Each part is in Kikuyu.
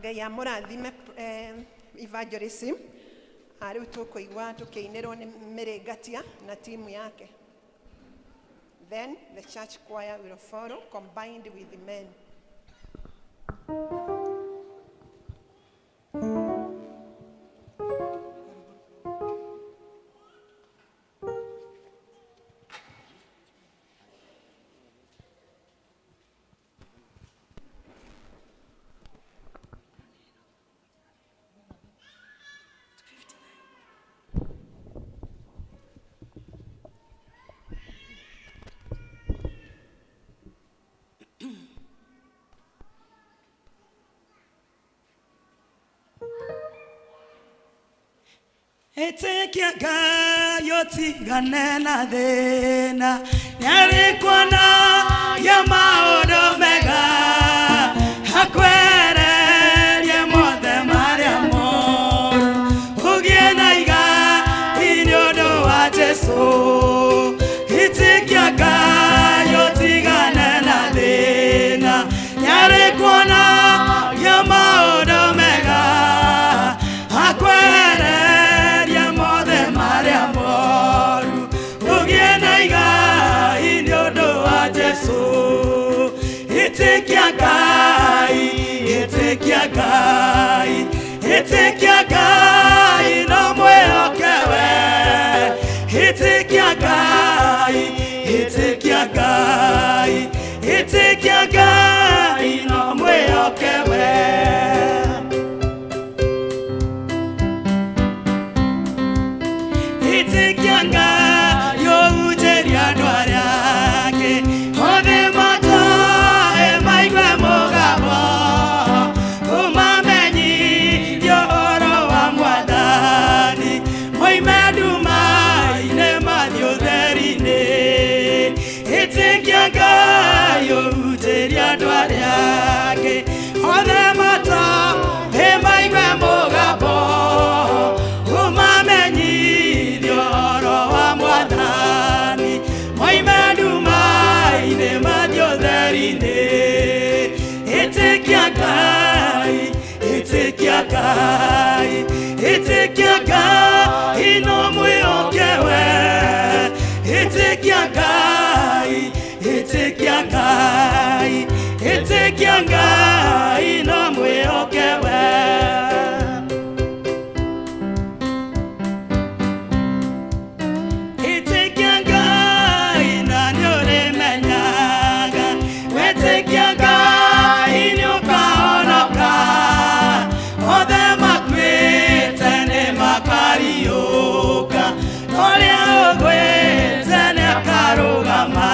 Ngai amũrathime evangelism. Rĩu tũkũigua tũkĩinĩrwo nĩ Mĩrĩngatia na timu yake. Then the church choir will follow combined with the men. Ĩtĩkia Ngai ũtigane na thĩna, nĩarĩkuona ya maũndũ mega, akwehererie mothe marĩa moru, ũgĩe na igai nĩ ũndũ wa Jesũ. Ĩtĩkia Ngai ũtigane na thĩna, nĩarĩkuona ya maũndũ mega, akwehererie mothe marĩa moru, ũgĩe na igai nĩ ũndũ wa Jesũ. Ĩtĩkia Ngai, ĩtĩkia Ngai, ĩtĩkia Ngai no mwĩhoke we. Ĩtĩkia Ngai, ĩtĩkia Ngai, ĩtĩkia Ngai no mwĩhoke we. Ĩtĩkia Ngai ũhunjĩrie andũ arĩa angĩ, othe matoe maigue mũgambo, ũmamenyithie ũhoro wa Mwathani, moime nduma-inĩ mathiĩ ũtheri-inĩ. Ĩtĩkia Ngai ũhunjĩrie andũ arĩa angĩ, othe matoe maigue mũgambo, ũmamenyithie ũhoro wa Mwathani, moime nduma-inĩ mathiĩ ũtheri-inĩ. Ĩtĩkia Ngai, ĩtĩkia Ngai, ĩtĩkia Ngai no mwĩhoke we. Ĩtĩkia Ngai, ĩtĩkia Ngai, ĩtĩkia Ngai no mwĩhoke we. Ĩtĩkia Ngai na nĩũrĩmenyaga, wetĩkia Ngai nĩũkahonoka, othe makuĩte nĩmakariũka, ũrĩa ũgwĩte nĩakarũgama.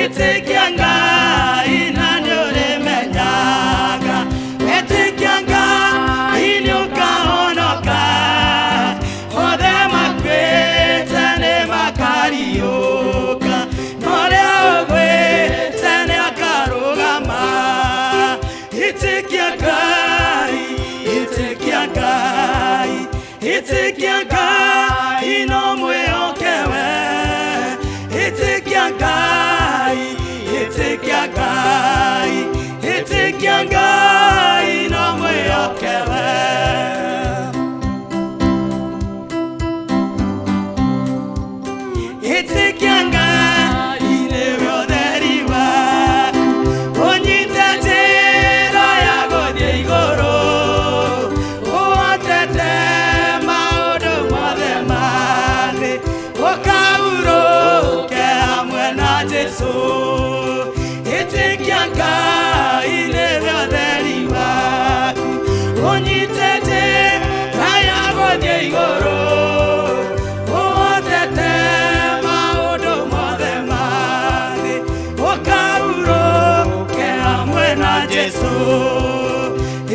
Ĩtĩkia Ngai na nĩũrĩmenyaga, wetĩkia Ngai nĩũkahonoka, othe makuĩte nĩmakariũka, ũrĩa ũgwĩte nĩakarũgama. Ĩtĩkia Ngai, ĩtĩkia Ngai, ĩtĩkia Ngai no mwĩhoke we. Ĩtĩkia Ngai, ĩtĩkia Ngai, ĩtĩkia Ngai no mwĩhoke we. Ĩtĩkia Ngai nĩwe ũtheri waku, ũnyite njĩra ya gũthiĩ igũrũ, ũhotete maũndũ mothe ma thĩ, ũkahurũke hamwe na Jesũ. Ĩtĩkia Ngai nĩwe ũtheri waku, ũnyite njĩra ya gũthiĩ igũrũ, ũhotete maũndũ mothe ma thĩ, ũkahurũke hamwe na Jesũ.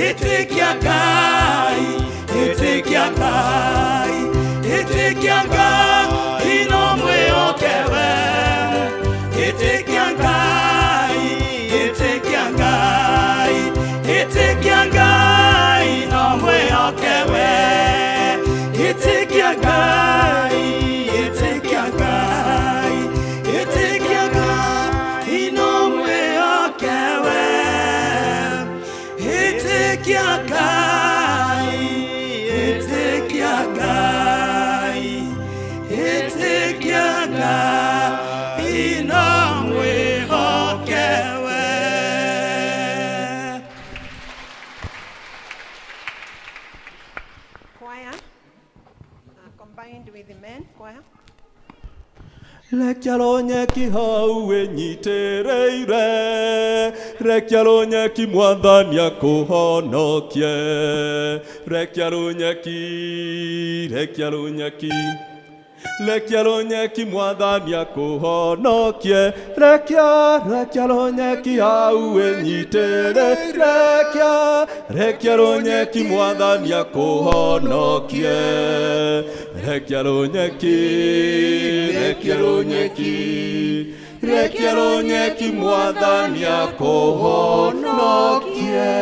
Ĩtĩkia Ngai, ĩtĩkia Ngai, ĩtĩkia Ngai no mwĩhoke we. Ĩtĩkia Ngai, ĩtĩkia Ngai, ĩtĩkia Ngai no mwĩhoke we. Ĩtĩkia Ngai, ĩtĩkia Ngai, ĩtĩkia Ngai no mwĩhoke we. Rekia rũnyeki hau wĩnyitĩrĩire, rekia rũnyeki mwathani akũhonokie. Rekia rũnyeki, rekia rũnyeki, rekia rũnyeki mwathani akũhonokie. Rekia, rekia rũnyeki hau wĩnyitĩrĩire, rekia, rekia rũnyeki mwathani akũhonokie. Rekia rũnyeki, rekia rũnyeki, rekia rũnyeki mwathani akũhonokie.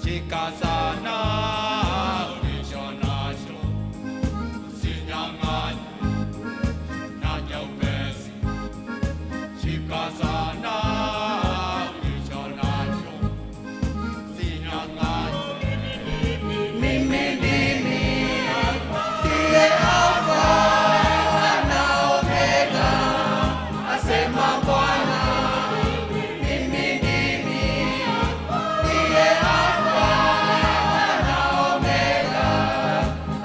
Shika sana ulicho nacho, usinyang'anywe naja upesi. Shika sana ulicho nacho, usinyang'anywe. Mimi ndimi ndiye Alfa na Omega, asema Bwana. Mimi ndimi ndiye Alfa na Omega,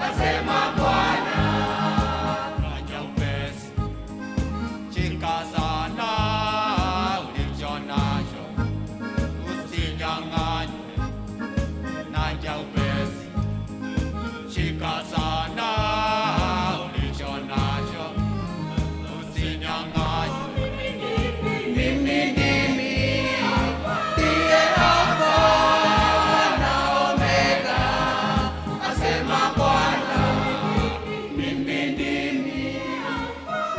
asema Bwana. Naja upesi. Shika sana ulicho nacho, usinyang'anywe naja upesi. Shika sana ulicho nacho, usinyang'anywe. Mimi ndimi ndiye Alfa na Omega, asema Bwana. Mimi ndimi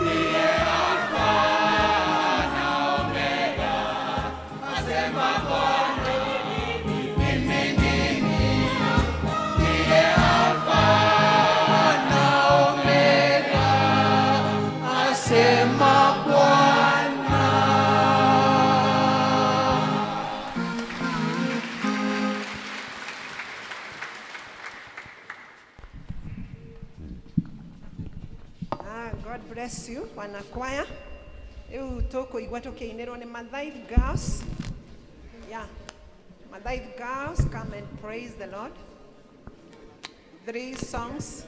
ndiye Alfa na Omega, asema Bwana. Mimi ndimi ndiye Alfa na Omega, asema Bwana. Ah, God bless you wanakwaya. Rĩu tũkũigua tũkĩinĩrwo nĩ Mathai Girls. Yeah. Mathai Girls, come and praise the Lord. Three songs.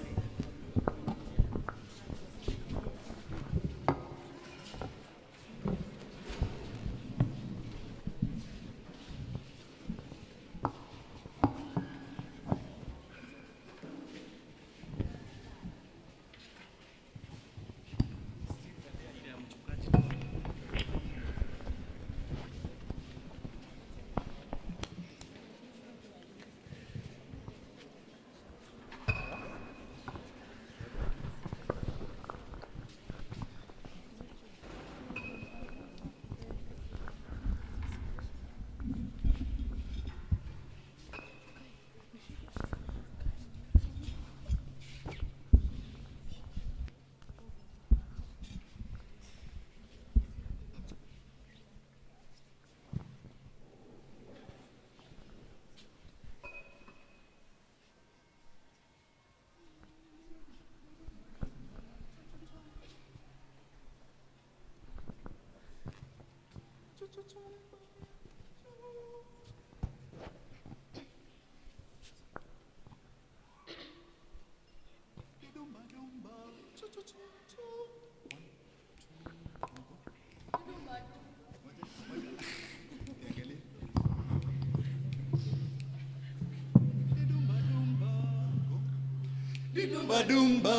Dumba dumba.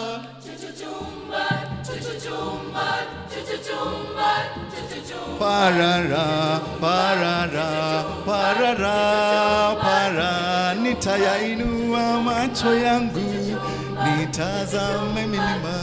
Parara, parara, parara, para. Nitayainua macho yangu nitazame milima,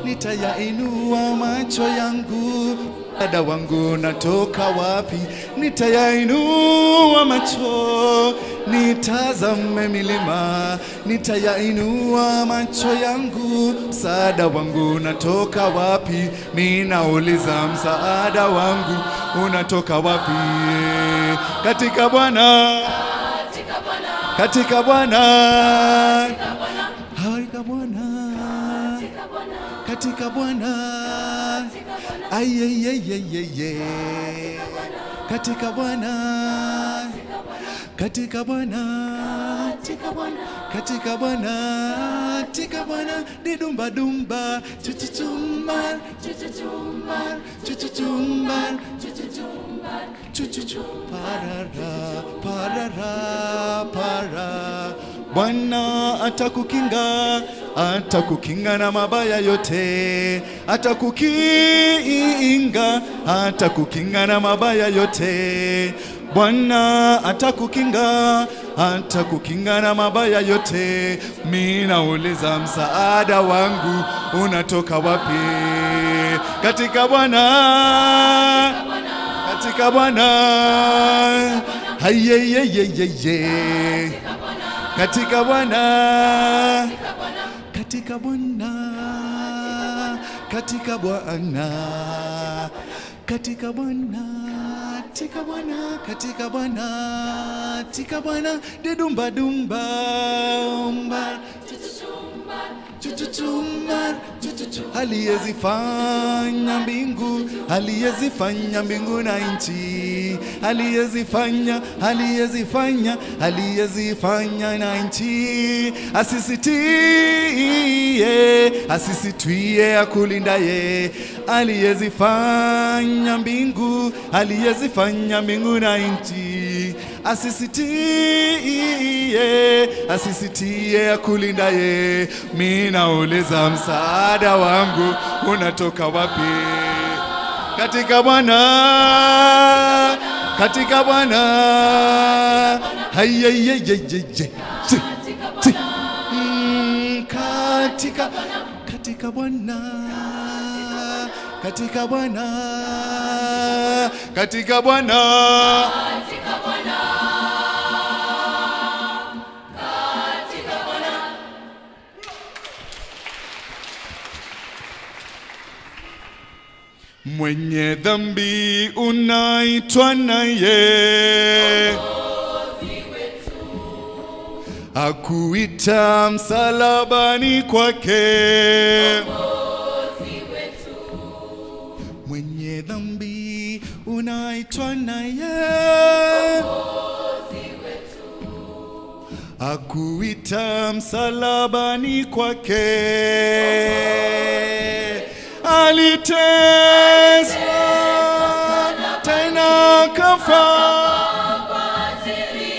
nitayainua macho yangu. Msaada wangu natoka wapi? Nitayainua macho nitazame milima, nitayainua macho yangu. Msaada wangu unatoka wapi? Ninauliza, msaada wangu unatoka wapi? Katika Bwana, katika Bwana, katika Bwana, katika Bwana, ayeyeyeyeye, katika Bwana, katika Bwana, katika Bwana, katika Bwana, katika Bwana, didumba dumba, chuchuchumba, chuchuchumba, chuchuchumba, chuchuchumba, chuchuchu, parara, parara, para. Bwana atakukinga, atakukinga na mabaya yote, atakukinga, atakukinga na mabaya yote. Bwana atakukinga, atakukinga na mabaya yote. Mimi nauliza, msaada wangu unatoka wapi? Katika Bwana, katika Bwana. Haiyeyeyeyeye, katika Bwana, katika Bwana, katika Bwana, katika Bwana, katika Bwana, katika Bwana, katika Bwana, didumba dumba umba chuchuchumba chuchuchu, aliyezifanya mbingu, aliyezifanya mbingu na nchi, aliyezifanya, aliyezifanya, aliyezifanya na nchi, asisitie, asisitwie akulindaye, aliyezifanya mbingu, aliyezifanya mbingu na nchi, asisitie, asisitie akulindaye. Mi nauliza msaada wangu unatoka wapi? Katika Bwana, katika Bwana, haiyeyeyeye, katika katika Bwana, katika Bwana, katika Bwana. Mwenye dhambi unaitwa naye, akuita msalabani kwake. Mwenye dhambi unaitwa naye, akuita msalabani kwake. Aliteswa tena kafa,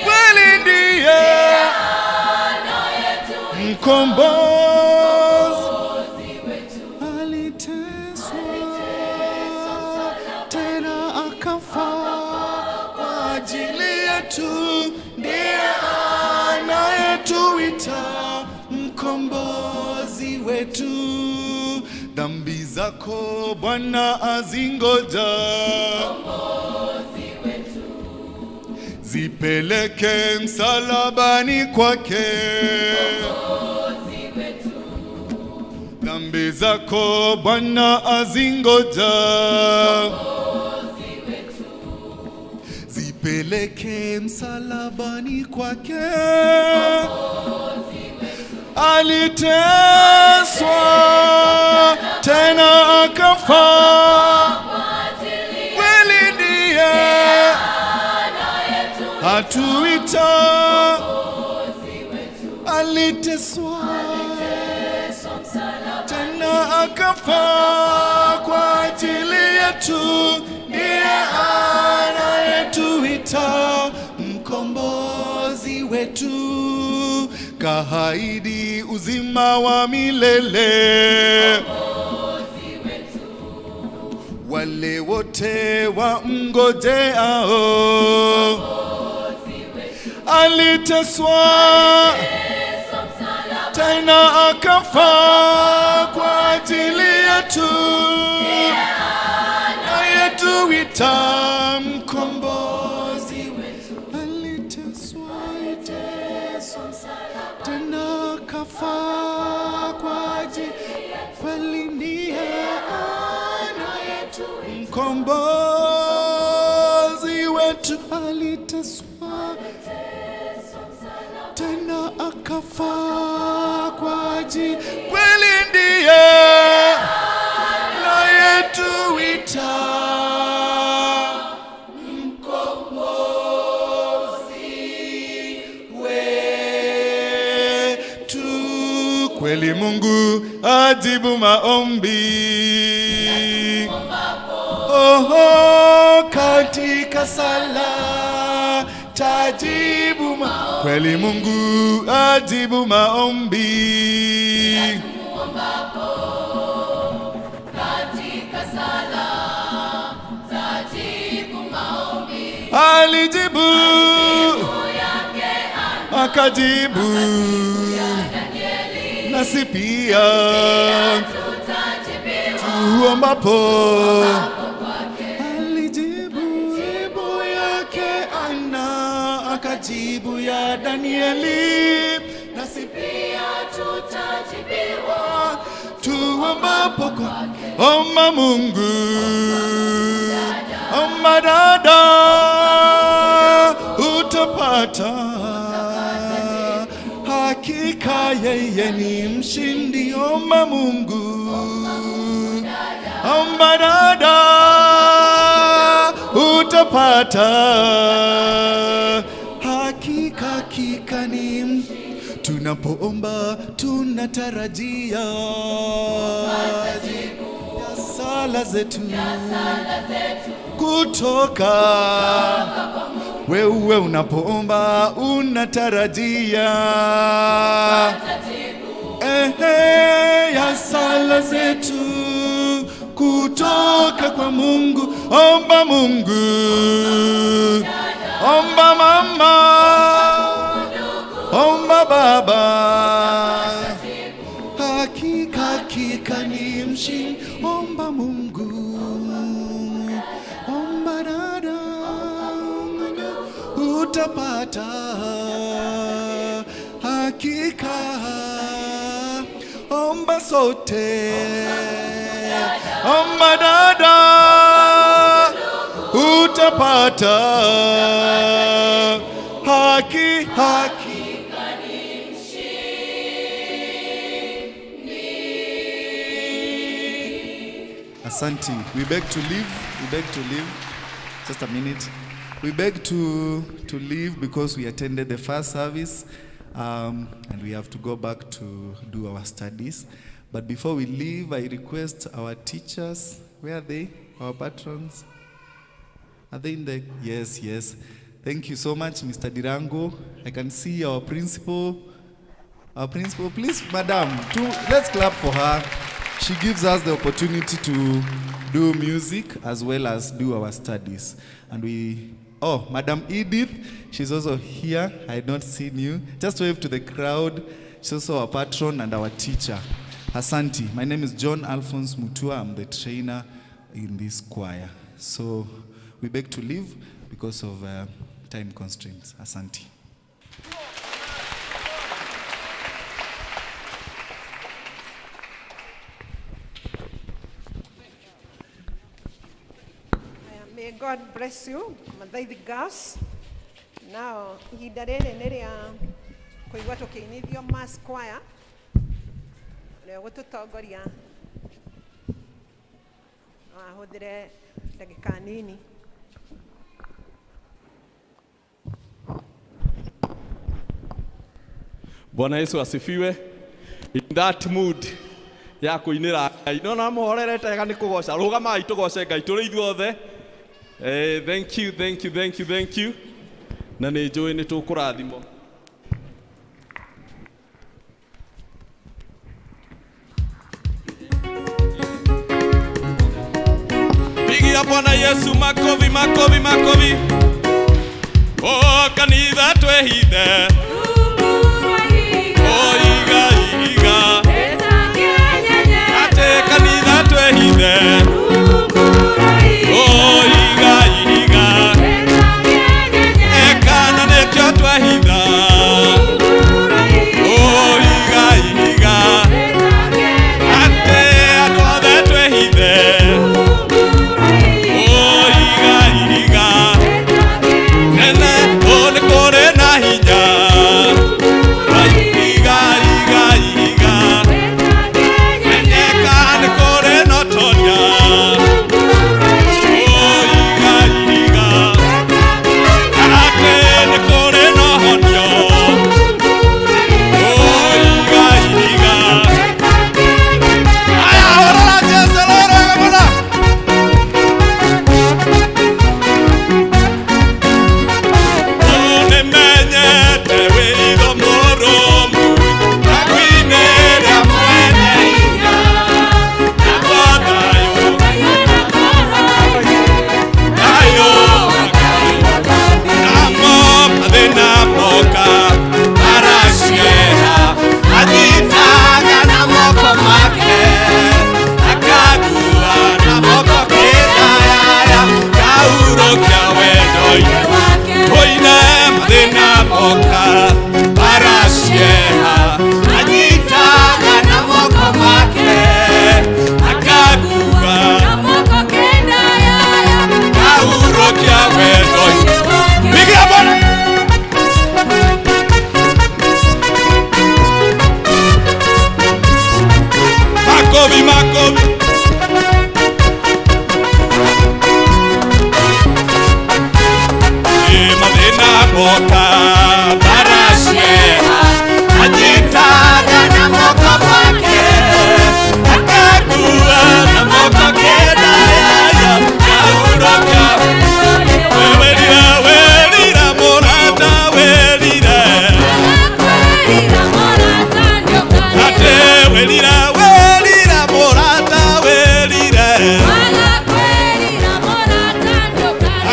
kweli ndiye mkombozi. Aliteswa tena akafa kwa ajili yetu, ndiye anayetuita mkombozi wetu. Dhambi zako Bwana azingoja, zipeleke msalabani kwake. Dhambi zako Bwana azingoja, zipeleke msalabani kwake. Aliteswa tena akafa, kweli ndiye atuita. Aliteswa tena akafa kwa ajili yetu, ndiye anayetuita mkombozi wetu, kahaidi uzima wa milele. Wale wote wa mngojeao, aliteswa tena akafa kwa ajili yetu, anayetuita mkombozi wetu. Aliteswa, aliteswa tena akafa kwa ajili, kweli ndiye anayetu mkombozi wetu. Aliteswa tena akafa kwa ajili, kweli ndiye anayetuita mkombozi wetu. Kweli Mungu ajibu maombi. Oho, katika sala tajibu kweli Mungu ajibu maombi. Alijibu, akajibu, nasi pia tuombapo. Alijibu jibu yake Ana, ya Danieli, nasi pia tutajibiwa tuombapo kwake. Omba Mungu, omba dada, utapata. Hakika yeye ni mshindi. Omba Mungu, omba dada, utapata. Hakika hakika ni tunapoomba tunatarajia ya sala zetu kutoka wewe. Unapoomba unatarajia, ehe, ya sala zetu kutoka kwa Mungu. Omba Mungu, omba mama, omba baba, hakika hakika ni mshindi. Omba Mungu, omba dada, utapata. Hakika omba sote, omba dada, utapata. Haki haki. Asante. We beg to leave. We beg to leave. Just a minute. We beg to leave because we attended the first service and we have to go back to do our studies. But before we leave, I request our teachers. Where are they? Our patrons? Are they in the? Yes. Thank you so much, Mr. Dirango. I can see our principal. Our principal, please, madam, let's clap for her. She gives us the opportunity to do music as well as do our studies. And we, oh, Madam Edith, she's also here. I had not seen you. Just wave to the crowd. She's also our patron and our teacher. Asante. My name is John Alphonse Mutua. I'm the trainer in this choir. So we beg to leave because of time constraints. Asante. May God bless you, Mathaithi Girls. Now, ihinda rĩrĩ nĩ rĩa kũigua tũkĩinithio mass choir ũrĩa ũgũtũtongoria no ahũthĩre ndagĩka nini. Bwana Yesu asifiwe. In that mood ya kũinĩra Ngai, no na mũhorerete wega nĩ kũgoca, rũgamai tũgoce Ngai tũrĩ ithuothe. Thank you, thank you, thank you, thank you. Na nĩ njũĩ nĩ tũkũrathimwo. Pigia Bwana Yesu makofi, makofi, makofi. Oh, kanitha twehithe. Oh, iga iga. Ate kanitha twehithe. Oh, iga iga. Ekana nĩkĩo twehitha. Oh, iga iga. Ate andũ othe twehithe. Oh, iga iga. Nene, oh, nĩ kũrĩ na hinya. Cieha anyitaga na moko make akakua kahurukia wendo. Pigia Bwana. Makofi, makofi. Mathĩna moka maracieha anyitaga na moko make akakua na moko kenda yaya kahurukia. Werira, werira, mũrata, werira. Ate werira, werira, mũrata, werira.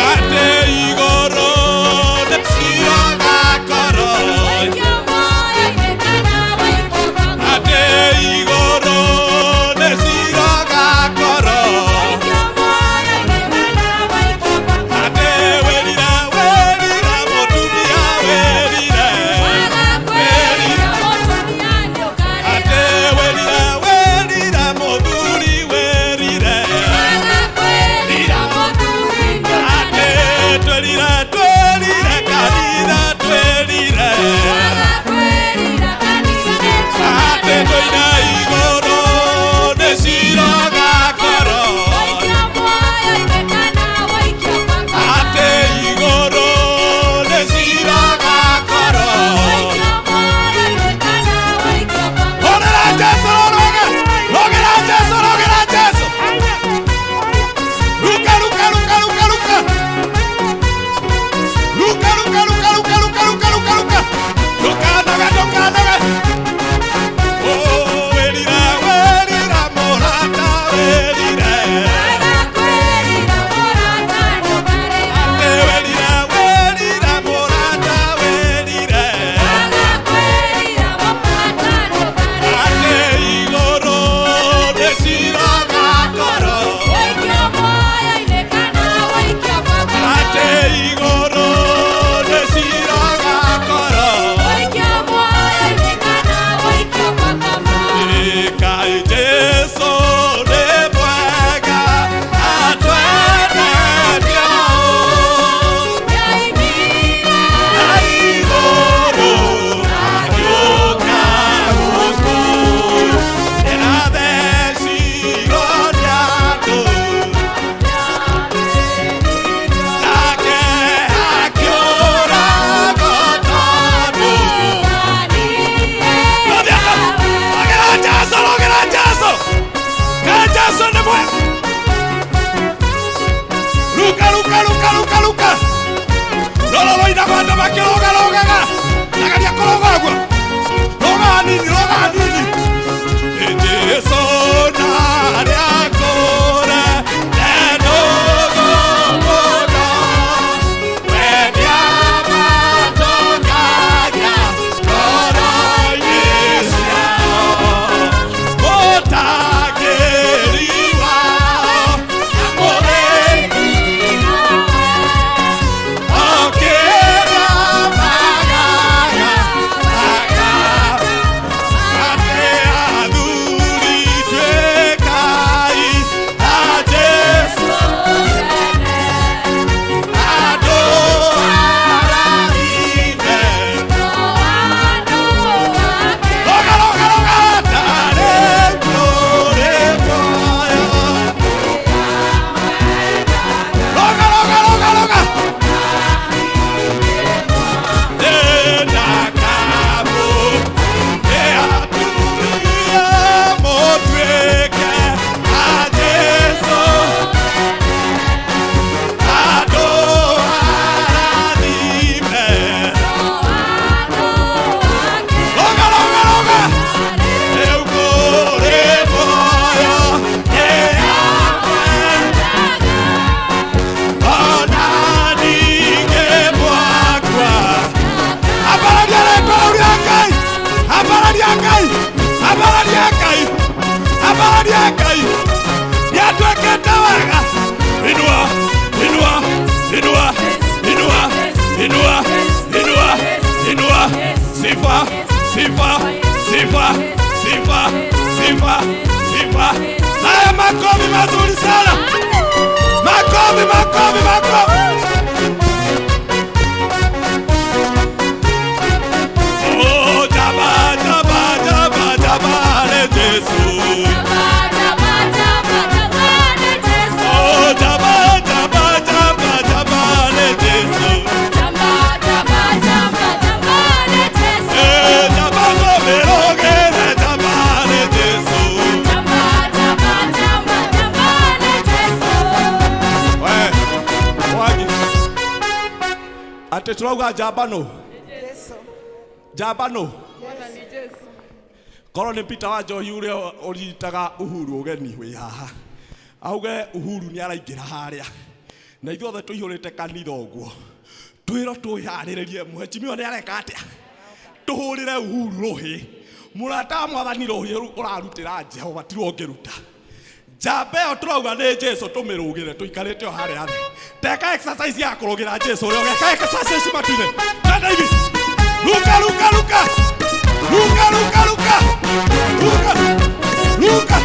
Ate igoro nĩcirogakorwo. Ate igoro nĩcirogakorwo. Ate werira, werira, mũtumia, werira. Ate werira, werira, mũthuri, werira. Ate twerira, twerira, kanitha, twerira. Ate tũina igũrũ nĩcirogakorwo. Ate igũrũ nĩcirogakorwo. Rogera Jesu, roge! Rogera Jesu, rogera Jesu! Ruka, ruka, ruka, ruka, ruka! Ruka, ruka, ruka, ruka, ruka, ruka, ruka, ruka! Ndũkanoge, ndũkanoge! Oh, werira, werira, mũrata, werira. Ate werira, werira, mũrata, werira. Ate igũrũ nĩcirogakorwo. Ate igũrũ nĩcirogakorwo. Ĩkai Jesũ nĩ mwega, atwendete ũũ. Na igũrũ agĩũka gũkũ, nĩathecirwo nĩ andũ. Nake akĩũragwo tondũ. Rogera Jesu, rogera Jesu. Ka Jesu nĩ mwega. Ruka, ruka, ruka, ruka, ruka. Rora rũinagwo andũ makĩrũgarũgaga. Nageria kũrũga ũguo. Rũga hanini, rũga hanini. Jesu narĩa kũre, nĩndũgũ mũno. We nĩamatongagia ngoro-inĩ ciao. Mũtangĩri wao na mũrĩmi okĩra magaga aka. Ate athuri tuĩkai a Jesũ, andũ arathime. Roga, roga, roga, tarĩ kũrĩ muoyo. Roga, roga, roga, roga. Ndĩna nĩ atumia mũtuĩke a Jesũ, andũ arathime. Roga, roga, roga. Rĩu kũrĩ muoyo, ona ningĩ mwakwa. Ambararia rĩtwa rĩu rĩa Ngai. Ambararia Ngai. Ambararia Ngai. Ambararia Ngai. Nĩatwĩkĩte wega. Inua, inua, inua, inua, inua, inua, inua. Sifa. Sifa, sifa, sifa, sifa, sifa. Haya, makofi mazuri sana. Makofi, makofi, makofi. Oh, jaba, jaba, jaba, jaba, le Jesu. Oh, jaba, jaba, jaba, jaba, le Jesu. Eh, jaba, gomeroge, le jaba, le Jesu. We, Mwangi. Atĩ tũrauga njamba nũ? Jesu. Njamba nũ? Korwo nĩ Peter wa Njohi ũrĩa ũritaga Uhuru ũgeni wĩ haha, auge Uhuru nĩ araingĩra harĩa na ithuothe tũihũrĩte kanitha ũguo, twĩrwo twĩharĩrĩrie, mheshimiwa nĩ areka atĩa, tũhũrĩre Uhuru rũhĩ, mũrata wa mwathani, rũhĩ ũrarutĩra Jehova tiruo ũngĩruta. Njamba ĩyo tũrauga nĩ Jesu, tũmĩrũgĩre tũikarĩte o harĩa thĩ. Teka exercise ya kũrũgĩra Jesu ũrĩa ũgeka exercise matu-inĩ. Twende hivi, ruka, ruka, ruka, ruka, ruka, ruka, ruka, ruka.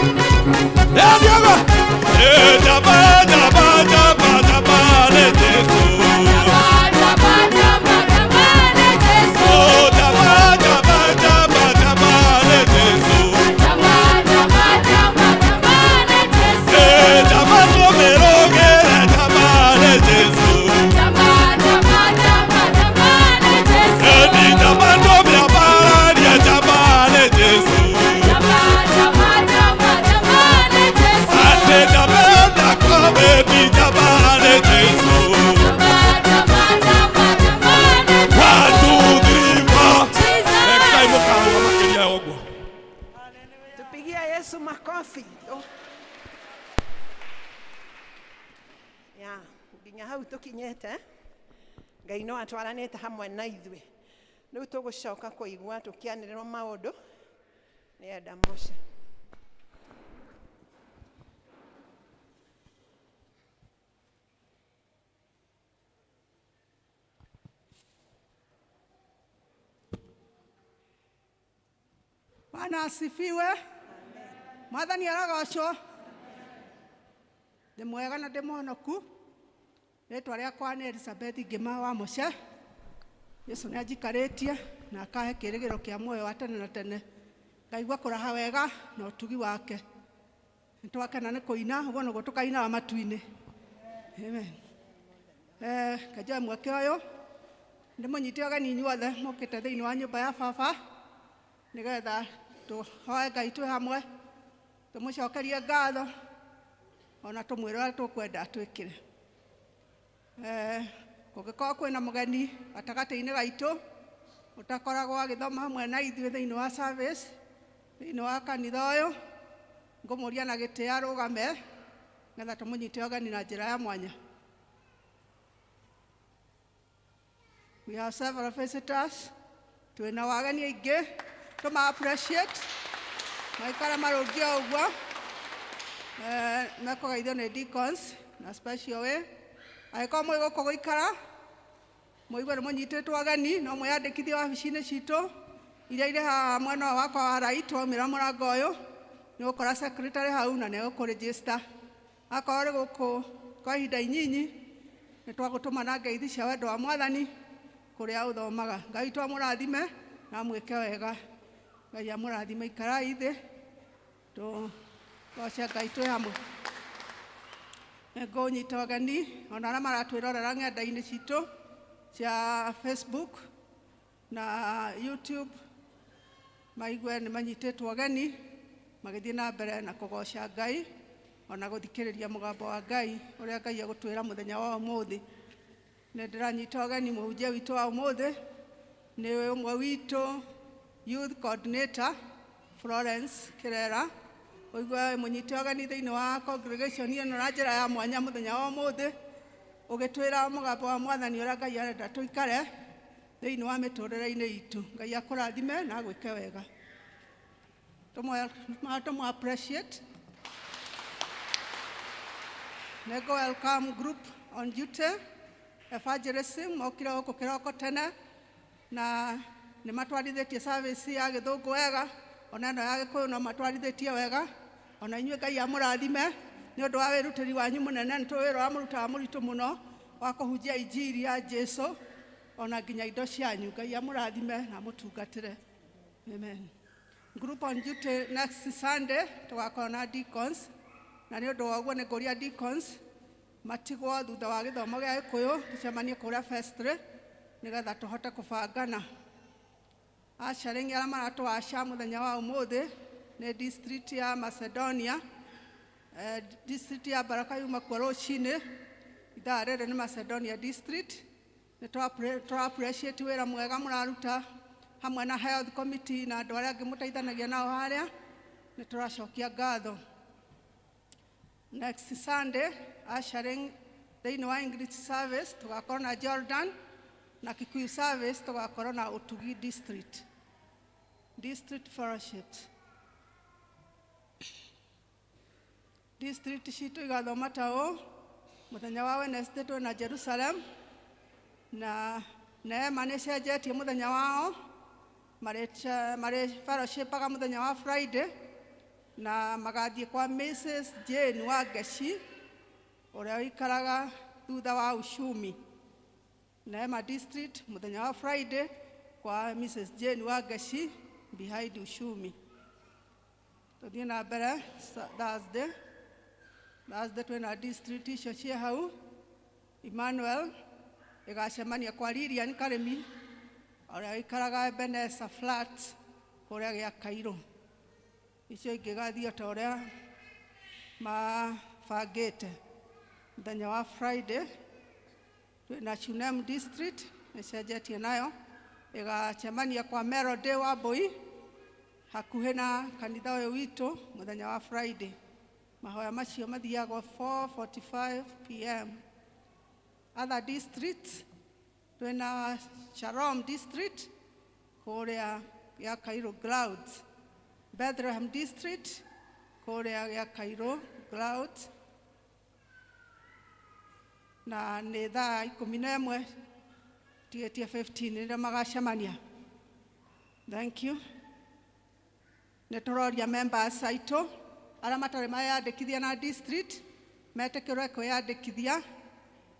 Eh, Diogo. Eh, jaba, jaba, jaba, jaba le Jesu. Oh, jaba, jaba, jaba, jaba le Jesu. Eh, jaba tomeroge, jaba le Jesu. Eh, ni jaba tomiabararia, jaba le Jesu. Ate jaba ndakobe, ni jaba le Jesu. One, two, three, four. Next time ũkarũga makĩria ya ũguo. Tupigia Yesu makofi. Oh. Ya, nginya hau tukinyete, Ngai no atwaranĩte hamwe na ithuĩ. Rĩu tũgũcoka kũigua tũkĩanĩrĩrwo maũndũ nĩ Enda Moshe. Bwana asifiwe. Mwathani arogocwo. Ndĩ mwega na ndĩ mũhonoku. Rĩtwa rĩakwa nĩ Elizabeth Ngĩma wa Mũce. Yesu nĩ anjikarĩtie na akahe kĩĩrĩgĩrĩro kĩa muoyo wa tene na tene. Ngaigua kũraha wega na ũtugi wake. Nĩ twakena nĩ kũina, ũguo nĩguo tũkainaga matu-inĩ. Amen. Eh, kanjoe mweke ũyũ ndĩmũnyite ũgeni inyuothe mũkĩte thĩinĩ wa nyũmba ya baba, nĩgetha tũhoe Ngai twĩ hamwe, tũmũcokerie ngatho ona tũmwĩre ũrĩa tũkwenda atwĩkĩre. Eh, kũngĩkorwo kwĩna mũgeni gatagatĩ-inĩ gaitũ ũtakoragwo agĩthoma hamwe na ithuĩ thĩinĩ wa service, thĩinĩ wa kanitha ũyũ, ngũmũria na gĩtĩo arũgame, nĩgetha tũmũnyite ũgeni na njĩra ya mwanya. We have several visitors. Twĩna wageni aingĩ, tũma appreciate maikara marũngie o ũguo. Eh, mekũgeithio nĩ deacons na special way. Angĩkorwo mwĩ gũkũ gũikara, mũigue nĩ mũnyitĩtwo ageni, no mwĩyandĩkithie wabici-inĩ citũ iria irĩ haha mwena ũyũ wakwa wa right. Waumĩra mũrango ũyũ, nĩ ũgũkora secretary hau na nĩ egũkũregister. Akorwo ũrĩ gũkũ kwa ihinda inyinyi, nĩ twagũtũma na ngeithi cia wendo wa mwathani kũrĩa ũthomaga. Ngai witũ amũrathime na amwĩke wega. Ngai amũrathime. Ikarai thĩ tũgoce Ngai twĩ hamwe. Ngũnyita ũgeni ona arĩa maratwĩrorera ng'enda-inĩ citũ cia Facebook na YouTube, maigue nĩ manyitĩtwo ũgeni magĩthiĩ na mbere na kũgoca Ngai ona gũthikĩrĩria mũgambo wa Ngai, ũrĩa Ngai egũtwĩra mũthenya wa ũmũthĩ. Nĩ ndĩranyita ũgeni mũhunjia witũ wa ũmũthĩ, nĩ ũmwe witũ, youth coordinator Florence Kirera. Ũigue mũnyite ũgeni thĩinĩ wa congregation ĩno na njĩra ya mwanya mũthenya wa ũmũthĩ, ũgĩtwĩra mũgambo wa mwathani, ũrĩa Ngai arenda tũikare thĩinĩ wa mĩtũrĩre-inĩ itũ. Ngai akũrathime na agwĩke wega. Tũmũ appreciate. Nego welcome group on duty evangelism mokire gũkũ kĩroko tene na Nĩ matwarithĩtie service ya Gĩthũngũ wega, ona ĩno ya Gĩkũyũ no matwarithĩtie wega. Ona inyuĩ Ngai amũrathime nĩ ũndũ wa wĩrutĩri wanyu mũnene. Nĩ tũĩ wĩra wa mũrutaga mũritũ mũno wa kũhunjia injiri ya Jesu, ona nginya indo cianyu. Ngai amũrathime na amũtungatĩre. Amen. Group on duty next Sunday tũgakorwo na deacons, na nĩ ũndũ wa ũguo nĩ ngũria deacons matigwo thutha wa gĩthomo gĩa Gĩkũyũ, tũcemanie kũrĩa vestry nĩgetha tũhote kũbangana. Ushering, arĩa maratũaca mũthenya wa ũmũthĩ nĩ district ya Macedonia. District ya Baraka yuma kuo rũcinĩ, ithaa rĩrĩ nĩ Macedonia district. Nĩ tũra appreciate wĩra mwega mũraruta hamwe na health committee na andũ arĩa angĩ mũteithanagia nao harĩa. Nĩ tũracokia ngatho. Next Sunday, ushering thĩinĩ wa English service tũgakorwo na Jordan, na Kikuyu service tũgakorwo na Utugi district. District fellowships, district citũ igathoma ta ũũ: mũthenya wa Wednesday twĩna Jerusalem, na Neema nĩ cenjetie mũthenya wao, marĩ fellowshipaga mũthenya wa Friday, na magathiĩ kwa Mrs Jane Wangeci ũrĩa ũikaraga thutha wa Uchumi. Neema district, mũthenya wa Friday kwa Mrs Jane Wangeci behind Uchumi. Tũthiĩ na mbere, Thursday. Thursday twĩna district icio ciĩ hau. Emmanuel ĩgacemania kwa Lilian Karĩmi ũrĩa ũikaraga Ebeneza flat kũrĩa gĩa Kairũ. Icio ingĩ igathiĩ o ta ũrĩa mabangĩte. Mũthenya wa Friday twĩna Shunem district, nĩcenjetie nayo, ĩgacemania kwa Melody wa Mbui hakuhĩ na kanitha ũyũ witũ mũthenya wa Friday. Mahoya macio mathiagwo 4:45 p.m. Other districts, twĩna Shalom district kũrĩa gĩa Cairo Clouds, Bethlehem district kũrĩa gĩa Cairo Clouds, na nĩ thaa 10:45 nĩrĩo magacemania. Thank you. Nĩ tũroria members aitũ arĩa matarĩ mayandĩkithia na district metĩkĩrwo kwĩyandĩkithia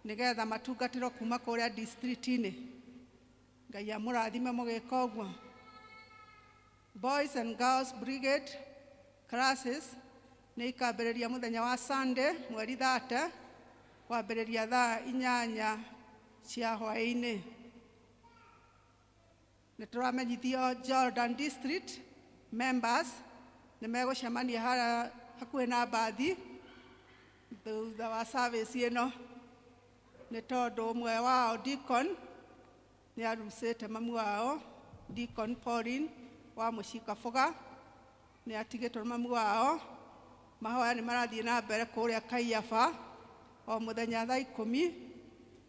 nĩgetha matungatĩrwo kuma kũrĩa district-inĩ. Ngai amũrathime mũgĩka ũguo. Boys and Girls Brigade classes nĩ ikambĩrĩria mũthenya wa Sunday mweri 30, kwambĩrĩria thaa 8 cia hwaĩ-inĩ. Nĩ tũramenyithio Jordan district members nĩ megũcemania harĩa hakuhĩ na mbathi thutha wa service ĩno, nĩ tondũ ũmwe wao deacon nĩ arucĩte mamu wao. Deacon Pauline wa Mũcikabuga nĩ atigĩtwo nĩ mamu wao. Mahoya nĩ marathiĩ na mbere kũrĩa Kaiafa o mũthenya thaa 10.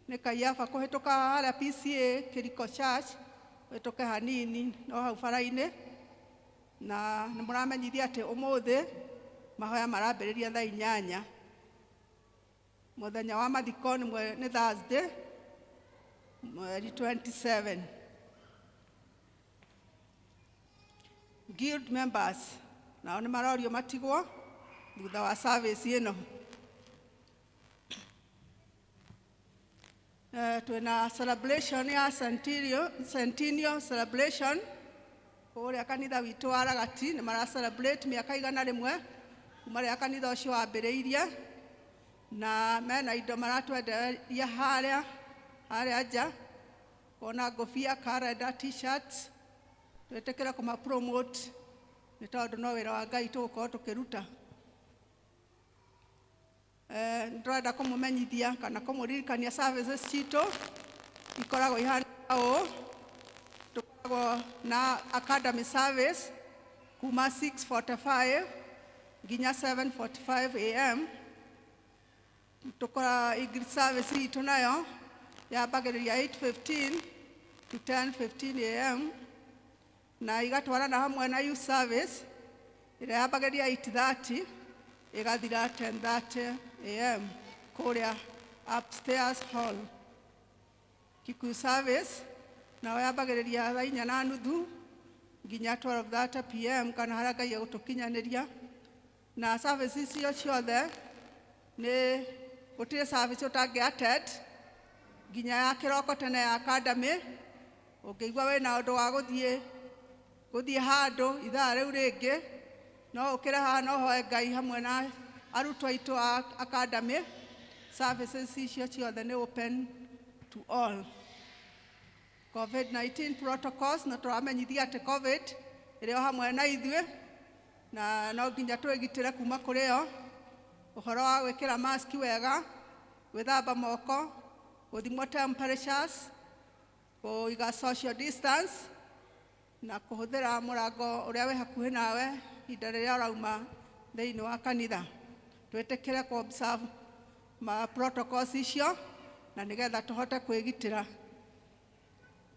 Nĩ Kaiafa kũhĩtũka harĩa PCA Kĩriko Church, ũhĩtũke hanini no hau bara-inĩ. Na nĩ mũramenyithia atĩ ũmũthĩ mahoya marambĩrĩria thaa 8. Mũthenya wa mathiko nĩ Thursday mweri 27. Guild members nao nĩ marorio matigwo thutha wa service ĩno. Twĩna celebration ya centennial celebration kũrĩa kanitha witũ wa Ragati. Nĩ mara celebrate mĩaka 100 kuma rĩrĩa kanitha ũcio wambĩrĩirie, na mena indo maratwenderia harĩa harĩa nja, kuona ngũbia, calendar, T-shirts. Twĩtĩkĩre kũma promote nĩ tondũ no wĩra wa Ngai tũgũkorwo tũkĩruta. Nĩ tũrenda kũmũmenyithia kana kũmũririkania services citũ ikoragwo ihana ũũ: tũkoragwo na academy service kuma 6:45 nginya 7:45 a.m. Tukora English service itũ nayo yambagĩrĩria 8:15 to 10:15 a.m. na igatwarana hamwe na youth service ĩrĩa yambagĩrĩria 8:30 ĩgathira 10:30 a.m. kũrĩa upstairs hall. Kikuyu service Nayo yambagĩrĩria thaa inya na nuthu nginya 12:30 pm kana harĩa Ngai egũtũkinyanĩria. Na service icio ciothe nĩ gũtirĩ service ũtangĩ attend nginya ya kĩroko tene ya academy. Ũngĩigua wĩna ũndũ wa gũthiĩ handũ ithaa rĩu rĩngĩ, no ũkĩre haha no hoe Ngai hamwe na arutwo aitũ a academy. Services icio ciothe nĩ open to all. COVID-19 protocols, na tũramenyithia atĩ COVID ĩrĩ o hamwe na ithuĩ na no nginya twĩgitĩre kuma kũrĩ yo. Ũhoro wa gwĩkĩra mask wega, gwĩthamba moko, gũthimwo temperatures, kũiga social distance na kũhũthĩra mũrango ũrĩa wĩ hakuhĩ nawe ihinda rĩrĩa ũrauma thĩinĩ wa kanitha. Twĩtĩkĩre kũ observe ma protocols icio na nĩgetha tũhote kwĩgitĩra.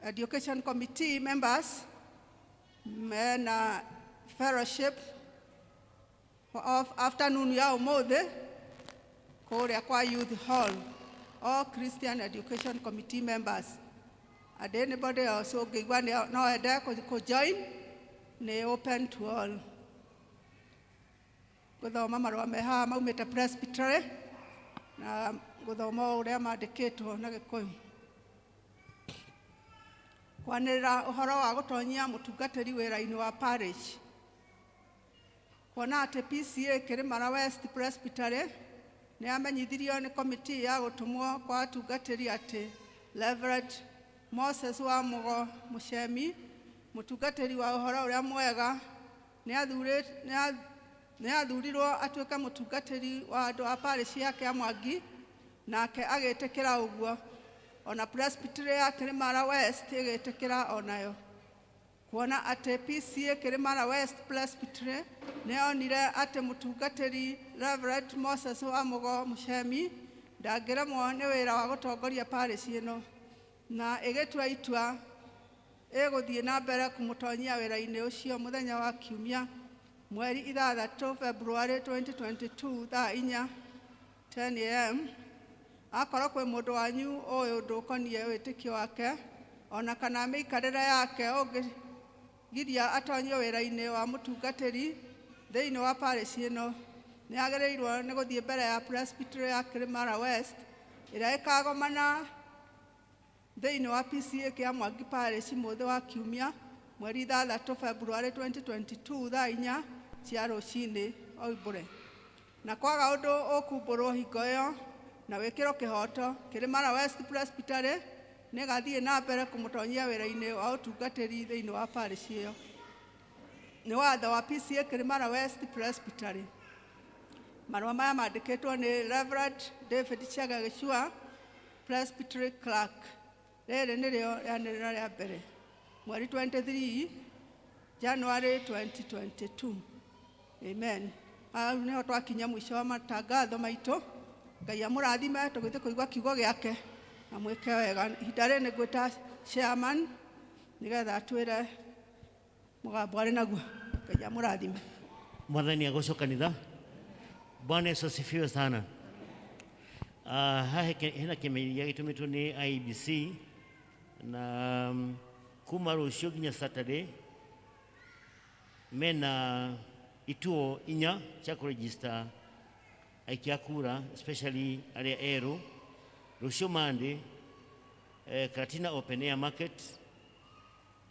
Education committee members mena fellowship of afternoon ya ũmũthĩ kũrĩa kwa youth hall, all Christian Education Committee members, and anybody else ũngĩigua no ende kũ join, nĩ open to all. Gũthoma marũa me haha maumĩte presbytery na gũthoma ũrĩa mandĩkĩtwo na Gĩkũyũ. Kwanĩrĩra ũhoro wa gũtonyia mũtungatĩri wĩra-inĩ wa parish. Kuona atĩ PCEA Kĩrĩmara West Presbytery nĩ yamenyithirio nĩ komiti ya gũtũmwo kwa atungatĩri atĩ Reverend Moses wa Mũgo Mũcemi, mũtungatĩri wa ũhoro ũrĩa mwega, nĩ athurirwo atuĩke mũtungatĩri wa andũ a parish ya Kĩamwangi, nake agĩtĩkĩra ũguo. Ona Presbytery ya Kĩrĩmara West ĩgĩtĩkĩra onayo. Kuona atĩ PCEA Kĩrĩmara West Presbytery nĩ yonire atĩ mũtungatĩri Reverend Moses wa Mũgo Mũcemi ndangĩremwo nĩ wĩra wa gũtongoria parish ĩno, na ĩgĩtua itua ĩgũthiĩ na mbere kũmũtonyia wĩra-inĩ ũcio mũthenya wa Kiumia mweri 6 February 2022 thaa 4 10 am. Akorwo kwĩ mũndũ wanyu ũĩ ũndũ ũkoniĩ wĩtĩkio wake ona kana mĩikarĩre yake ũngĩgiria atonyio wĩra-inĩ wa mũtungatĩri thĩinĩ wa parish ĩno, nĩ agĩrĩirwo nĩ gũthiĩ mbere ya Presbytery ya Kĩrĩmara West ĩrĩa ĩkagomana thĩinĩ wa PCEA kĩa Mwangi Parish mũthĩ wa Kiumia mweri 6 February 2022 thaa 4 cia rũcinĩ oimbũre. Na kwaga ũndũ ũkumbũrwo hingo ĩyo na wĩkĩrwo kĩhoto, Kĩrĩmara West Presbytery nĩ ĩgathiĩ na mbere kũmũtonyia wĩra-inĩ wa ũtungatĩri thĩinĩ wa parish ĩyo. Nĩ watho wa PCEA Kĩrĩmara West Presbytery. Marũa maya mandĩkĩtwo nĩ Reverend David Chege Gĩchua, Presbytery Clerk. Rĩrĩ nĩrĩo rĩanĩrĩra rĩa mbere mweri 23 January 2022. Amen. Hau nĩho twakinya mũico wa matangatho maitũ. Ngai amũrathime tũgĩthiĩ kũigua kiugo gĩake na mwĩke wega. Ihinda rĩrĩ nĩ ngwĩta chairman nĩgetha atwĩre mũgambo arĩ naguo. Ngai amũrathime. Mwathani agocwo kanitha. Bwana Yesu asifiwe sana. Haha hena kĩmenyithia gĩtũmĩtwo nĩ IEBC na kuma rũciũ nginya Saturday mena ituo inya cia kũregister aikia kura, especially arĩa erũ. Rũciũ Monday, Karatina Open Air Market,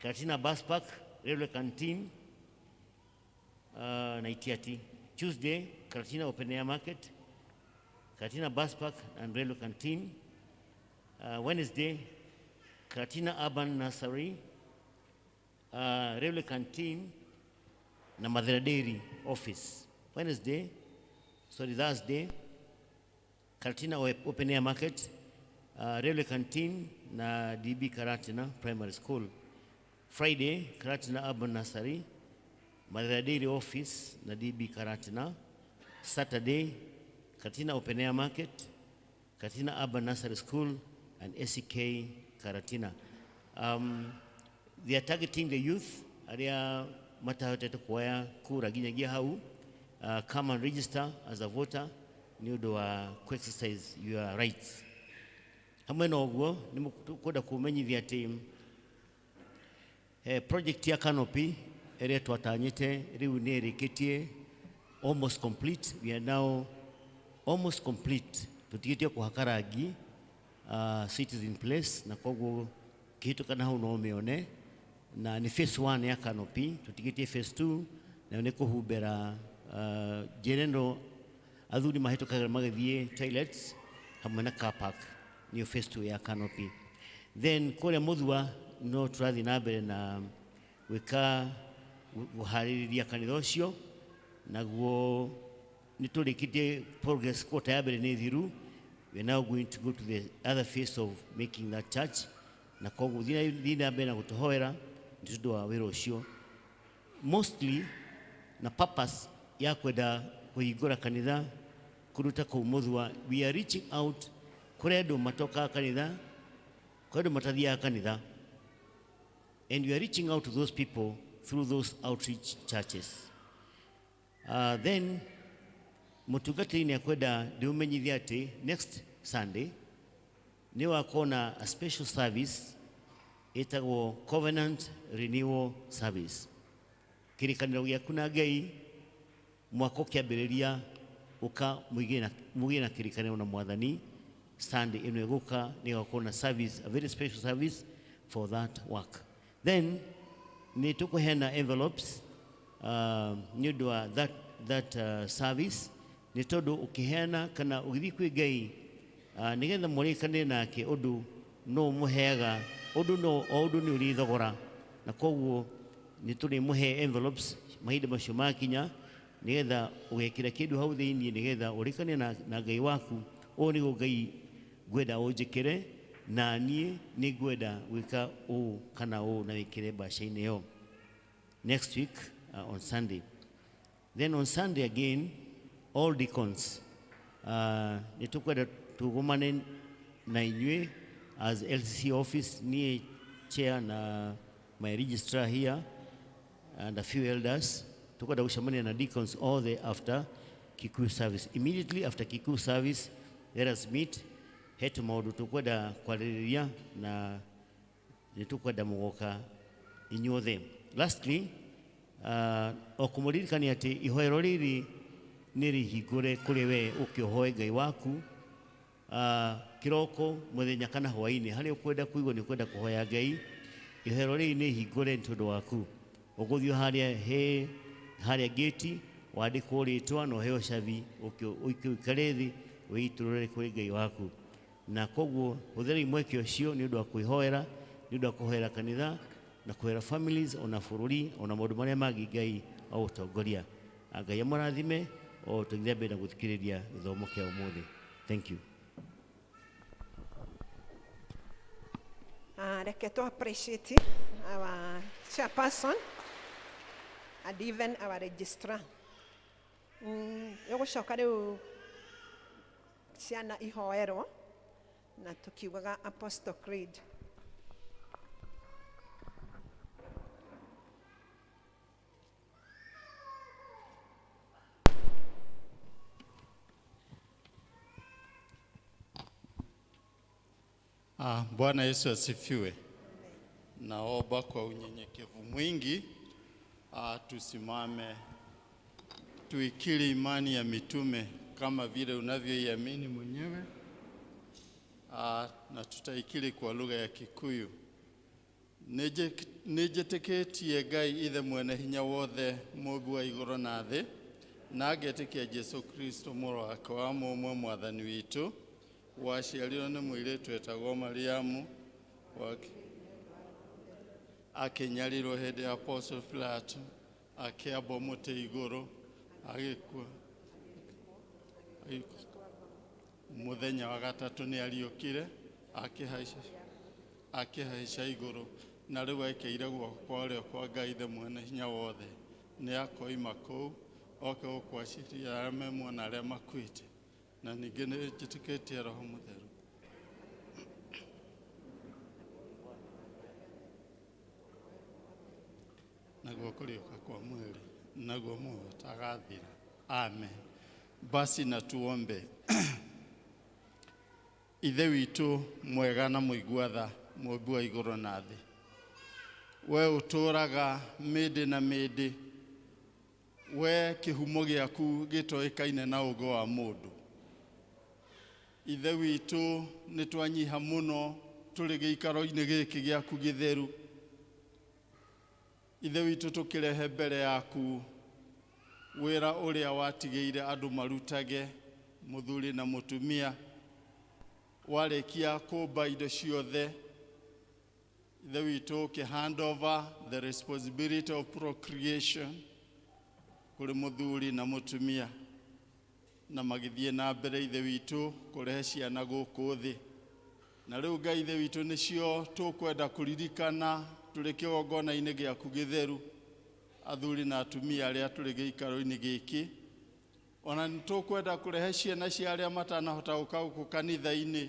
Karatina Bus Park, Railway Canteen na Itiati. Tuesday, Karatina Open Air Market, Karatina Bus Park and Railway Canteen. Wednesday, Karatina Urban Nursery, Railway Canteen na Mathira Dairy Office. Wednesday, sorry, Thursday, Karatina Open Air Market, Railway Canteen na DB Karatina Primary School. Friday, Karatina Urban Nursery, Mathira Dairy Office na DB Karatina. Saturday, Karatina Open Air Market, Karatina Urban Nursery School, and ACK Karatina. They are targeting the youth arĩa matahotete kuoya kura nginyagia hau, come and register as a voter nĩ ũndũ wa ku-exercise your rights. Hamwe na ũguo nĩ kwenda kũmenyithia atĩ Project ya canopy ĩrĩa twatanyĩte rĩu nĩ ĩrĩkĩtie, almost complete. We are now almost complete, tũtigĩtie kũhaka rangi. Seat is in place, na koguo kĩhĩtũka hau no ũmĩone, na nĩ phase 1 ya canopy. Tũtigĩtie phase 2, nayo nĩ kũhumbĩra njĩra ĩno athuri mahĩtũkagĩra magĩthiĩ toilets hamwe na car park, nĩyo phase 2 ya canopy. Then kũrĩa Mũthua no tũrathiĩ na mbere na gwĩka kũharĩrĩria kanitha ũcio, naguo nĩ tũrĩkĩtie progress. Quarter ya mbere nĩ thiru. We are now going to go to the other phase of making that church, na koguo thiĩ na mbere na gũtũhoera nĩ tondũ wa wĩra ũcio mostly, na purpose ya kwenda kũhingũra kanitha kũruta kũu Mũthua. We are reaching out kũrĩ andũ matokaga kanitha, kũrĩ andũ matathiaga kanitha, and we are reaching out to those people through those outreach churches. Then mũtungatĩri nĩ akwenda ndĩũmenyithie atĩ next Sunday nĩ wakorwo na a special service ĩtagwo Covenant Renewal Service. Kĩrĩkanĩro gĩaku na Ngai, mwaka ũkĩambĩrĩria, ũka mũgĩe na kĩrĩkanĩro na Mwathani. Sunday ĩno ĩgũka nĩ ĩgakorwo na service, a very special service for that work. Then nĩ tũkũheana envelopes nĩ ũndũ wa that service, nĩ tondũ ũkĩheana kana ũgĩthiĩ kwĩ Ngai nĩgetha mũrĩkanĩre nake, ũndũ no ũmũheaga ũndũ no o ũndũ nĩ ũrĩ thogora, na koguo nĩ tũrĩmũhe envelopes mahinda macio makinya, nĩgetha ũgekĩra kĩndũ hau thĩiniĩ, nĩgetha ũrĩkane na Ngai waku, ũũ nĩguo Ngai ngwenda ũnjĩkĩre, na niĩ nĩ ngwenda gwĩka ũũ kana ũũ, na wĩkĩre mbaca-inĩ ĩyo next week on Sunday. Then on Sunday again, all deacons, nĩ tũkwenda tũgomane na inyuĩ as LCC office, niĩ chair na my registrar here and a few elders. Tukwenda gũcemania na deacons all the after Kikuyu service. Immediately after Kikuyu service, let us meet. He tũmaũndũ tũkwenda kwarĩrĩria na nĩ tũkwenda mũgoka inyuothe. Lastly, o kũmũririkania atĩ ihoero rĩrĩ nĩ rĩhingũre kũrĩ we ũke ũhoe Ngai waku kĩroko, mũthenya kana hwaĩ-inĩ, harĩa ũkwenda kũigua nĩ ũkwenda kũhoya Ngai, ihoero rĩrĩ nĩ hingũre nĩ tondũ waku. Ũgũthiĩ harĩa he harĩa gate, wandĩkwo rĩtwa na ũheo cabi, ũke ũikare thĩ wĩitũrũre kũrĩ Ngai waku, na koguo hũthĩrai mweke ũcio nĩ ũndũ wa kwĩhoera, nĩ ũndũ wa kũhoera kanitha na kũhoera families, ona bũrũri, ona maũndũ marĩa mangĩ Ngai agũtongoria. Ngai amũrathime o tũgĩthiĩ mbere na gũthikĩrĩria gĩthomo kĩa ũmũthĩ. Thank you. Reke to appreciate our chairperson and even our registrar. Ĩgũcoka rĩu ciana ihoerwo na tukiugaga Apostle Creed. Ah, Bwana Yesu asifiwe. Naomba kwa unyenyekevu mwingi tusimame tuikiri imani ya mitume kama vile unavyoiamini mwenyewe, na tutaikiri kwa lugha ya Kikuyu. Nĩnjĩtĩkĩtie Ngai Ithe mwene hinya wothe, mũmbi wa igũrũ na thĩ, na ngetĩkia Jesu Kristo, mũrũ wake wa mũmwe, Mwathani witũ, waciarirwo nĩ mũirĩtu etagwo Mariamu, akĩnyarirwo hĩndĩ ya Apostle Pilato, akĩambwo mũtĩ igũrũ, agĩkua. Mũthenya wa gatatũ nĩ ariũkire, akĩhaica igũrũ, na rĩu aikaire guoko kwa ũrĩo kwa Ngai Ithe mwene hinya wothe. Nĩ akoima kũu oke gũkwaciria arĩa me muoyo na arĩa makuĩte. Na ningĩ nĩ njĩtĩkĩtie Roho Mũtheru, naguo kũriũka kwa mwĩrĩ, naguo muoyo ũtagathira. Amen. Basi na tuombe. Ithe witũ mwega na mũigua tha, mũmbi wa igũrũ na thĩ. We ũtũũraga mĩndĩ na mĩndĩ, we kĩhumo gĩaku gĩtoĩkaine na ũgo wa mũndũ. Ithe witũ, nĩ twanyiha mũno tũrĩ gĩikaro-inĩ gĩkĩ gĩaku gĩtheru. Ithe witũ, tũkĩrehe mbere yaku wĩra ũrĩa watigĩire andũ marutage, mũthuri na mũtumia. Warĩkia kũmba indo ciothe, Ithe witũ, ũkĩ hand over the responsibility of procreation kũrĩ mũthuri na mũtumia, na magĩthiĩ na mbere, Ithe witũ, kũrehe ciana gũkũ thĩ. Na rĩu, Ngai Ithe witũ, nĩcio tũkwenda kũririkana tũrĩ kĩgongona-inĩ gĩaku gĩtheru, athuri na atumia arĩa tũrĩ gĩikaro-inĩ gĩkĩ. Ona nĩ tũkwenda kũrehe ciana cia arĩa matanahota gũka gũkũ kanitha-inĩ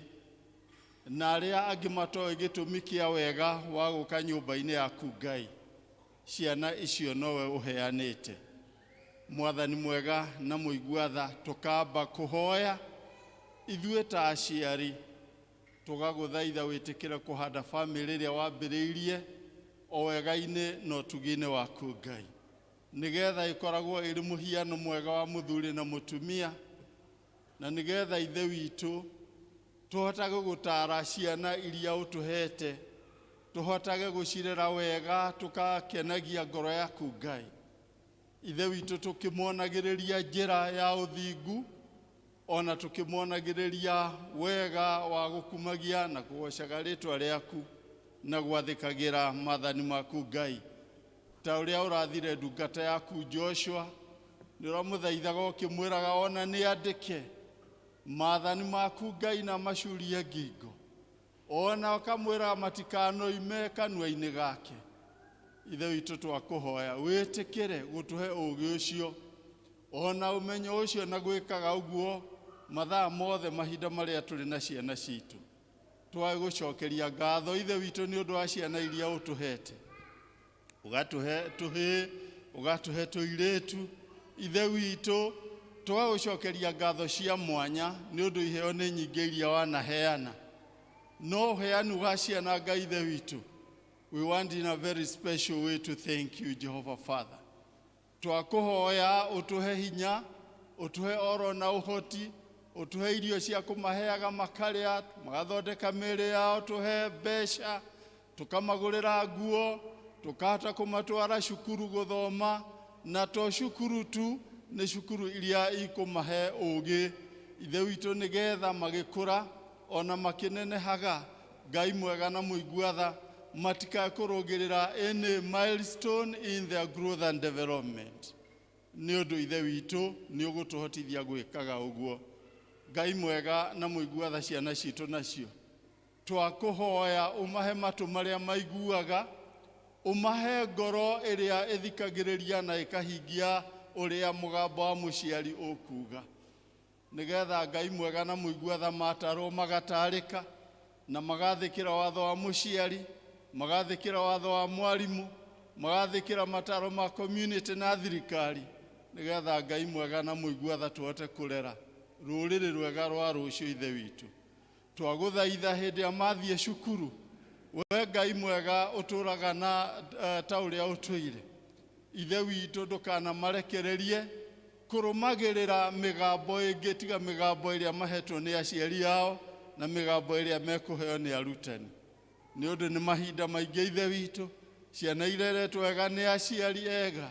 na arĩa angĩ matoĩ gĩtũmi kĩa wega wa gũka nyũmba-inĩ yaku. Ngai, ciana icio nowe ũheanĩte. Mwathani mwega na mũigua tha, tũkamba kũhoya ithuĩ ta aciari, tũgagũthaitha wĩtĩkĩre kũhanda bamĩrĩ ĩrĩa wambĩrĩirie o wega-inĩ na ũtugi-inĩ waku, Ngai, nĩgetha ĩkoragwo ĩrĩ mũhiano mwega wa mũthuri na mũtumia, na nĩgetha, Ithe witũ, tũhotage gũtaara ciana iria ũtũhete, tũhotage gũcirera wega, tũkakenagia ngoro yaku, Ngai Ithe witũ, tũkĩmonagĩrĩria njĩra ya ũthingu, ona tũkĩmonagĩrĩria wega wa gũkumagia na kũgocaga rĩtwa rĩaku na gwathĩkagĩra maathani maku, Ngai, ta ũrĩa ũrathire ndungata yaku Joshua. Nĩ ũramũthaithaga ũkĩmwĩraga ona nĩ andĩke maathani maku, Ngai, na macurie ngingo, ona ũkamwĩraga matikanoime kanua-inĩ gake. Ithe witũ, twakũhoya wĩtĩkĩre gũtũhe ũũgĩ ũcio ona ũmenyo ũcio na gwĩkaga ũguo mathaa mothe, mahinda marĩa tũrĩ na ciana citũ. Twage gũcokeria ngatho, Ithe witũ, nĩ ũndũ wa ciana iria ũtũhete, ũgatũhe tũhĩĩ, ũgatũhe tũirĩtu. Ithe witũ, tũgagũcokeria ngatho cia mwanya nĩ ũndũ iheo nĩ nyingĩ iria wanaheana, no ũheani wa ciana, Ngai Ithe witũ, we want in a very special way to thank you, Jehovah Father. Twakũhoya ũtũhe hinya, ũtũhe oro na ũhoti, ũtũhe irio cia kũmaheaga makarĩa magathondeka mĩĩrĩ yao, tũhe mbeca tũkamagũrĩra nguo, tũkahota kũmatwara cukuru gũthoma, na to cukuru tu, nĩ cukuru iria ikũmahe ũũgĩ, Ithe witũ, nĩgetha magĩkũra ona makĩnenehaga, Ngai mwega na mũigua tha, matikae kũrũgĩrĩra any milestone in their growth and development, nĩ ũndũ, Ithe witũ, nĩ ũgũtũhotithia gwĩkaga ũguo. Ngai mwega na mũigua tha, ciana citũ nacio twakũhoya ũmahe matũ marĩa maiguaga, ũmahe ngoro ĩrĩa ĩthikagĩrĩria na ĩkahingia ũrĩa mũgambo wa mũciari ũkuga, nĩgetha, Ngai mwega na mũigua tha, matarwo magatarĩka na magathĩkĩra watho wa mũciari, magathĩkĩra watho wa mwarimũ, magathĩkĩra mataro ma community na thirikari, nĩgetha, Ngai mwega na mũigua tha, tũhote kũrera rũrĩrĩ rwega rwa rũciũ. Ithe witũ, twagũthaitha hĩndĩ ĩrĩa mathiĩ cukuru, we Ngai mwega ũtũraga na ta ũrĩa ũtũire, Ithe witũ, ndũkanamarekererie kũrũmagĩrĩra mĩgambo ĩngĩ tiga mĩgambo ĩrĩa mahetwo nĩ aciari ao na mĩgambo ĩrĩa mekũheo nĩ arutani, nĩ ũndũ nĩ mahinda maingĩ, Ithe witũ, ciana ireretwo wega nĩ aciari ega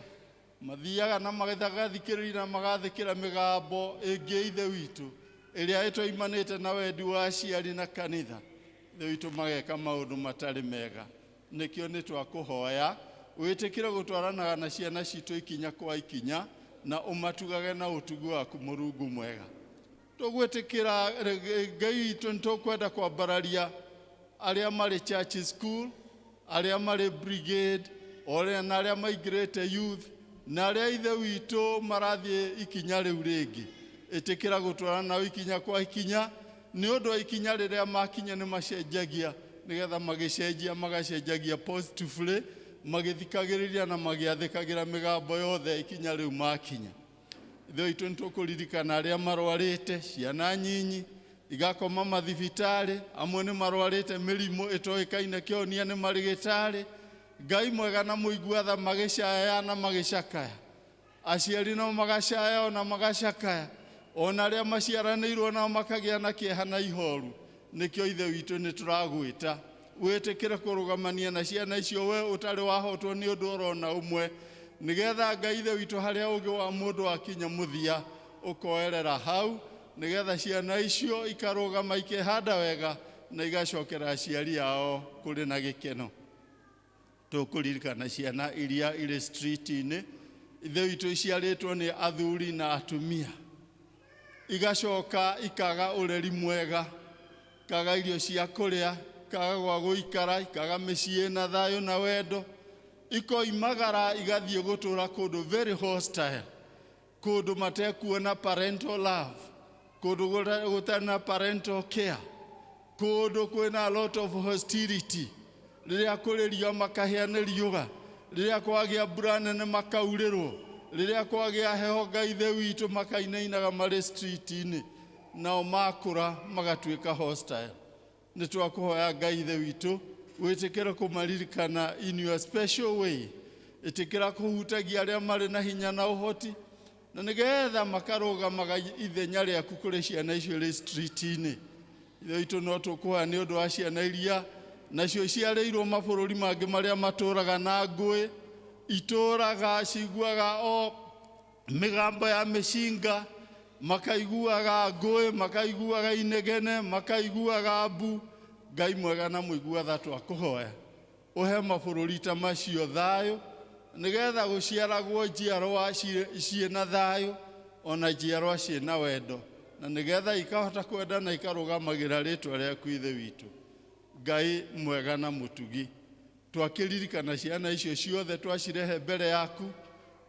mathiaga na magathikĩrĩria na magathĩkĩra mĩgambo ĩngĩ, Ithe witũ, ĩrĩa ĩtoimanĩte na wendi wa aciari na kanitha, Ithe witũ, mageka maũndũ matarĩ mega. Nĩkĩo nĩ twakũhoya wĩtĩkĩre gũtwaranaga na ciana citũ ikinya kwa ikinya na ũmatugage na ũtugi waku. Mũrungu mwega, tũgwĩtĩkĩra, Ngai witũ, nĩ tũkwenda kwambararia arĩa marĩ church school, arĩa marĩ brigade, orĩa na arĩa maingĩrĩte youth, na arĩa, Ithe witũ, marathiĩ ikinya rĩu rĩngĩ. Ĩtĩkĩra gũtwarana nao ikinya kwa ikinya, nĩ ũndũ wa ikinya rĩrĩa makinya nĩ macenjagia, nĩgetha magĩcenjia magacenjagia positively, magĩthikagĩrĩria na magĩathĩkagĩra mĩgambo yothe ikinya rĩu makinya. Ithe witũ, nĩ tũkũririkana arĩa marwarĩte, ciana nyinyi igakoma mathibitarĩ, amwe nĩ marwarĩte mĩrimũ ĩtoĩkaine kĩhonia nĩ marĩgĩtarĩ. Ngai mwega na mũigua tha magĩcaya na magĩcakaya. Aciari nao magacaya ona magacakaya, ona arĩa maciaranĩirwo nao makagĩa na kĩeha na ihoru. Nĩkĩo Ithe witũ nĩ tũragwĩta wĩtĩkĩre kũrũgamania na ciana icio we ũtarĩ wahotwo nĩ ũndũ orona ũmwe, nĩgetha Ngai Ithe witũ harĩa ũngĩ wa mũndũ akinya mũthia ũkoerera hau, nĩgetha ciana icio ikarũgama ikehanda wega na igacokera aciari ao kũrĩ na gĩkeno. Tũkũririkana ciana iria irĩ street-inĩ, Ithe witũ iciarĩtwo nĩ athuri na atumia, igacoka ikaga ũreri mwega, ikaga irio cia kũrĩa, ikaga gwa gũikara, ikaga mĩciĩ na thayũ na wendo, ikoimagara igathiĩ gũtũra kũndũ very hostile, kũndũ matekuona parental love, kũndũ gũtarĩ na parental care, kũndũ kwĩna a lot of hostility. Rĩrĩa kũrĩ riũa makahĩa nĩ riũa, rĩrĩa kwagĩa mbura nene makaurĩrwo, rĩrĩa kwagĩa heho Ngai Ithe witũ makainainaga marĩ street-inĩ, nao makũra magatuĩka hostile. Nĩ twakũhoya Ngai Ithe witũ wĩtĩkĩre kũmaririkana in your special way, ĩtĩkĩra kũhutagia arĩa marĩ na hinya na ũhoti, na nĩgetha makarũgamaga ithenya rĩaku kũrĩ ciana icio irĩ street-inĩ. Ithe witũ no tũkũhoya nĩ ũndũ wa ciana iria nacio ciarĩirwo mabũrũri mangĩ marĩa matũraga na ngũĩ, itũraga ciguaga o mĩgambo ya mĩcinga, makaiguaga ngũĩ, makaiguaga inegene, makaiguaga mbu. Ngai mwega na mũigua tha twakũhoya ũhe mabũrũri ta macio thayũ, nĩgetha gũciaragwo njiarwa ciĩna thayũ ona njiarwa ciĩna wendo, na nĩgetha ikahota kwenda na ikarũgamagĩra rĩtwa rĩaku Ithe witũ. Ngai mwega na mũtugi, twakĩririkana ciana icio ciothe twacirehe mbere yaku,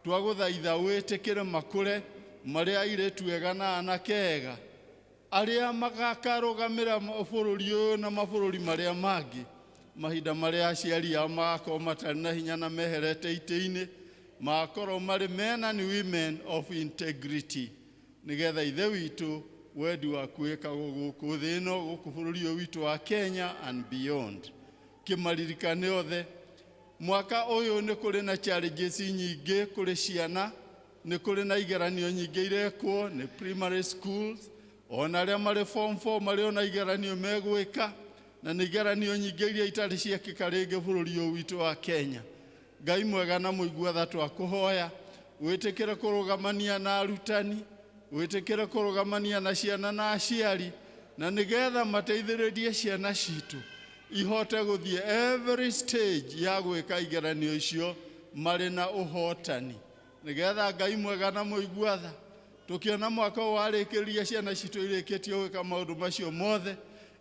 twagũthaitha wĩtĩkĩre makũre marĩ airĩtu ega na anake ega, arĩa magakarũgamĩra bũrũri ũyũ na mabũrũri marĩa mangĩ, mahinda marĩa aciari ao magakorwo matarĩ na hinya na meherete itĩ-inĩ, magakorwo marĩ men and women of integrity, nĩgetha Ithe witũ wendi waku wĩkagwo gũkũ thĩ ĩno, gũkũ bũrũri ũyũ witũ wa Kenya and beyond. Kĩmaririkane othe. Mwaka ũyũ nĩ kũrĩ na challenges nyingĩ kũrĩ ciana, nĩ kũrĩ na igeranio nyingĩ irekwo nĩ primary schools, ona arĩa marĩ form 4 marĩ ona igeranio megwĩka, na nĩ igeranio nyingĩ iria itarĩ ciekĩka rĩngĩ bũrũri ũyũ witũ wa Kenya. Ngai mwega na mũigua tha twakũhoya wĩtĩkĩre kũrũgamania na arutani, wĩtĩkĩre kũrũgamania na ciana na aciari, na nĩgetha mateithĩrĩrie ciana citũ ihote gũthiĩ every stage ya gwĩka igeranio icio marĩ na ũhotani, nĩgetha Ngai mwega na mũigua tha tũkĩona mwaka ũyũ warĩkĩrĩria ciana citũ irĩkĩtie gwĩka maũndũ macio mothe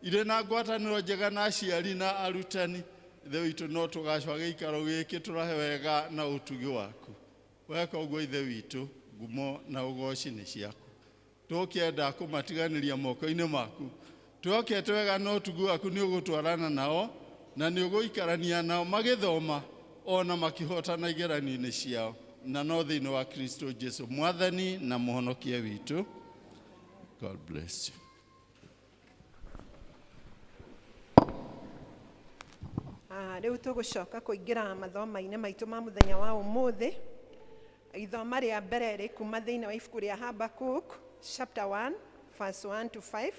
irĩ na ngwatanĩro njega na aciari na arutani. Ithe witũ no tũgacwa gĩikaro gĩkĩ tũrahe wega na ũtugi waku. Weka ũguo Ithe witũ, ngumo na ũgoci nĩ ciaku. Tũkĩenda kũmatiganĩria moko-inĩ maku, twĩhokete wega na ũtugi waku nĩ ũgũtwarana nao na nĩ ũgũikarania nao magĩthoma ona makĩhotana igeranio-inĩ ciao, na no thĩinĩ wa Kristo Jesu Mwathani na Mũhonokia witũ. God bless you. Rĩu tũgũcoka kũingĩra mathoma-inĩ maitũ ma mũthenya wa ũmũthĩ. Ithoma rĩa mbere rĩ kuma thĩinĩ wa ibuku rĩa Habakkuk chapter 1 verse 1 to 5,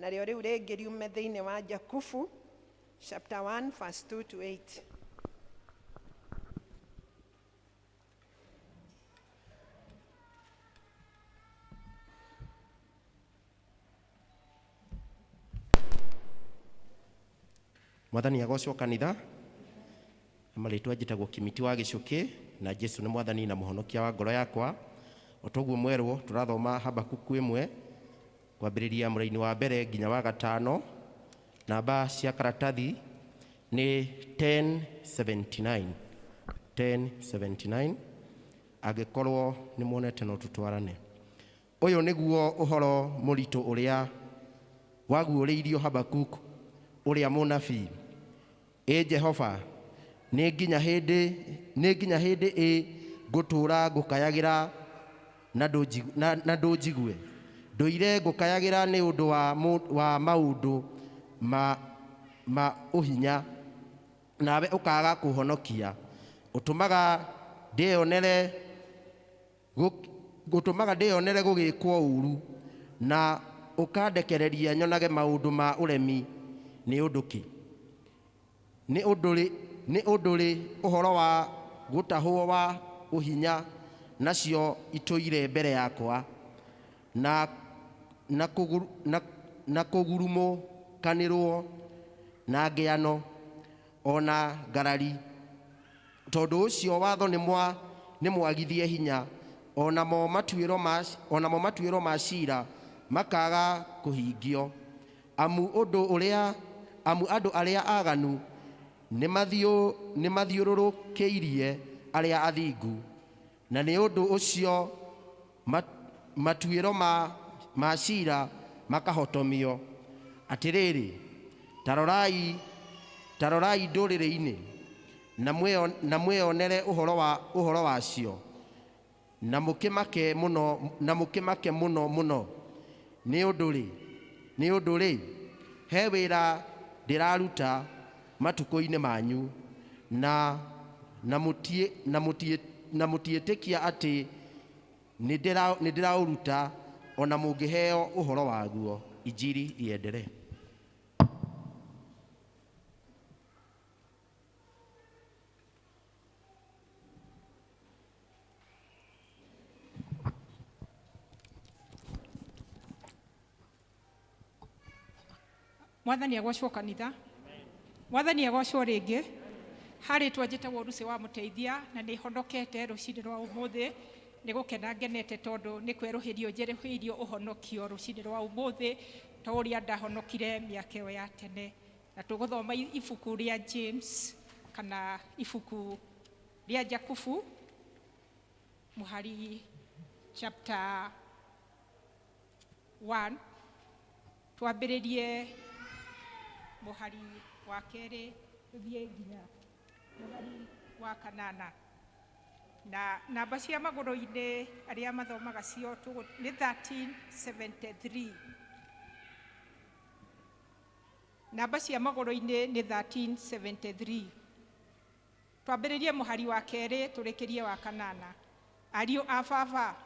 narĩo rĩu rĩngĩ riume thĩinĩ wa Jakubu chapter 1 verse 2 to 8. Mwathani agocwo kanitha. Na marĩtwa njĩtagwo Kimiti wa Gĩcũkĩ, na Jesu nĩ Mwathani na Mũhonokia wa ngoro yakwa. O toguo mwerwo tũrathoma Habakuku 1 kwambĩrĩria mũraini wa mbere nginya wa gatano. Namba cia karatathi nĩ 1079. 1079. Angĩkorwo nĩ muonete no tũtwarane. Ũyũ nĩguo ũhoro mũritũ ũrĩa waguũrĩirio Habakkuk ũrĩa mũnabii. Ĩ Jehova, nĩ nginya hĩndĩ ĩ ngũtũũra ngũkayagĩra na ndũnjigue? Ndũire ngũkayagĩra nĩ ũndũ wa maũndũ ma ũhinya Nawe ũkaaga kũhonokia. Ũtũmaga ndĩyonere Ũtũmaga ndĩyonere gũgĩkwo ũũru, na ũkandekereria nyonage maũndũ ma ũremi nĩ ũndũ kĩ? Nĩ ũndũ-rĩ, ũhoro wa gũtahwo wa ũhinya nacio itũire mbere yakwa, na kũgurumũkanĩrũo na ngĩano, o na ngarari. Tondũ ũcio watho nĩ mwagithie hinya, o namo matuĩro ma cira makaaga kũhingio. Amu andũ arĩa aganu nĩmathiũrũrũkĩirie arĩa athingu, na nĩ ũndũ ũcio matuĩro ma cira makahotomio. Atĩrĩrĩ, ta rorai ndũrĩrĩ-inĩ, na mwĩonere ũhoro wacio, na mũkĩmake mũno mũno. Nĩ ũndũ-rĩ, he wĩra ndĩraruta matukũ-inĩ manyu, na mũtiĩtĩkia atĩ nĩndĩraũruta, o na mũngĩheo ũhoro waguo. Injili iendelee. Mwathani agocwo kanitha. Mwathani agocwo rĩngĩ. Harĩ twanjĩtagwo Lucy wa Mũteithia, na nĩ honokete rũcinĩ rwa ũmũthĩ. Nĩ gũkena ngenete tondũ nĩ kwerũhĩrio njerũhĩirio ũhonokio rũcinĩ rwa ũmũthĩ, ta ũrĩa ndahonokire mĩaka ĩyo ya tene. Na tũgũthoma ibuku rĩa James kana ibuku rĩa Jakubu, mũhari chapter 1, twambĩrĩrie mũhari wa kerĩ tũthiĩ nginya mũhari wa kanana. Na namba cia magũrũ-inĩ arĩa mathomaga cio nĩ 1373. Namba cia magũrũ-inĩ nĩ 1373. Twambĩrĩrie mũhari wa kerĩ tũrĩkĩrie wa kanana. Ariũ a baba,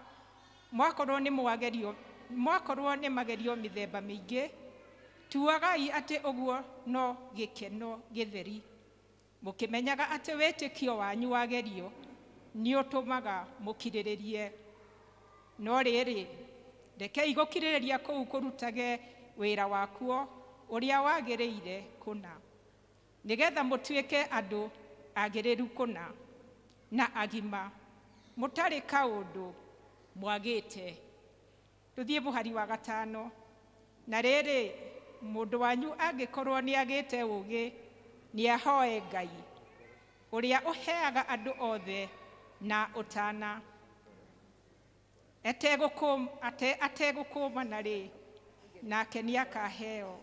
mwakorwo nĩ mwagerio, mwakorwo nĩ magerio mĩthemba mĩingĩ, tuagai atĩ ũguo no gĩkeno gĩtheri, mũkĩmenyaga atĩ wĩtĩkio wanyu wagerio nĩũtũmaga mũkirĩrĩrie. No rĩrĩ, rekei gũkirĩrĩria kũu kũrutage wĩra wakuo ũrĩa wagĩrĩire kũna, nĩgetha mũtuĩke andũ agĩrĩru kũna na agima, mũtarĩ kaũndũ mwagĩte. Tũthiĩ mũhari wa gatano. Na rĩrĩ, mũndũ wanyu angĩkorwo nĩagĩte ũũgĩ, nĩahoe Ngai, ũrĩa ũheaga andũ othe na ũtana, ategũkũmana rĩ, nake nĩakaheo.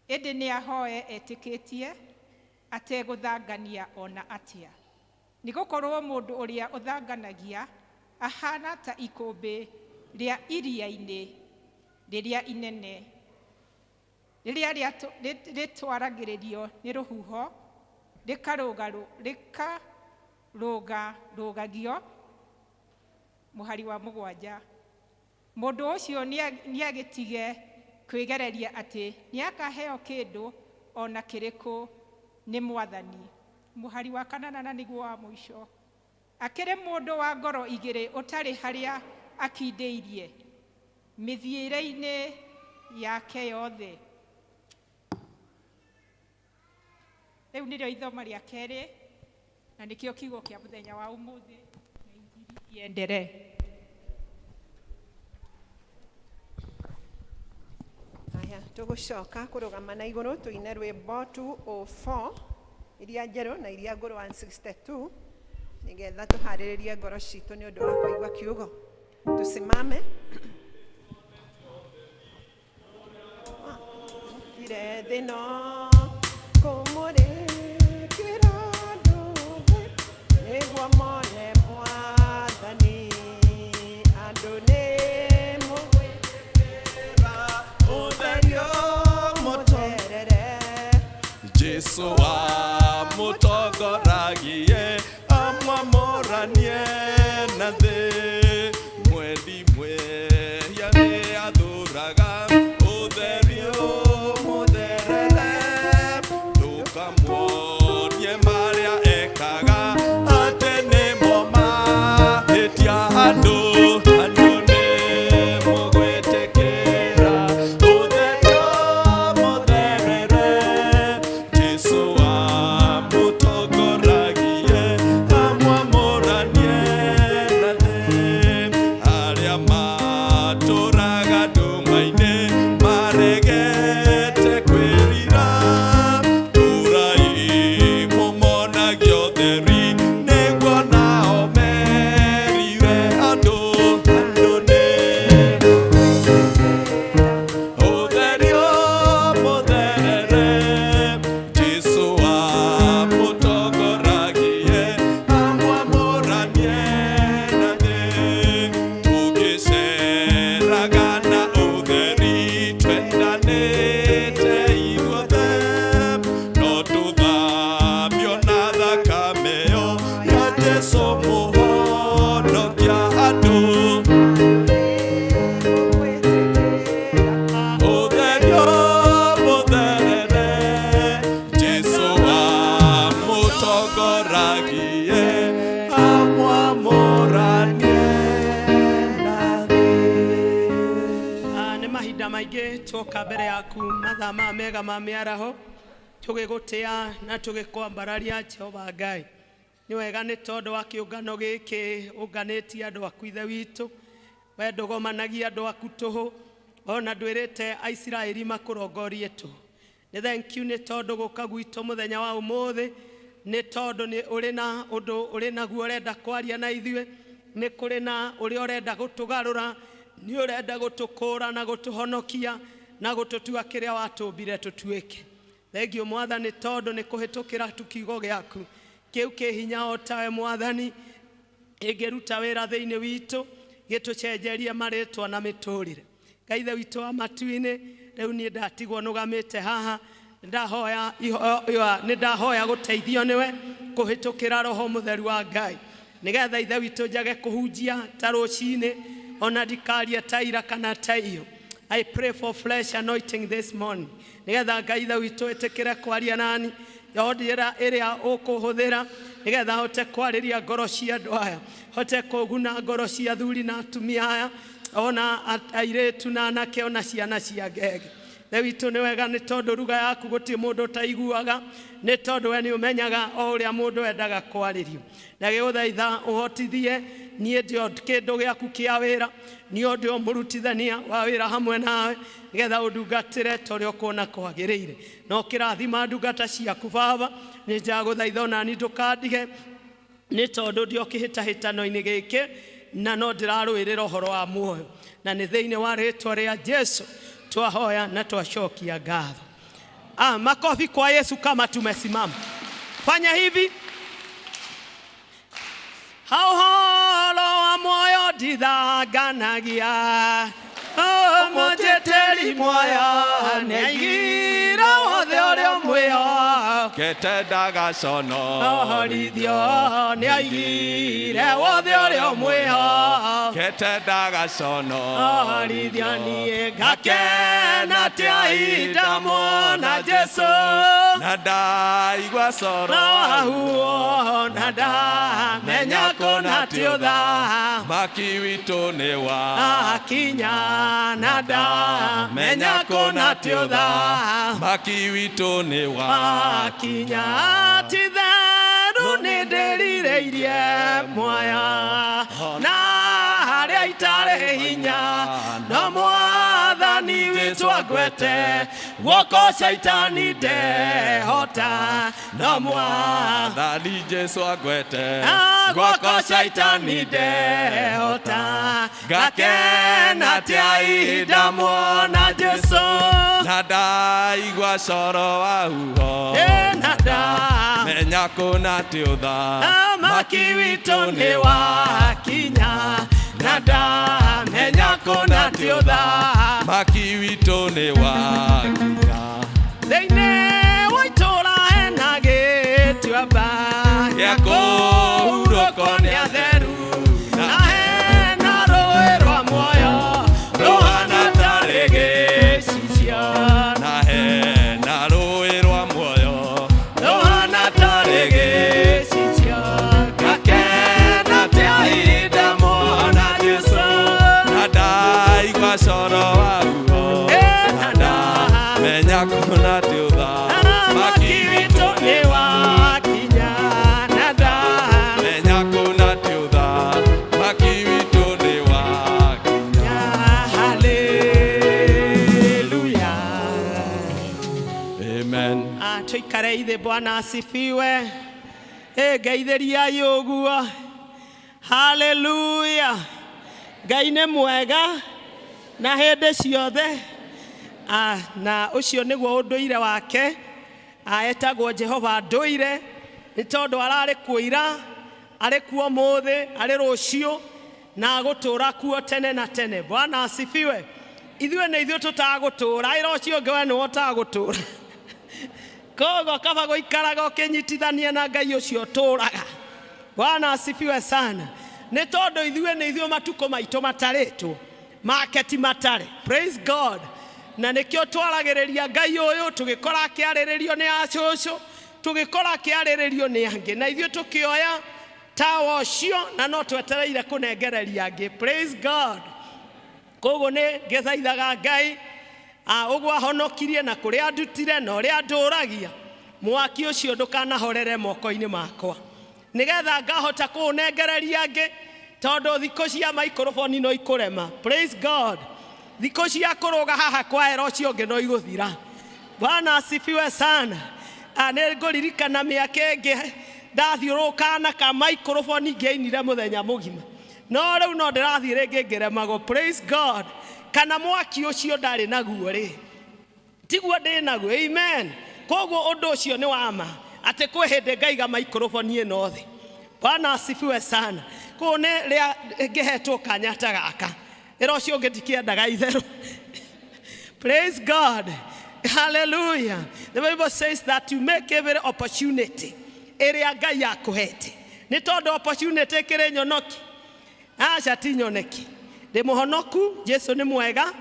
Ĩndĩ nĩahoe etĩkĩtie, ategũthangania ona atĩa. Nĩgũkorwo mũndũ ũrĩa ũthanganagia ahana ta ikũmbĩ rĩa iria-inĩ rĩrĩa inene, rĩrĩa rĩtwaragĩrĩrio nĩ rũhuho, rĩkarũgarũgagio. Mũhari wa mũgwanja. Mũndũ ũcio nĩagĩtige kwĩgereria atĩ nĩakaheo kĩndũ ona kĩrĩkũ nĩ Mwathani. Mũhari wa kanana na nĩguo wa mũico. Akĩrĩ mũndũ wa ngoro igĩrĩ ũtarĩ harĩa akindĩirie mĩthiĩre-inĩ yake yothe. Rĩu nĩrĩo ithoma rĩa kerĩ, na nĩkĩo kiugo kĩa mũthenya wa ũmũthĩ, na injiri iendelee. Aya, tũgũcoka kũrũgama na igũrũ tũine rwĩmbo 204, iria njerũ na iria ngũrũ 162, nĩgetha tũharĩrĩrie ngoro citũ nĩ ũndũ wa kũigua kiugo. Tusimame. Kire thĩno kũmũrĩkĩra ndũthĩ, nĩguo mone Mwathani. Andũ nĩ mũgwĩtĩkĩra ũtherio mũterere. Jesu wa Amwamũranie na thĩ. Mwendi mwehia nĩ athũraga ũtheri ũmũtherere. Ndũkamuonie marĩa ekaga atĩ nĩmo mahĩtia andũ. Andũ nĩ mũgwĩtĩkĩra ũtheri ũmũtherere. Jesũ amũtongoragie amwamũranie na thĩ. Arĩa matũraga nduma-inĩ maregete kwĩrira. Tũrai mũmonagie ũtheri nĩguo nao merire andũ. Andũ nĩ ũtheri ũmũtherere. Jesũ amũtongoragie amwamũranie na thĩ. Tũngĩceraga na ũtheri twendanĩte ithuothe. No tũthambio na thakame ĩyo ya Jesũ mũhonokia andũ. Ũtheri ũmũtherere. Jesũ amũtongoragie amwamũranie na thĩ. Ah, nĩ mahinda maingĩ tuoka mbere yaku mathaa maya mega ma mĩaraho tũgĩgũtĩa na tũgĩkwambararia Jehova Ngai. Nĩ wega nĩ tondũ wa kĩũngano gĩkĩ ũnganĩtie andũ aku ithe witũ. We ndũgomanagia andũ aku tũhũ ona ndwĩrĩte Aisiraeli makũrongorie tũhũ. Nĩ thank you nĩ tondũ gũka gwitũ mũthenya wa ũmũthĩ nĩ tondũ nĩ ũrĩ na ũndũ ũrĩ naguo ũrenda kwaria na ithuĩ, nĩ kũrĩ na ũrĩa ũrenda gũtũgarũra, nĩ ũrenda gũtũkũra na gũtũhonokia na gũtũtua kĩrĩa watũmbire tũtuĩke. Thengiũ Mwathani tondũ nĩ kũhĩtũkĩra tu kiugo gĩaku kĩu kĩ hinya o tawe Mwathani ĩngĩruta wĩra thĩinĩ witũ gĩtũcenjerie marĩtwa na mĩtũrĩre. Ngai Ithe witũ wa matu-inĩ, rĩu niĩ ndatigwo nũgamĩte haha, ndahoya nĩ ndahoya gũteithio nĩwe kũhĩtũkĩra Roho Mũtheru wa Ngai, nĩgetha Ithe witũ njage kũhunjia ta rũcinĩ ona ndikarie ta ira kana ta iyo. I pray for fresh anointing this morning, nĩgetha Ngai Ithe witũ ĩtĩkĩre kwaria nani njĩra ĩrĩa ũkũhũthĩra nĩgetha hote kwarĩria ngoro cia andũ aya, hote kũguna ngoro cia athuri na atumia aya ona airĩtu na anake ona ciana cia ngenge. Ithe witũ nĩ wega nĩ tondũ ruga yaku gũtirĩ mũndũ ũtaiguaga, nĩ tondũ we nĩ ũmenyaga o ũrĩa mũndũ endaga kwarĩrio. Ndagĩgũthaitha ũhotithie niĩ ndĩ o kĩndũ gĩaku kĩa wĩra, niĩ ndĩ o mũrutithania wa wĩra hamwe nawe, nĩgetha ũndungatĩre ta ũrĩa ũkuona kwagĩrĩire. Na ũkĩrathima ndungata ciaku Baba, nĩ ndagũthaitha onani ndũkandige, nĩ tondũ ndĩ o kĩhĩtahĩtano-inĩ gĩkĩ na no ndĩrarũĩrĩra ũhoro wa muoyo. Na nĩ thĩinĩ wa rĩtwa rĩa Jesu twahoya na twacokia ngatho. Ah, makofi kwa Yesu kama tumesimama. Fanya hivi. Ha ũhoro wa muoyo ndithanganagia, mũnjĩtĩri muoyo nĩaigire wothe ũrĩa mwĩho Kete ndagaconorithio. Nĩaigire wothe ũrĩa mwĩho Kete ndagaconorithio. Orithio. Niĩ ngakena tia ihinda muona Jesu Na ndaigua coro wahuo na ndamenya kũna ti ũtha Maki witũ nĩ wa akinya na ndamenya kũna ti ũtha Maki witũ nĩ wa akinya ti theru nĩ ndĩrirĩirie mwaya na harĩa itarĩ hinya no Mwathani witũ angwete guoko caitani ndehota no Mwathani Jesu angwete guoko caitani ndehota ngakena tia ihinda muona Jesu na ndaigua coro wa huho na menya kũna ti ũtha maki witũ nĩ wakinya na ndamenya kũna ti ũtha maki witũ nĩ wakinya thĩinĩ wa itũũra hena gĩtuamba gĩa kũhurũko nĩ atheru. coro waguo Na ndamenya kũna atĩ ũthamaki Ũthamaki witũ nĩ wakinya na ndamenya kũna atĩ ũthamaki witũ nĩ wakinya. Haleluya. Amen. Tuikare ithe. Bwana asifiwe. Ngeithĩriai ũguo. Haleluya. Ngai nĩ mwega na hĩndĩ ciothe. Na ũcio nĩguo ũndũire wake. Etagwo Jehova ndũire nĩ tondũ ararĩ kuo ira, arĩ kuo mũthĩ, arĩ rũciũ na agũtũũra kuo tene na tene. Bwana asifiwe. Ithuĩ nĩ ithuĩ tũtagũtũũra, ĩra ũcio ũngĩ we nĩwe ũtagũtũũra. Koguo kaba gũikaraga ũkĩnyitithania na Ngai ũcio ũtũũraga. Bwana asifiwe sana. Nĩ tondũ ithuĩ nĩ ithuĩ matukũ maitũ matarĩtwo, make ti matare. Praise God. Na nĩkĩo twaragĩrĩria Ngai ũyũ, tũgĩkora akĩarĩrĩrio nĩ acũcũ, tũgĩkora akĩarĩrĩrio nĩ angĩ, na ithuĩ tũkĩoya tawa ũcio na no twetereire kũnengereria angĩ. Praise God. Koguo nĩ ngĩthaithaga Ngai ũguo ahonokirie na kũrĩa ndutire na ũrĩa ndũragia, mwaki ũcio ndũkanahorere moko-inĩ makwa, nĩgetha ngahota kũũnengereria angĩ, tondũ thikũ cia maikroboni no ikũrema. Praise God. Thikũ cia kũrũga haha kwa era ũcio ũngĩ no igũthira. Bwana asifiwe sana. Nĩ ngũririkana mĩaka ĩngĩ ndathiũrũrũkaga na ka maikroboni ngĩainire mũthenya mũgima, no rĩu no ndĩrathiĩ rĩngĩ ngĩremagwo. Praise God. Kana mwaki ũcio ndarĩ naguo rĩ, tiguo ndĩ naguo. Amen. Koguo ũndũ ũcio nĩ wa ma atĩ kwĩ hĩndĩ ngaiga maikroboni ĩno thĩ. Bwana asifiwe sana. Koguo nĩ rĩa ngĩhetwo kanya ta gaka, ĩra ũcio ũngĩ ndikĩendaga itherũ. Praise God. Hallelujah. The Bible says that you make every opportunity ĩrĩa Ngai akũhete, nĩ tondũ opportunity ĩkĩrĩ nyonoki, aca ti nyoneki. Ndĩ mũhonoku. Jesu nĩ mwega,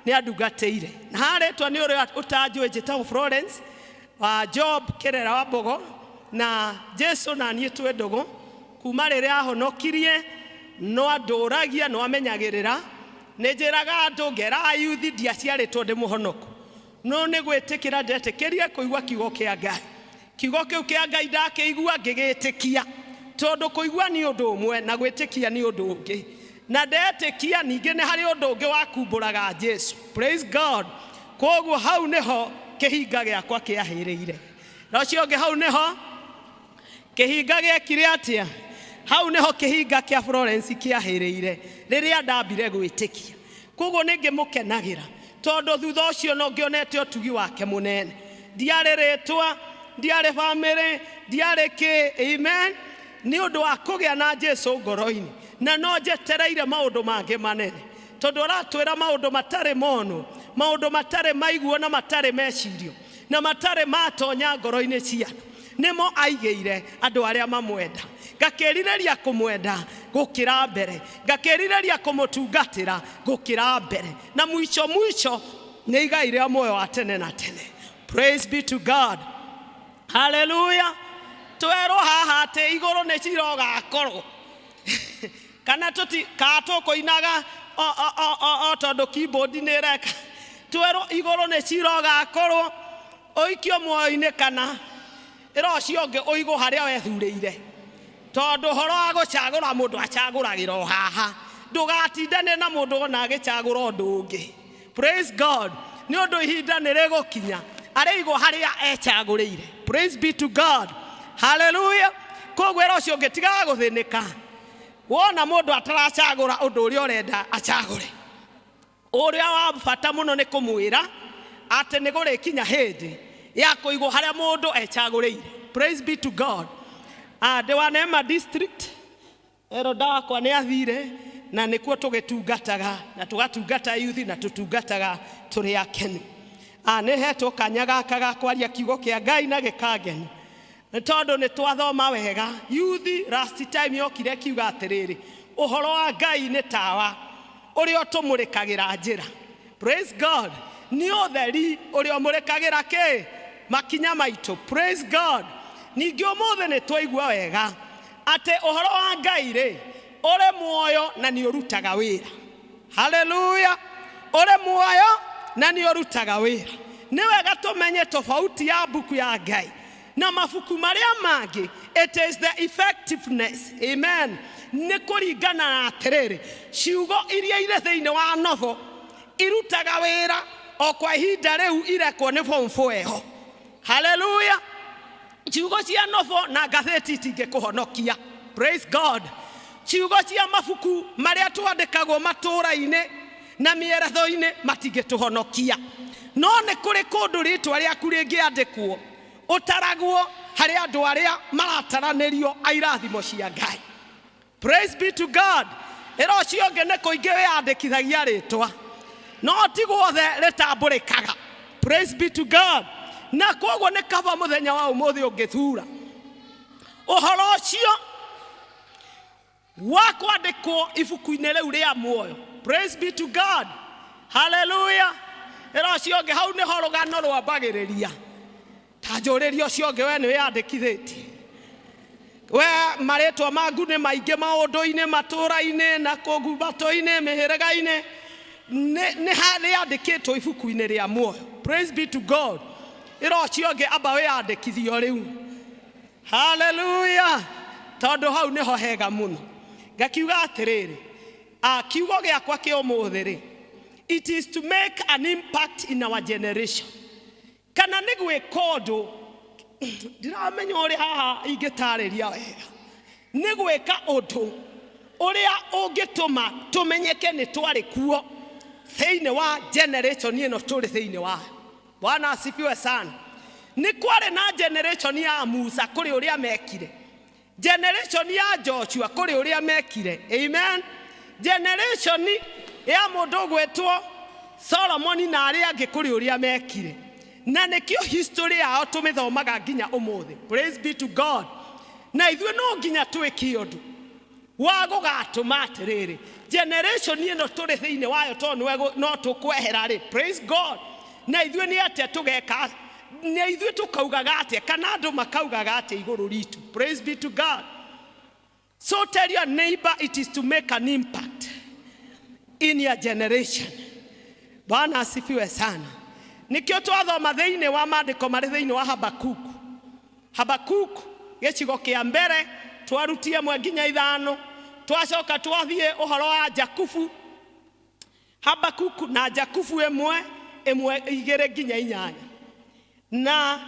nĩ andungatĩire na harĩtwa nĩ ũrĩa ũtanjũĩ, njĩtagwo Florence wa Job Kĩrera wa Mbogo, na Jesu na niĩ twĩ ndũgũ kuma rĩrĩa ahonokirie. No andũragia, no amenyagĩrĩra. Nĩ njĩraga andũ, ngera ayuthi, ndiaciarĩtwo ndĩ mũhonoku, no nĩ gwĩtĩkĩra ndetĩkĩrie kũigua kiugo kĩa Ngai. Kiugo kĩu kĩa Ngai ndakĩigua ngĩgĩtĩkia, tondũ kũigua nĩ ũndũ ũmwe na gwĩtĩkia nĩ ũndũ ũngĩ, na ndetĩkia ningĩ nĩ harĩ ũndũ ũngĩ wakumbũraga Jesu. Praise God. Koguo hau nĩho kĩhinga gĩakwa kĩahĩrĩire, na ũcio ũngĩ, hau nĩho kĩhinga gĩekire atĩa? Hau nĩho kĩhinga kĩa Florence kĩahĩrĩire rĩrĩa ndambire gwĩtĩkia. Koguo nĩ ngĩmũkenagĩra, tondũ thutha ũcio no ngĩonete ũtugi wake mũnene. Ndiarĩ rĩtwa, ndiarĩ bamĩrĩ, ndiarĩ kĩ. Amen. Nĩ ũndũ wa kũgĩa na Jesu ngoro-inĩ, na no njetereire maũndũ mangĩ manene, tondũ aratwĩra maũndũ matarĩ monwo, maũndũ matarĩ maiguo, na matarĩ mecirio, na matarĩ matonya ngoro-inĩ cia andũ, nĩmo aigĩire andũ arĩa mamwenda. Ngakĩrirĩria kũmwenda gũkĩra mbere, ngakĩrirĩria kũmũtungatĩra gũkĩra mbere, na mwico mwico nĩ igai rĩa muoyo wa tene na tene. Praise be to God. Haleluya. Twerwo haha atĩ igũrũ nĩ cira ũgakorwo kana tũti kaa tũkũinaga o tondũ keyboard nĩ ĩreka. Twerwo igũrũ nĩ cira ũgakorwo, ũikio muoyo-inĩ kana ĩra ũcio ũngĩ ũigwo harĩa wethurĩire, tondũ ũhoro wa gũcagũra mũndũ acagũragĩra o haha. Ndũgatindane na mũndũ ona agĩcagũra ũndũ ũngĩ. Praise God. Nĩ ũndũ ihinda nĩ rĩgũkinya arĩigwo harĩa ecagũrĩire. Praise be to God. Haleluya. Koguo ĩra ũcio ũngĩ, tigaga gũthĩnĩka wona mũndũ ataracagũra ũndũ ũrĩa ũrenda acagũre. Ũrĩa wa bata mũno nĩ kũmwĩra atĩ nĩ gũrĩkinya hĩndĩ ya kũigwo harĩa mũndũ ecagũrĩire. Praise be to God. Ndĩ wa Neema District. Eroda wakwa nĩ athire, na nĩkuo tũgĩtungataga na tũgatungata yuthi na tũtungataga tũrĩ akenu. Nĩ hetwo kanya gaka ga kwaria kiugo kĩa Ngai na gĩkangeni, nĩ tondũ nĩ twathoma wega yuthi. Last time yokire kiuga atĩrĩrĩ, ũhoro wa Ngai nĩ tawa ũrĩa ũtũmũrĩkagĩra njĩra. Praise God. Nĩ ũtheri ũrĩa ũmũrĩkagĩra kĩ makinya maitũ. Praise God. Ningĩ ũmũthĩ nĩ twaigua wega atĩ ũhoro wa Ngai rĩ, ũrĩ muoyo na nĩ ũrutaga wĩra. Haleluya. Ũrĩ muoyo na nĩ ũrutaga wĩra. Nĩ wega tũmenye tofauti ya mbuku ya Ngai na mabuku marĩa mangĩ. It is the effectiveness. Amen. Nĩ kũringana na atĩrĩrĩ, ciugo iria irĩ thĩinĩ wa novel irutaga wĩra o kwa ihinda rĩu irekwo nĩ form 4 ĩho. Haleluya. Ciugo cia novel na ngathĩti itingĩkũhonokia. Praise God. Ciugo cia mabuku marĩa twandĩkagwo matũũra-inĩ na mĩeretho-inĩ matingĩtũhonokia. No nĩ kũrĩ kũndũ rĩtwa rĩaku rĩngĩandĩkwo, ũtaragwo harĩ andũ arĩa marataranĩrio a irathimo cia Ngai. Praise be to God. Ĩra ũcio ũngĩ nĩ kũingĩ wĩyandĩkithagia rĩtwa, no ti guothe rĩtambũrĩkaga. Praise be to God. Na koguo nĩ kaba mũthenya wa ũmũthĩ ũngĩthura ũhoro ũcio wa kwandĩkwo ibuku-inĩ rĩu rĩa muoyo. Praise be to God. Hallelujah. Ĩra ũcio ũngĩ hau nĩho rũgano rwambagĩrĩria. Ta njũrĩria ũcio ũngĩ, we nĩ wĩyandĩkithĩtie? We marĩtwa maku nĩ maingĩ maũndũ-inĩ, matũũra-inĩ na kũu matũ-inĩ, mĩhĩrĩga-inĩ, nĩ harĩandĩkĩtwo ibuku-inĩ rĩa muoyo. Praise be to God. Ĩra ũcio ũngĩ amba wĩyandĩkithio rĩu. Hallelujah. Tondũ hau nĩho hega mũno. Ngakiuga atĩrĩrĩ, kiugo gĩakwa kĩa ũmũthĩ rĩ, it is to make an impact in our generation. Kana nĩ gwĩka ũndũ, ndiramenya ũrĩa haha ingĩtarĩria wega. Nĩ gwĩka ũndũ ũrĩa ũngĩtũma tũmenyeke nĩ twarĩ kuo thĩinĩ wa generation ĩno tũrĩ thĩinĩ wayo. Bwana asifiwe sana. Nĩ kwarĩ na generation ya Musa kũrĩ ũrĩa mekire. Generation ya Joshua kũrĩ ũrĩa mekire. Amen. Generation ya mũndũ ũgwĩtwo Solomoni na arĩa angĩ kũrĩ ũrĩa mekire. Na nĩkĩo history yao tũmĩthomaga nginya ũmũthĩ. Praise be to God. Na ithuĩ no nginya twĩke ũndũ wa gũgatũma atĩrĩrĩ, generation ĩno tũrĩ thĩinĩ wayo tondũ no tũkwehera rĩ. Praise God. Na ithuĩ nĩ atĩa tũgeka? Nĩ ithuĩ tũkaugaga atĩa? Kana andũ makaugaga atĩa igũrũ ritũ? Praise be to God. So tell your neighbor it is to make an impact in your generation. Bwana asifiwe sana. Nikĩo twathoma thĩinĩ wa maandĩko marĩ thĩinĩ wa Habakuku. Habakuku gĩcigo kĩa mbere twarutie 1 nginya 5, twacoka twathiĩ ũhoro wa Jakubu. Habakuku na Jakubu 1 1 2 nginya 8. Na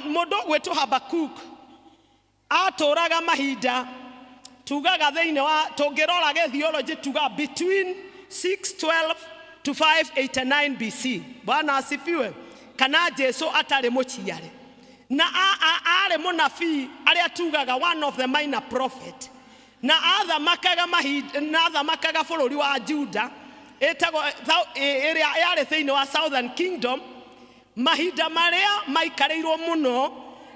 mũndũ ũgwĩtwo Habakuku atũraga mahinda tugaga thĩinĩ wa, tũngĩrora gĩthiolojĩ tuga between 612 to 589 BC. Bwana asifiwe. Kana Jesu atarĩ mũciare. Na arĩ mũnabii arĩa tugaga one of the minor prophet. Na athamakaga mahinda, na athamakaga bũrũri wa Juda ĩtagwo ĩrĩa yarĩ thĩinĩ wa Southern Kingdom, mahinda marĩa maikarĩirwo mũno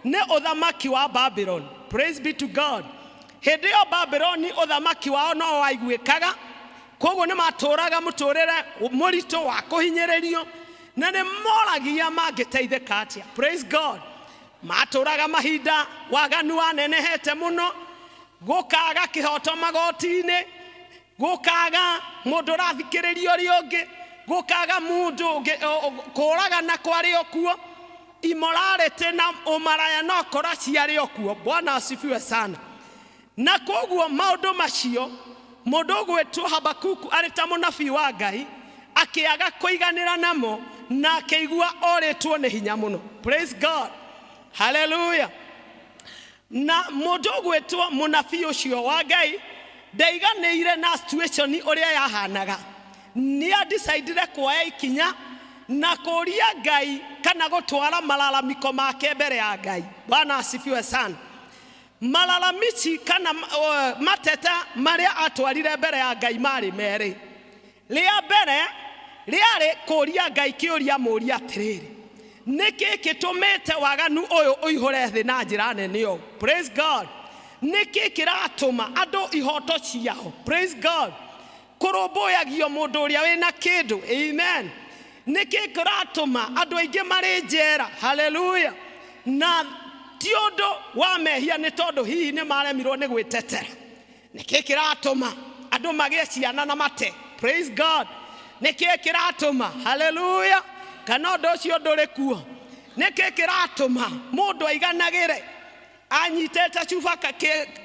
nĩ ũthamaki wa Babylon. Praise be to God. Hĩndĩ ĩyo Babylon ũthamaki wao no waiguĩkaga, koguo nĩ matũraga mũtũrĩre mũritũ wa kũhinyĩrĩrio na nĩ moragia mangĩteithĩka atĩa. Praise God. Matũraga mahinda waganu wanenehete mũno, gũkaga kĩhoto magoti-inĩ, gũkaga mũndũ ũrathikĩrĩria ũrĩa ũngĩ, gũkaga mũndũ kũragana kwarĩ o kuo, immorality na ũmaraya no kora ciarĩ o kuo. Bwana asifiwe sana. Na koguo maũndũ macio mũndũ ũgwĩtwo Habakuku arĩ ta mũnabii wa Ngai akĩaga kũiganĩra namo na akĩigua orĩtwo nĩ hinya mũno. Praise God. Hallelujah. Na mũndũ ũgwĩtwo mũnabii ũcio wa Ngai ndaiganĩire na situation ũrĩa yahanaga. Nĩ adecidire kuoya ikinya na kũria Ngai kana gũtwara malalamiko make mbere ya Ngai. Bwana asifiwe sana. Malalamici kana mateta marĩa atwarire mbere ya Ngai marĩ merĩ. Rĩa mbere rĩarĩ kũria Ngai kĩũria mũũria atĩrĩrĩ, nĩkĩ gĩtũmĩte waganu ũyũ ũihũre thĩ na njĩra nene ũũ? Praise God. Nĩkĩ kĩratũma andũ ihoto ciao? Praise God. Kũrũmbũyagio mũndũ ũrĩa wĩna kĩndũ. Amen. Nĩkĩ kĩratũma andũ aingĩ marĩ njera? Hallelujah. Na ti ũndũ wa mehia nĩ tondũ hihi nĩ maremirwo nĩ gwĩtetera. Nĩkĩ kĩratũma andũ magĩe ciana na mate? Praise God. Nĩkĩĩ kĩratũma? Haleluya! Kana ũndũ ũcio ndũrĩ kuo? Nĩkĩĩ kĩratũma mũndũ aiganagĩre anyitĩte cuba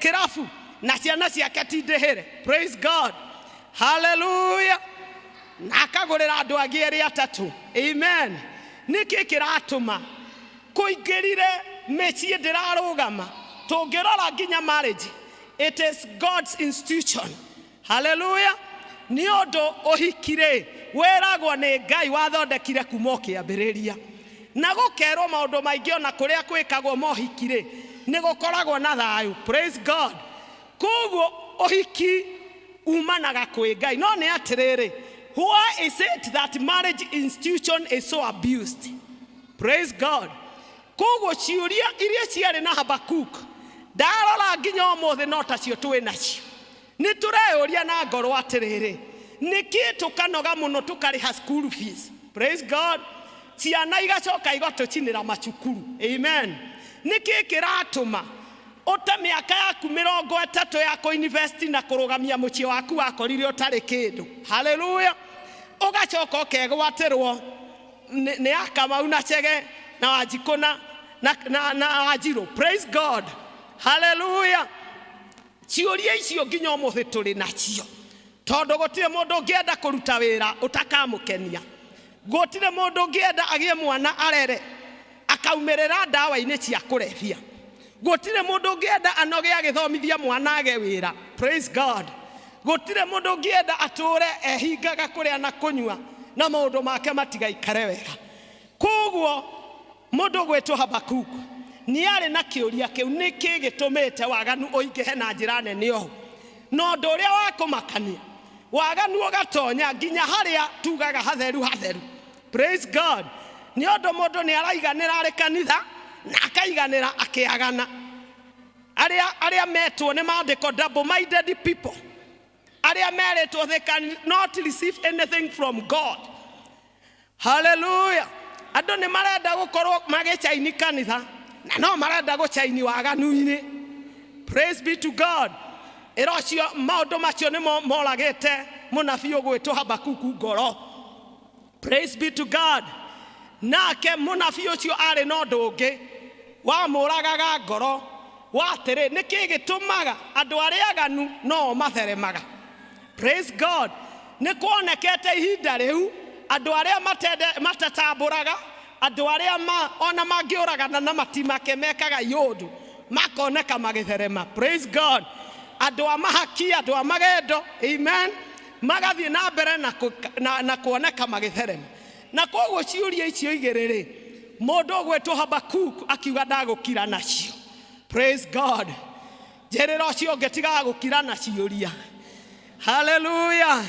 kĩrabu na ciana ciake ti ndĩhĩre? Praise God. Haleluya! Na akagũrĩra andũ angĩ erĩ atatũ. Amen. Nĩkĩĩ kĩratũma kũingĩrire mĩciĩ ndĩrarũgama? Tũngĩrora nginya marriage, it is God's institution. Haleluya! Nĩ ũndũ ũhiki-rĩ, wĩragwo nĩ Ngai wathondekire kuma o kĩambĩrĩria. Na gũkerwo maũndũ maingĩ ona kũrĩa kwĩkagwo mohiki-rĩ, nĩ gũkoragwo na thayũ. Praise God. Koguo ũhiki umanaga kwĩ Ngai. No nĩ atĩrĩrĩ, why is it that marriage institution is so abused? Praise God. Koguo ciũria iria ciarĩ na Habakuk, ndarora nginya ũmũthĩ no tacio twĩ nacio. Nĩ tũreyũria na ngoro atĩrĩrĩ, nĩkĩ tũkanoga mũno tũkarĩha school fees? Praise God. Ciana igacoka igatũcinĩra macukuru. Amen. Nĩkĩ kĩratũma ũte mĩaka yaku 30 ya kũ-invest na kũrũgamia mũciĩ waku wakorire ũtarĩ kĩndũ? Haleluya. Ũgacoka ũkegwatĩrwo nĩ Akamau na Chege na Wanjikũ na Wanjirũ. Praise God. Haleluya. Ciũria icio nginya ũmũthĩ tũrĩ nacio, tondũ gũtirĩ mũndũ ũngĩenda kũruta wĩra ũtakamũkenia. Gũtirĩ mũndũ ũngĩenda agĩe mwana arere akaumĩrĩra ndawa-inĩ cia kũrebia. Gũtirĩ mũndũ ũngĩenda anoge agĩthomithia mwana age wĩra. Praise God. Gũtirĩ mũndũ ũngĩenda atũre ehingaga kũrĩa na kũnyua na maũndũ make matigaikare wega. Koguo mũndũ ũgwĩtwo Habakuk nĩ arĩ na kĩũria kĩu, nĩkĩ gĩtũmĩte waganu ũingĩhe na njĩra nene ũũ? Na ũndũ ũrĩa wa kũmakania, waganu ũgatonya nginya harĩa tugaga hatheru hatheru. Praise God. Nĩ ũndũ mũndũ nĩ araiganĩra arĩ kanitha na akaiganĩra akĩagana. Arĩa metwo nĩ maandĩko double minded people, arĩa merĩtwo they cannot receive anything from God. Hallelujah. Andũ nĩ marenda gũkorwo magĩcaini kanitha na no marenda gũcaini waganu-inĩ. Praise be to God. Ĩra ũcio maũndũ macio nĩmo moragĩte mũnabii ũgwĩtwo Habakuku ngoro. Praise be to God. Nake mũnabii ũcio arĩ na ũndũ ũngĩ wamũragaga ngoro wa atĩrĩ, nĩkĩ gĩtũmaga andũ arĩa aganu no matheremaga? Praise God. Nĩ kuonekete ihinda rĩu andũ arĩa matatambũraga, andũ arĩa ona mangĩũragana na matimake mekaga iũndũ, makoneka magĩtherema. Praise God. Andũ a mahaki, andũ a magendo, amen, magathiĩ na mbere na kuoneka magĩtherema. Na koguo ciũria icio igĩrĩ rĩ, mũndũ ũgwĩtwo Habakuk akiuga ndagũkira nacio. Praise God. Njĩrĩra ũcio ũngĩ tigaga gũkira na ciũria. Hallelujah.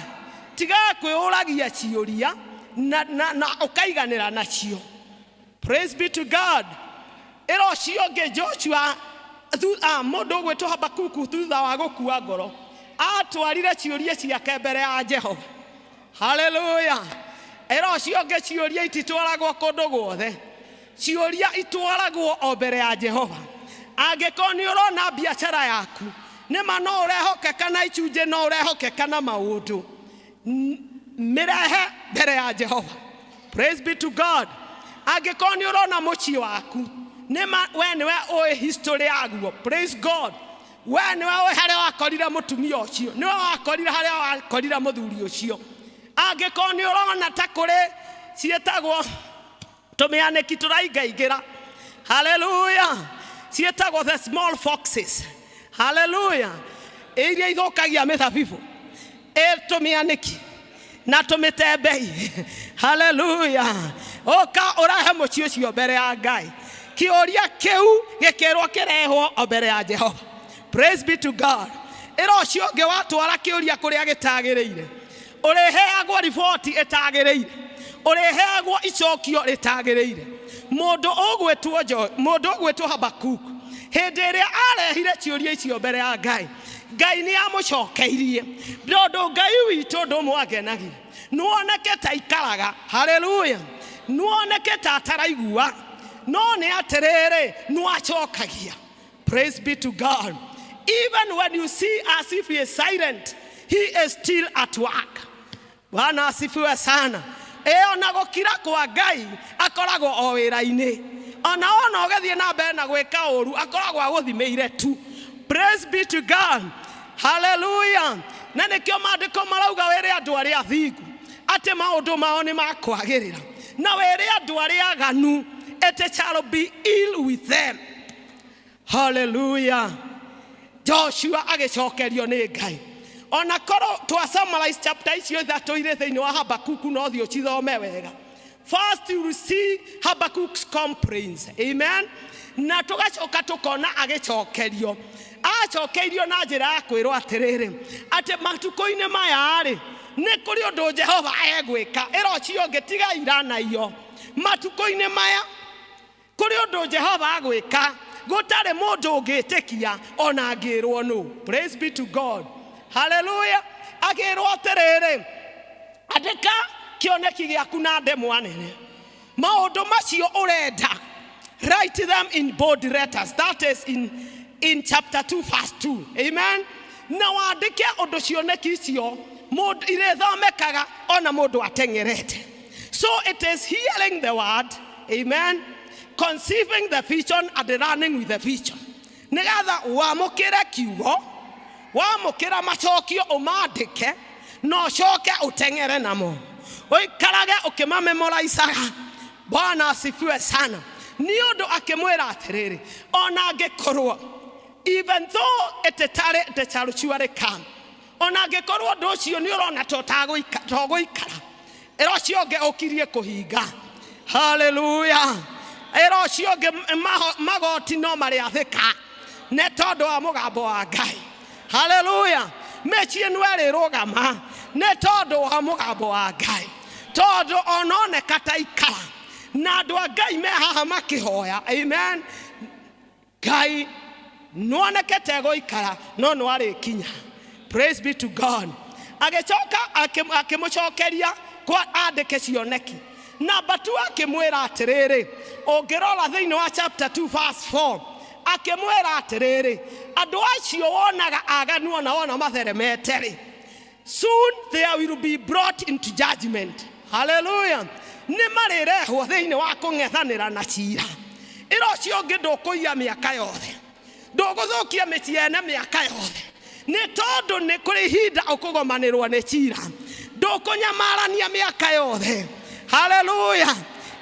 Tigaga kwĩũragia ciũria na ũkaiganĩra nacio. Praise be to God. Ĩra ũcio ũngĩ Joshua, mũndũ ũgwĩtwo Habakuku thutha wa gũkua ngoro atwarire ciũria ciake mbere ya Jehova. Hallelujah. Ĩra ũcio ũngĩ ciũria ititwaragwo kũndũ guothe, ciũria itwaragwo o mbere ya Jehova. Angĩkorwo nĩ ũrona biacara yaku nĩma no ũrehokeka na icunjĩ, no ũrehokeka na maũndũ, mĩrehe mbere ya Jehova. Praise be to God. Angĩkorwo nĩ ũrona mũciĩ waku nĩma we nĩwe ũĩ history yaguo. Praise God. We nĩwe ũĩ harĩa wakorire mũtumia ũcio, nĩwe wakorire harĩa wakorire mũthuri ũcio. Angĩkorwo nĩ ũrona ta kũrĩ ciĩtagwo tũmĩanĩki tũraingaingĩra, hallelujah, ciĩtagwo the small foxes, hallelujah, iria ithũkagia mĩthabibũ, ĩ tũmĩanĩki na tũmĩtembei, hallelujah, ũka ũrehe mũciĩ ũcio mbere ya Ngai. Kĩũria kĩu gĩkĩrwo kĩrehwo o mbere ya Jehova. Praise be to God. Ĩra ũcio ũngĩ watwara kĩũria kũrĩa gĩtagĩrĩire, ũrĩheagwo riboti ĩtagĩrĩire, ũrĩheagwo icokio rĩtagĩrĩire. Mũndũ ũgwĩtwo Habakuk hĩndĩ ĩrĩa arehire ciũria icio mbere ya Ngai, Ngai nĩ amũcokeirie, tondũ Ngai witũ ũndũ ũmwe angenagia, nĩwoneke ta ikaraga, hallelujah, nĩwoneke ta ataraigua, no nĩ atĩrĩrĩ, nĩwacokagia. Praise be to God. Even when you see as if he is silent, he is still at work. Bwana asifiwe sana. Ĩyo na gũkira kwa Ngai akoragwo o wĩra-inĩ. Ona wona ũgĩthiĩ na mbere na gwĩka ũru akoragwo agũthimĩire tu. Praise be to God. Hallelujah. Na nĩkĩo maandĩko marauga wĩre andũ arĩa athingu atĩ maũndũ mao nĩ makwagĩrĩra, na wĩre andũ arĩa aganu it shall be ill with them. Hallelujah. Joshua agĩcokerio nĩ Ngai. Ona korwo twa summarize chapter icio ithatũ irĩ thĩinĩ wa Habakuku no thiĩ ũcithome wega. First you will see Habakkuk's complaints. Amen. Na tũgacoka tũkona agĩcokerio. Acokeirio na njĩra ya kwĩrwo atĩrĩrĩ, atĩ matukũ-inĩ maya rĩ, nĩ kũrĩ ũndũ Jehova egwĩka. Ĩra ũcio ũngĩ tiga ira na iyo. Matukũ-inĩ maya kũrĩ ũndũ Jehova agwĩka gũtarĩ mũndũ ũngĩtĩkia ona angĩrwo nũ. Praise be to God. Hallelujah. Akĩrwo atĩrĩrĩ, andĩka kĩoneki gĩaku na ndemwa nene, maũndũ macio ũrenda, write them in bold letters, that is in chapter 2 verse 2. Amen. Na wandĩke ũndũ cioneki icio mũndũ irĩthomekaga ona mũndũ ateng'erete. So it is hearing the word, amen, conceiving the vision and running with the vision. Nĩgetha wamũkĩre kiugo, wamũkĩra macokio ũmandĩke na ũcoke ũteng'ere namo, ũikarage ũkĩmamemoraicaga. Bwana asifiwe sana. Nĩ ũndũ akĩmwĩra atĩrĩrĩ, ona angĩkorwo even though it tarĩ it shall surely come, ona angĩkorwo ũndũ ũcio nĩ ũrona ta ũgũikara, ĩra ũcio ũngĩ ũkirie kũhinga. Hallelujah. Ĩra ũcio ũngĩ magoti no marĩathĩka nĩ tondũ wa mũgambo wa Ngai. Hallelujah. Mĩciĩ no ĩrĩrũgama nĩ tondũ wa mũgambo wa Ngai, tondũ ononeka ta ikara na andũ a Ngai me haha makĩhoya. Amen. Ngai nĩwoneke ta egũikara no nĩwarĩkinya. Praise be to God. Agĩcoka akĩmũcokeria kwa andĩke cioneki. Namba 2 akĩmwĩra atĩrĩrĩ, ũngĩrora thĩinĩ wa chapter 2 verse 4, akĩmwĩra atĩrĩrĩ, andũ acio wonaga aganu ona wona matheremete rĩ, soon they will be brought into judgment. Hallelujah. Nĩ marĩrehwo thĩinĩ wa kũng'ethanĩra na cira. Ĩra ũcio ũngĩ ndũkũiya mĩaka yothe, ndũgũthũkia mĩciĩ ene mĩaka yothe, nĩ tondũ nĩ kũrĩ ihinda ũkũgomanĩrwo nĩ cira, ndũkũnyamarania mĩaka yothe. Hallelujah.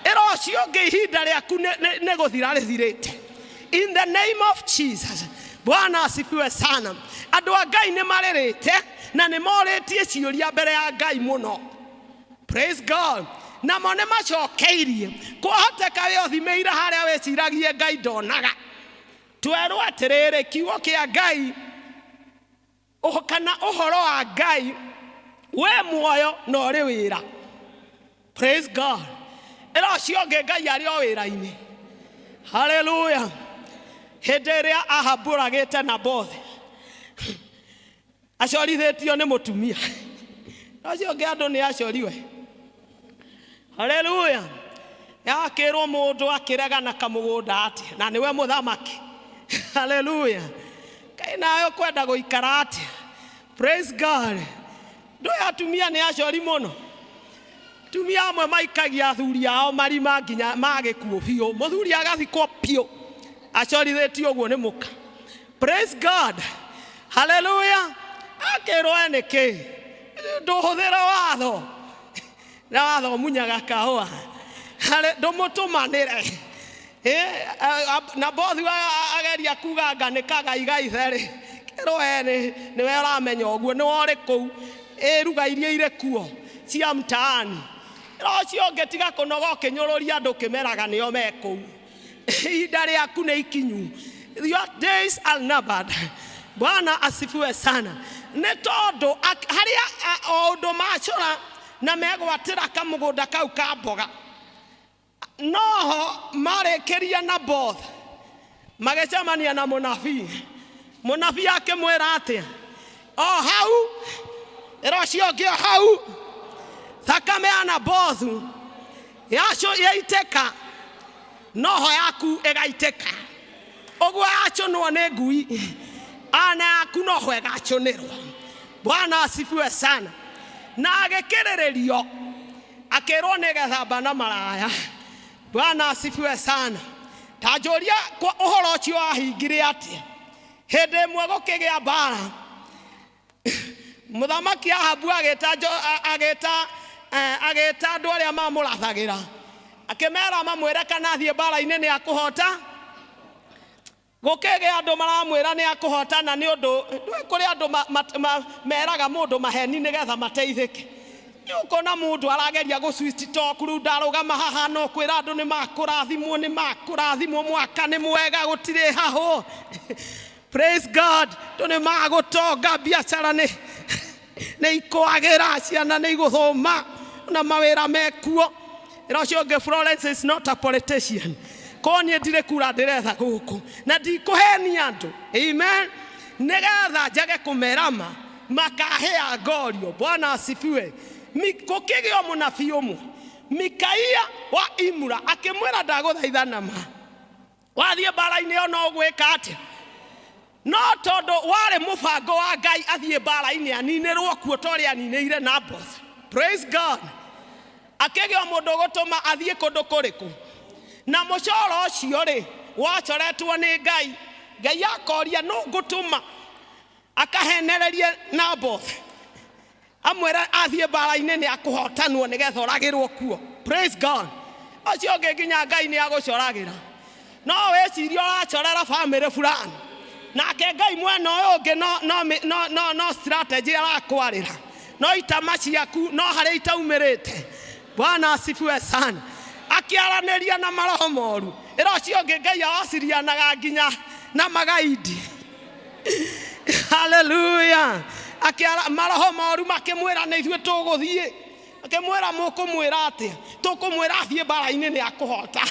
Ĩra ũcio ũngĩ ihinda rĩaku nĩ gũthira rĩthirĩte. In the name of Jesus. Bwana asifiwe sana. Andũ a Ngai nĩ marĩrĩte na nĩ morĩtie ciũria mbere ya Ngai mũno. Praise God. Namo nĩ macokeirie. Kwahoteka wĩ ũthimĩire harĩa wĩciragie Ngai ndonaga. Twerwo atĩrĩrĩ, kiugo kĩa Ngai kana ũhoro wa Ngai wĩ muoyo na ũrĩ wĩra. Praise God. Ĩra ũcio ũngĩ Ngai arĩ o wĩra-inĩ. Hallelujah. Hĩndĩ ĩrĩa Ahabu oragĩte Nabothi, acorithĩtio nĩ mũtumia. Ũcio ũngĩ andũ nĩ acoriwe. Hallelujah. Yakĩrwo mũndũ akĩrega na kamũgũnda atĩa, na nĩwe mũthamaki. Hallelujah. Kaĩ nawe ũkwenda gũikara atĩa? Praise God. Ndũĩ atumia nĩ acori mũno. Atumia amwe maikagia athuri ao marima nginya magĩkuũ biũ, mũthuri agathikwo biũ acorithĩtio ũguo nĩ mũka. Praise God. Hallelujah. Akĩrwo nĩ kĩ ndũhũthĩra watho na watho ũmunyaga kahũa, ndũmũtũmanĩre. Nabothi ageria kuga anga nĩ kagai ithe rĩ, kĩrwo we nĩwe ũramenya ũguo, nĩwe ũrĩ kũu, ĩruga iria irĩ kuo cia mtaani. Ĩra ũcio ũngĩ tiga kũnoga ũkĩnyũrũria andũ ũkĩmeraga nĩo me kũu. Ihinda rĩaku nĩ ikinyu. Your days are numbered. Bwana asifiwe sana. Nĩ tondũ harĩa o ũndũ macora na megwatĩra kamũgũnda kau ka mboga, noho marĩkĩria Naboth magĩcemania na mũnabii. Mũnabii akĩmwĩra atĩa? O hau, ĩra ũcio ũngĩ o hau, thakame ya Nabothu yaitĩka, noho yaku ĩgaitĩka. Ũguo yacũnwo nĩ ngui, ana yaku noho ĩgacũnĩrwo. Bwana asifiwe sana. Na agĩkĩrĩrĩrio akĩrwo nĩ gethamba na maraya. Bwana asifiwe sana. Ta njũria kwa ũhoro ũcio wahingire atĩa? Hĩndĩ ĩmwe gũkĩgĩa mbara, mũthamaki Ahabu agĩta Jo- a- agĩta eh, agĩta andũ arĩa mamũrathagĩra, akĩmera mamwĩre kana athiĩ mbara-inĩ nĩ akũhota. Gũkĩgĩa andũ maramwĩra nĩ akũhotana nĩ ũndũ ndũĩ kũrĩ andũ ma, ma, ma, meraga mũndũ maheni nĩgetha mateithĩke. Nĩ ũkona mũndũ arageria gũ sweet talk rĩu ndarũgama haha no kwĩra andũ nĩ makũrathimwo nĩ makũrathimwo mwaka nĩ mwega gũtirĩ hahũ. Praise God, andũ nĩ magũtonga biacara nĩ nĩ ikwagĩra ciana nĩ igũthoma na mawĩra mekuo. Ĩra ũcio ũngĩ Florence is not a politician. Korwo niĩ ndirĩ kura ndĩretha gũkũ na ndikũhenia andũ. Amen. Nĩgetha njage kũmera ma makahĩa ngorio. Bwana asifiwe. Gũkĩgĩa mũnabii ũmwe Mikaia wa Imura akĩmwĩra ndagũthaitha na ma wathiĩ mbara-inĩ ĩyo no ũgwĩka atĩa? No tondũ warĩ mũbango wa Ngai athiĩ mbara-inĩ aninĩrwo kuo ta ũrĩa aninĩire Naboth. Praise God. Akĩgĩa mũndũ ũgũtũma athiĩ kũndũ kũrĩkũ. Na mũcoro ũcio rĩ, wacoretwo nĩ Ngai. Ngai akoria nũ ngũtũma akahenererie Naboth amwĩre athiĩ mbara-inĩ nĩ akũhotanwo nĩgetha oragĩrwo kuo. Praise God. Ũcio ũngĩ nginya Ngai nĩ agũcoragĩra. No wĩcirie ũracorera bamĩrĩ fulani, nake Ngai mwena ũyũ ũngĩ no, no, no, no, no strategy arakwarĩra, no itama ciaku no harĩa itaumĩrĩte. Bwana asifiwe sana. Akĩaranĩria na maroho moru. Ĩra ũcio ũngĩ Ngai awacirianaga nginya na magaidi. Haleluya. Akĩara maroho moru makĩmwĩra nĩ ithuĩ tũgũthiĩ. Akĩmwĩra mũkũmwĩra atĩa? Tũkũmwĩra athiĩ mbara-inĩ nĩ akũhota.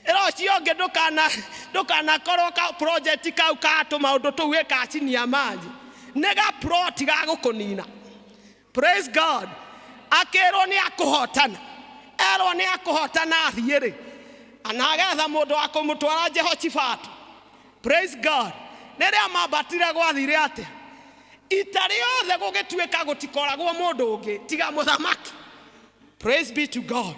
Ĩra ũcio ũngĩ ndũkana ndũkanakorwo ka project kau ka tũmaũndũ tũu wĩ ka chini ya maji. Nĩ ga plot ga gũkũnina. Praise God. Akĩrwo nĩ akũhotana. Erwo nĩ akũhotana athiĩ rĩ. Na agetha mũndũ wa kũmũtwara Jehoshafatu. Praise God. Rĩrĩa mambatire gwathire atĩa? Ita rĩothe gũgĩtuĩka gũtikoragwo mũndũ ũngĩ tiga mũthamaki. Praise be to God.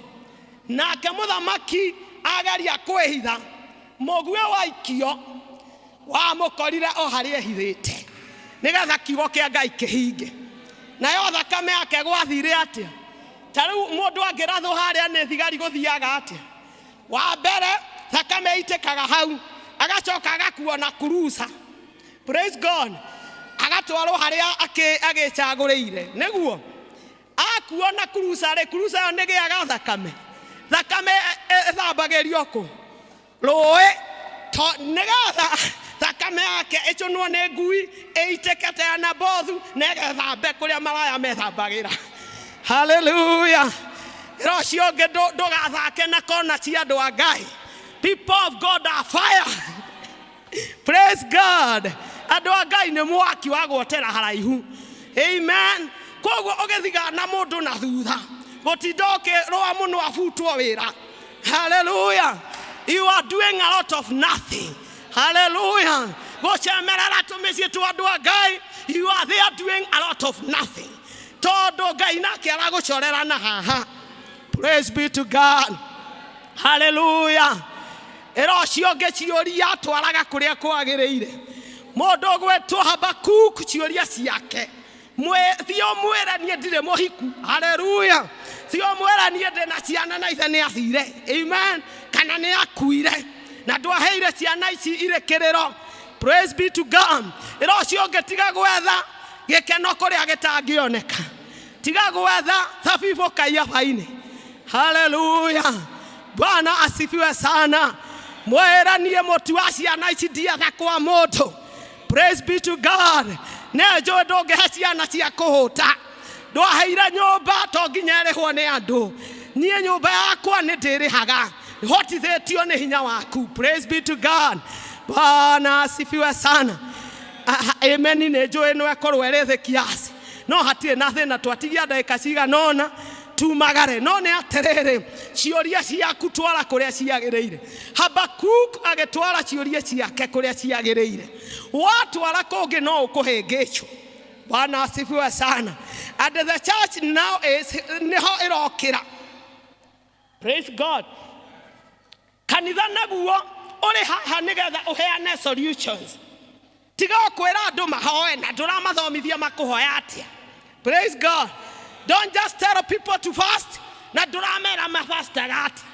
Nake mũthamaki ageria kwĩhitha, mũguĩ waikio wamũkorire o harĩa ehithĩte, nĩgetha kiugo kĩa Ngai kĩhinge. Nayo thakame yake gwathire atĩa? Ta rĩu mũndũ angĩrathwo harĩa nĩ thigari gũthiaga atĩa? Wa mbere thakame ĩitĩkaga hau, agacoka agakuo na kuruca. Praise God. Agatwarwo harĩa agĩcagũrĩire. Nĩguo akuo na kuruca rĩ, kuruca ĩyo nĩgĩaga thakame. Thakame ĩthambagĩrio kũ? Rũĩ. To nĩgetha thakame yake ĩcũnwo nĩ ngui ĩitĩke ta ya Nabothu na ĩgethambe kũrĩa maraya methambagĩra. Haleluya. Ĩra ũcio ũngĩ ndũgathake na kona cia andũ a Ngai. People of God are fire. Praise God. Andũ a Ngai nĩ mwaki wa gwotera haraihu. Amen. Koguo ũgĩthigana mũndũ na thutha, gũtinda ũkĩrũa mũno abutwo wĩra. Hallelujah. You are doing a lot of nothing. Hallelujah. Gũcemerera tũmĩciĩ twa andũ a Ngai. You are there doing a lot of nothing. Tondũ Ngai nake aragũcorera na haha. Praise be to God. Hallelujah. Ĩra ũcio ũngĩ ciũria atwaraga kũrĩa kwagĩrĩire. Mũndũ ũgwĩtwo Habakuk ciũria ciake. Thiĩ ũmwĩre niĩ ndirĩ mũhiku. Haleluya. Thiĩ ũmwĩre niĩ ndĩ na ciana na ithe nĩ athire. Amen. Kana nĩ akuire. Na ndwaheire ciana ici irĩ kĩrĩro. Praise be to God. Ĩra ũcio ũngĩ tiga gwetha gĩkeno kũrĩa gĩtangĩoneka. Tiga gwetha thabibũ kaiabainĩ. Haleluya. Bwana asifiwe sana. Mwĩre niĩ mũtu wa ciana ici ndietha kwa mũndũ. Praise be to God. Nĩ njũĩ ndũngĩhe ciana cia kũhũta. Ndwaheire nyũmba to nginya ĩrĩhwo nĩ andũ. Niĩ nyũmba yakwa nĩ ndĩrĩhaga. Hotithĩtio nĩ hinya waku. Praise be to God. Bwana asifiwe sana. Amen. Nĩ njũĩ no ĩkorwo ĩrĩ thĩ kiasi. No hatirĩ na thĩna, twatigia ndagĩka cigana ũna tumagare. No nĩ atĩrĩrĩ, ciũria ciaku twara kũrĩa ciagĩrĩire. Habakuk agĩtwara ciũria ciake kũrĩa ciagĩrĩire. Watwara kũngĩ no ũkũhĩngĩcwo. Bwana asifiwe sana. And the church now is niho irokira. Praise God. Kanitha naguo uri haha nigetha uheane solutions. Tiga kwira andu mahoe na nduramathomithia makuhoya atia. Praise God. Don't just tell people to fast na nduramera mafastaga atia.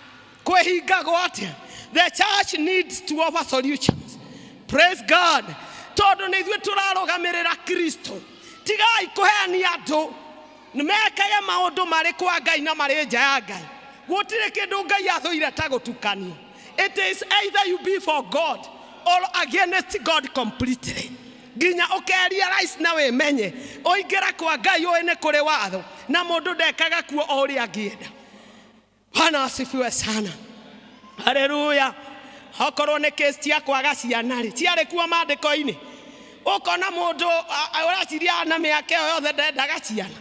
Kwĩhingagwo atia. The church needs to offer solutions. Praise God. Tondũ nĩ ithuĩ tũrarũgamĩrĩra Kristo. Tigai kũheania andũ mekage maũndũ marĩ kwa Ngai na marĩ nja ya Ngai. Gũtirĩ kĩndũ Ngai athũire ta gũtukanio. It is either you be for God or against God completely. Nginya ũkerealize na wĩmenye ũingĩra kwa Ngai ũĩ nĩ kũrĩ watho na mũndũ ndekaga kuo o ũrĩa angĩenda. Bwana asifiwe sana. Haleluya. Okorwo nĩ case cia kwaga ciana rĩ, ciarĩ kuo maandĩko-inĩ. Ũkona mũndũ ũraciria na mĩaka ĩyo yothe ndendaga ciana.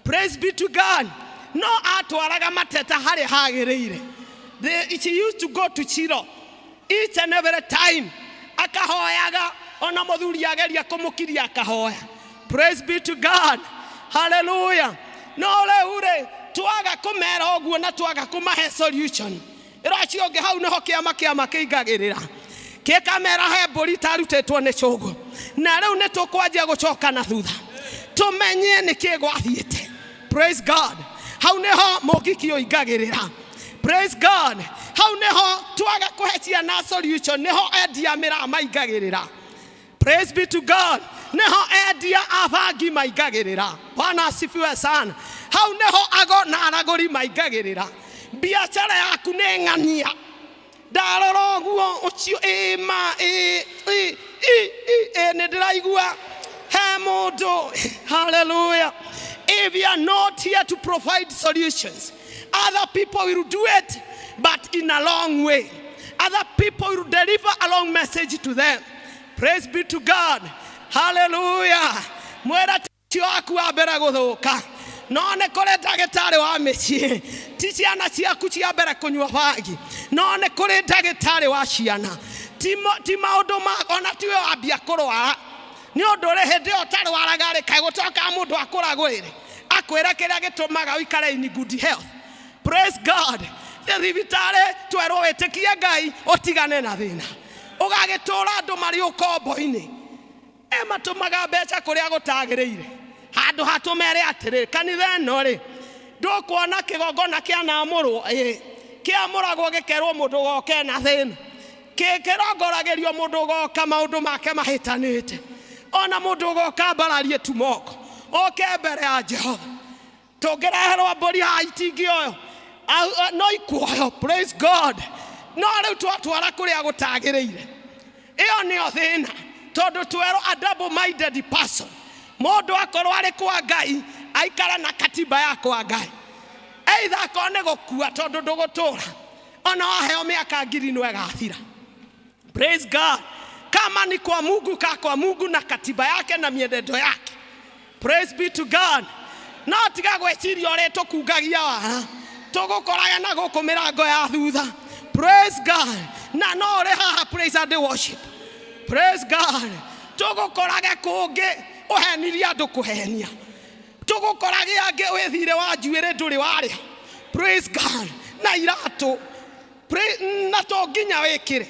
Praise be to God. No atwaraga mateta harĩa hagĩrĩire. She used to go to Shiloh each and every time. Akahoyaga ona mũthuri ageria kũmũkiria akahoya. Praise be to God. Hallelujah. No rĩu rĩ twaga kũmera ũguo na twaga kũmahe solution. Ĩro acio ũngĩ hau nĩho kĩama kĩama kĩingagĩrĩra. Gĩkamera he mbũri itarutĩtwo nĩ cũgũ. Na rĩu nĩ tũkwanjia gũcoka na thutha. Tũmenye nĩkĩ gwathiĩte. Praise God. Hau nĩho mũngiki ũingagĩrĩra. Praise God. Hau nĩho twaga kũhe ciana solution nĩho endia mĩraa maingagĩrĩra. Praise be to God. Nĩho endia a bangi maingagĩrĩra. Bwana asifiwe sana. Hau nĩho ago na aragũri maingagĩrĩra. Biacara yaku nĩ ng'ania. Ndarora ũguo ũcio ĩ ma ĩ ĩ ĩ ĩ nĩ ndĩraigua he mũndũ. Hallelujah. If you are not here to provide solutions, other people will do it, but in a long way. Other people will deliver a long message to them. Praise be to God. Hallelujah. Mwĩra ti waku wa mbere gũthũka no nĩ kũrĩ ndagĩtarĩ wa mĩciĩ ti ciana ciaku cia mbere kũnyua bangi no nĩ kũrĩ ndagĩtarĩ wa ciana ti maũndũ ma ona tiwe wambia kũrwara nĩ ũndũ rĩ hĩndĩ ĩyo ũtarwaraga rĩ kaĩ gũtokaga mũndũ akũragũrĩre akwĩre kĩrĩa gĩtũmaga ũikare in good health. Praise God. Thibitarĩ twerwo wĩtĩkie Ngai ũtigane na thĩna ũgagĩtũra andũ marĩ ũkombo-inĩ e matũmaga mbeca kũrĩa gũtagĩrĩire handũ hatũmere atĩrĩ kanitha ĩno rĩ ndũkuona kĩgongona kĩanamũrwo ĩ kĩamũragwo gĩkerwo mũndũ ũgoka na thĩna kĩrongoragĩrio mũndũ ũgoka maũndũ make mahĩtanĩte ona mũndũ ũgoka mbararie tu moko oke mbere ya Jehova tũngĩreherwo mbũri haha itingĩoyo no ikuoyo. Praise God. No rĩu twatwara kũrĩa gũtagĩrĩire ĩyo nĩyo thĩna tondũ twerwo a double minded person mũndũ akorwo arĩ kwa Ngai aikare na katiba ya kwa Ngai either akorwo nĩ gũkua tondũ ndũgũtũra ona waheo mĩaka ngiri no ĩgathira. Praise God. Kama ni kwa Mungu, kaa kwa Mungu na katiba yake na mienendo yake. Praise be to God. No tiga gwĩciria ũrĩa tũkungagia wara tũgũkoraga na gũkũ mĩrango ya thutha. Praise God. Na no ũrĩ haha praise and worship. Praise God. Tũgũkorage kũngĩ ũhenirie andũ kũhenia. Tũgũkorage angĩ wĩthire wa njuĩrĩ ndũrĩ warĩa. Praise God. Na iratũ na to nginya wĩkĩre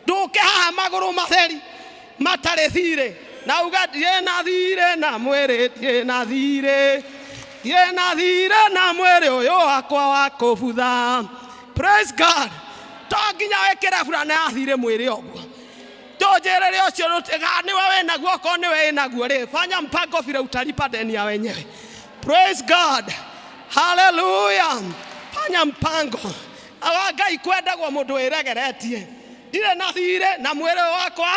ndũke haha magũrũ matheri matarĩ thirĩ na uga ndirĩ na thirĩ na mwĩrĩ ndirĩ na thirĩ ndirĩ na thirĩ na mwĩrĩ ũyũ wakwa wa kũbutha. Praise God. To nginya wĩkĩre burana ya thirĩ mwĩrĩ ũguo tũnjĩrĩre ũcio nĩwe wĩnaguo okorwo nĩwe wĩnaguo rĩ fanya mpango vile utalipa deni ya wenyewe. Praise God. Hallelujah. Fanya mpango. Awa Ngai kwendagwo mũndũ wĩregeretie ndirĩ na thirĩ na mwĩrĩ wakwa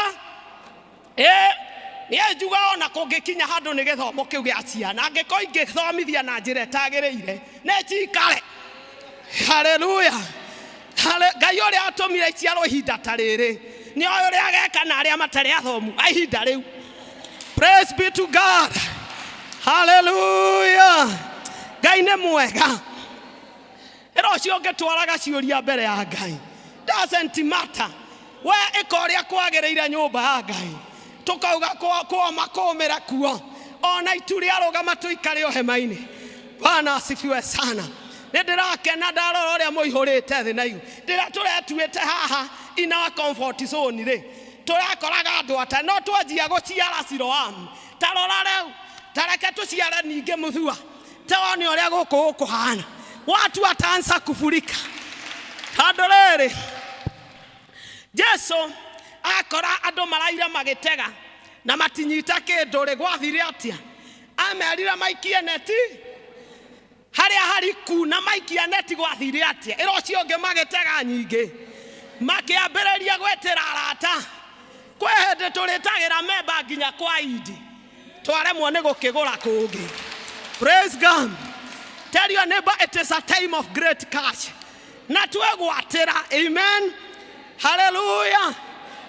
ĩ niĩ njuga ona kũngĩkinya handũ nĩ gĩthomo kĩu gĩa ciana angĩkorwo ingĩthomithia na njĩra ĩtagĩrĩire nĩ njikare. Haleluya. Ngai ũrĩa atũmire iciarwo ihinda ta rĩrĩ nĩ oĩ ũrĩa ageka na arĩa matarĩ athomu a ihinda rĩu. Praise be to God. Haleluya. Ngai nĩ mwega. Ĩra ũcio ũngĩtwaraga ciũria mbere ya Ngai. Doesn't matter. We ĩka ũrĩa kwagĩrĩire nyũmba ya Ngai. Tũkauga kũoma kũmĩra kuo. Ona itu rĩarũgama tũikare o hema-inĩ. Bwana asifiwe sana. Nĩ ndĩrakena ndarora ũrĩa mũihũrĩte thĩ na igũrũ. Rĩrĩa tũretuĩte haha in our comfort zone rĩ, tũrakoraga andũ ata no twanjia gũciara Siloamu. Ta rora rĩu, ta reke tũciare ningĩ mũthua. Tuone ũrĩa gũkũ gũkũhana. Watu wataanza kufurika. Tondũ rĩrĩ, Jesu akora andũ maraira magĩtega na matinyita kĩndũ rĩ, gwathire atĩa? Amerire maikie neti harĩa hariku, na maikia neti gwathire atĩa? Ĩra ũcio ũngĩ magĩtega nyingĩ, makĩambĩrĩria gwĩtĩra arata. Kwĩ hĩndĩ tũrĩtagĩra memba nginya kwa Idi, twaremwo nĩ gũkĩgũra kũngĩ. Praise God. Tell your neighbor it is a time of great cash. Na twegwatĩra. Amen. Hallelujah.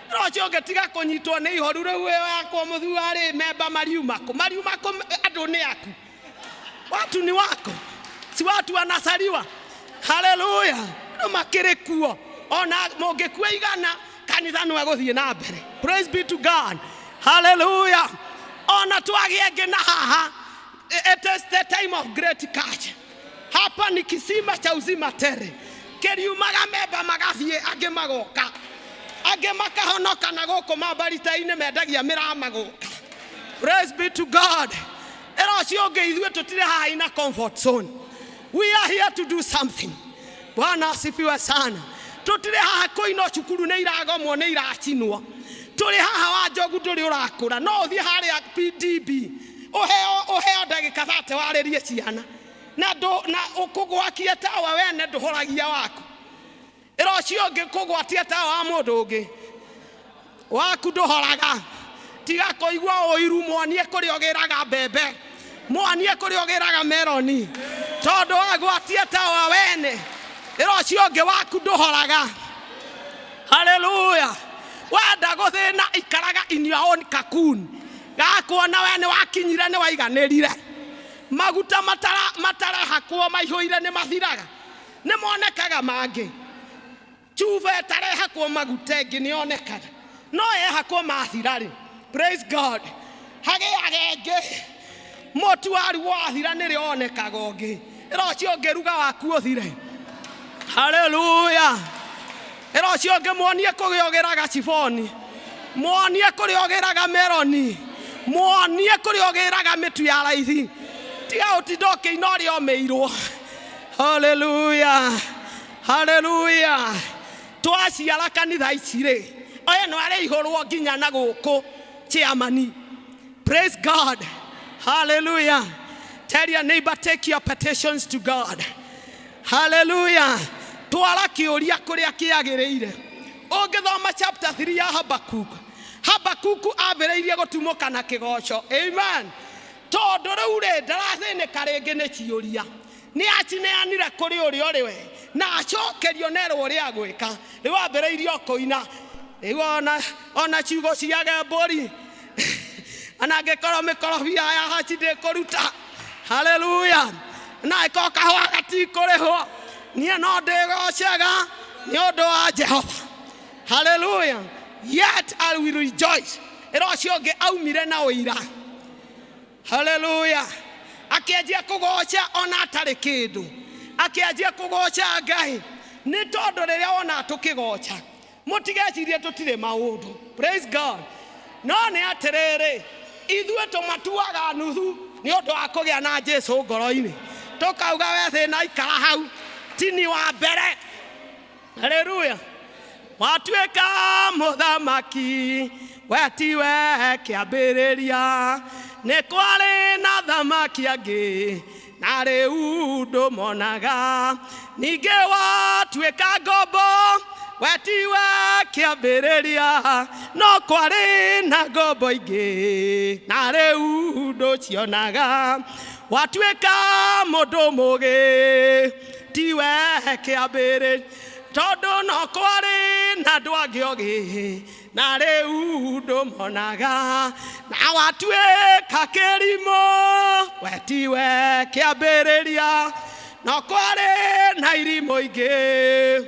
No ũcio ũngĩtiga kũnyitwo nĩ ihoru rĩu wĩ wakwa mũthua rĩ, memba mariuma kũ? Mariuma kũ? Andũ nĩ aku. Watu ni wako. Si watu wanasaliwa. Hallelujah. Andũ makĩrĩ kuo. Ona mũngĩkua igana, kanitha no egũthiĩ na mbere. Praise be to God. Hallelujah. Ona twagĩe angĩ na haha, it is the time of great catch. Hapa ni kisima cha uzima tele. Kĩriumaga memba magathiĩ, angĩ magoka, angĩ makahonoka na gũkũ mambarita-inĩ mendagia mĩraa magoka. Praise be to God. Ĩra ũcio ũngĩ ithuĩ tũtirĩ haha in a comfort zone. We are here to do something. Bwana asifiwe sana. Tũtirĩ haha kũinwo cukuru nĩ iragomwo nĩ iracinwo. Tũrĩ haha wa njogu ndũrĩ ũrakũra. No ũthiĩ harĩa PDB ũheo ũheo ndagĩka 30 warĩrie ciana. Na ndũ na ũkũgwakia tawa wene ndũhoragia waku. Ĩra ũcio ũngĩ kũgwatia tawa wa mũndũ ũngĩ. Waku ndũhoraga. Tiga kũigua ũiru, muonie kũrĩa ũgĩraga mbembe, muonie kũrĩa ũgĩraga meroni, tondũ wagwatia tawa wene. Ĩra ũcio ũngĩ waku ndũhoraga. Haleluya. Wenda gũthĩna ikaraga in your own cocoon. Gakuona we nĩ wakinyire nĩ waiganĩrire. Maguta matarehakwo maihũire nĩ mathiraga, nĩ monekaga mangĩ. Cuba ĩtarehakwo maguta ĩngĩ nĩ yonekaga, no yehakwo mathira rĩ, praise God, hagĩaga ĩngĩ. Mũtu warugwo wathira nĩrĩo wonekaga ũngĩ. Ĩra ũcio ũngĩ ruga waku ũthire. Haleluya. Ĩra ũcio ũngĩ muonie kũrĩa ũgĩraga ciboni, muonie kũrĩa ũgĩraga meroni, muonie kũrĩa ũgĩraga mĩtu ya raithi. Tiga ũtinda ũkĩina ũrĩa ũmĩirwo. Haleluya. Haleluya. Twaciara kanitha ici rĩ, ĩno arĩihũrwo nginya na gũkũ chairman. Praise God. Hallelujah. Tell your neighbor, take your petitions to God. Hallelujah. Twara kĩũria kũrĩa kĩagĩrĩire. Ũngĩthoma chapter 3 ya Habakkuk, Habakuku ambĩrĩirie gũtumũka na kĩgoco. Amen. Tondũ rĩu rĩ, ndarathĩnĩka rĩngĩ nĩ ciũria. Nĩ acineanire kũrĩ ũrĩa ũrĩ we, na acokerio nerwo ũrĩa agwĩka. Rĩu ambĩrĩirie o kũina. Rĩu ona ciugo ciage mbũri, ona angĩkorwo mĩkorobia ya haci ndĩkũruta. Haleluya. Na angĩkorwo kahũa gatikũrĩhwo, niĩ no ndĩgocaga nĩ ũndũ wa Jehova. Haleluya. Yet I will rejoice. Ĩra ũcio ũngĩ aumire na ũira. Haleluya. Akĩanjia kũgoca ona atarĩ kĩndũ. Akĩanjia kũgoca Ngai. Nĩ tondũ rĩrĩa wona tũkĩgoca, mũtigecirie tũtirĩ maũndũ. Praise God. No nĩ atĩrĩrĩ, ithuĩ tũmatuaga nuthu nĩ ũndũ wa kũgĩa na Jesu ngoro-inĩ. Tũkauga we thĩna ikara hau, tini wa mbere. Haleluya. Watuĩka mũthamaki, we tiwe kĩambĩrĩria. Nĩ kwarĩ na thamaki angĩ, na rĩu ndũmonaga. Ningĩ watuĩka ngombo, we tiwe kĩambĩrĩria. No kwarĩ na ngombo ingĩ, na rĩu ndũcionaga. Watuĩka mũndũ mũgĩ, tiwe kĩambĩrĩria. Tondũ no kwarĩ na andũ angĩ ogĩ, na rĩu ndũmonaga. Na watuĩka kĩrimũ, we tiwe kĩambĩrĩria. No kwarĩ na irimũ ingĩ,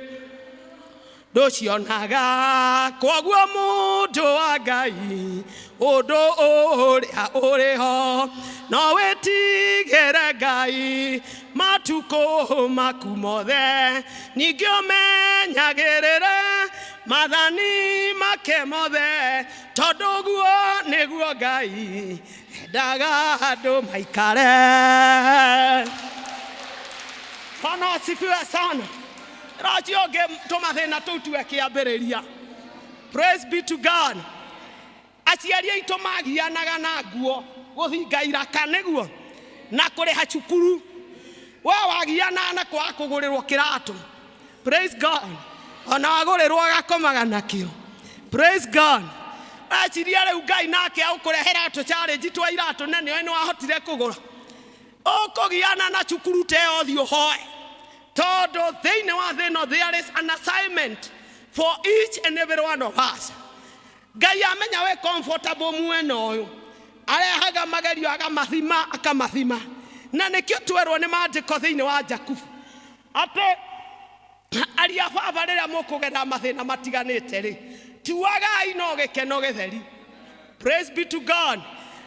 ndũcionaga. Kwoguo mũndũ wa Ngai, Ũndũ ũrĩa ũrĩ ho no wĩtigĩre Ngai matukũ maku mothe, ningĩ ũmenyagĩrĩre maathani make mothe, tondũ ũguo nĩguo Ngai endaga andũ maikare. Bwana asifiwe sana. Rũciũ ũngĩ tũmathĩna tũu tuwe kĩambĩrĩria. Praise be to God. Aciari aitũ magianaga na nguo gũthinga iraka nĩguo na kũrĩha cukuru. We wagianaga na kwaga kũgũrĩrwo kĩratũ. Praise God. Ona wagũrĩrwo agakomaga nakĩo. Praise God. Eciria rĩu Ngai nake agũkũrehera tũ challenge twa iratũ na nĩoĩ nĩwahotire kũgũra. Ũkũgiana na cukuru ta ĩyo ũthiĩ ũhoe. Tondũ thĩinĩ wa thĩ ĩno there is an assignment for each and every one of us. Ngai amenya wĩ comfortable mwena ũyũ arehaga magerio akamathima akamathima, na nĩkĩo twerwo nĩ maandĩko thĩinĩ wa Jakubu atĩ aria baba rĩrĩa mũkũgerera mathĩna matiganĩte rĩ, tuagai no gĩkeno gĩtheri. Praise be to God.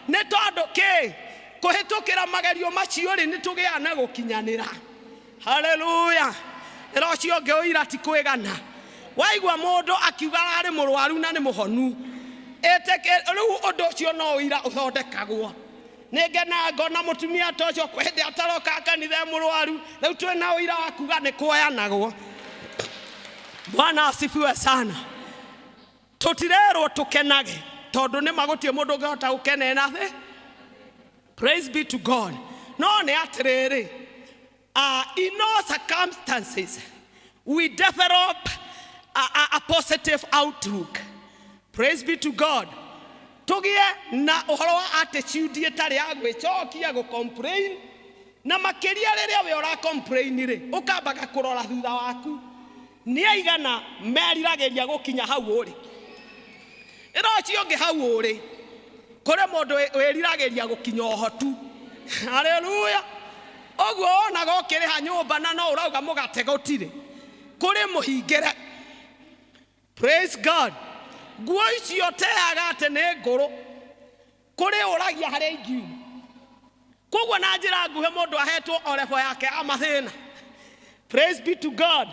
Nĩ tondũ kĩ kũhĩtũkĩra magerio macio rĩ, nĩ tũgĩaga na gũkinyanĩra. Haleluya. Ĩra ũcio ũngĩ ũira ti kwĩgana. Waigua mũndũ akiuga ararĩ mũrwaru na nĩ mũhonu, ĩtĩkĩ rĩu ũndũ ũcio no ũira ũthondekagwo. Nĩ ngenaga ngona mũtumia ta ũcio kwĩ hĩndĩ ataroka kanitha e mũrwaru, rĩu twĩna ũira wa kuga nĩ kuoyanagwo. Bwana asifiwe sana. Tũtirerwo tũkenage tondũ nĩ ma gũtirĩ mũndũ ũngĩhota gũkena ena thĩ. Praise be to God. No nĩ atĩrĩrĩ, in all circumstances we develop a positive outlook. Praise be to God. Tũgĩe na ũhoro wa attitude ĩtarĩ ya gwĩcokia, gũ complain, na makĩria rĩrĩa we ũra complain rĩ, ũkambaga kũrora thutha waku nĩ aigana meriragĩria gũkinya hau ũrĩ. Ĩra ũcio ũngĩ hau ũrĩ, kũrĩ mũndũ wĩriragĩria gũkinya ũhotu. Haleluya. Ũguo wonaga ũkĩrĩha nyũmba na no ũrauga mũgate gũtirĩ, kũrĩ mũhingĩre. Praise God. Nguo icio ũteaga atĩ nĩ ngũrũ, kũrĩ ũragia harĩa ingiuma. Koguo na njĩra nguhĩ mũndũ ahetwo o level yake ya mathĩna. Praise be to God.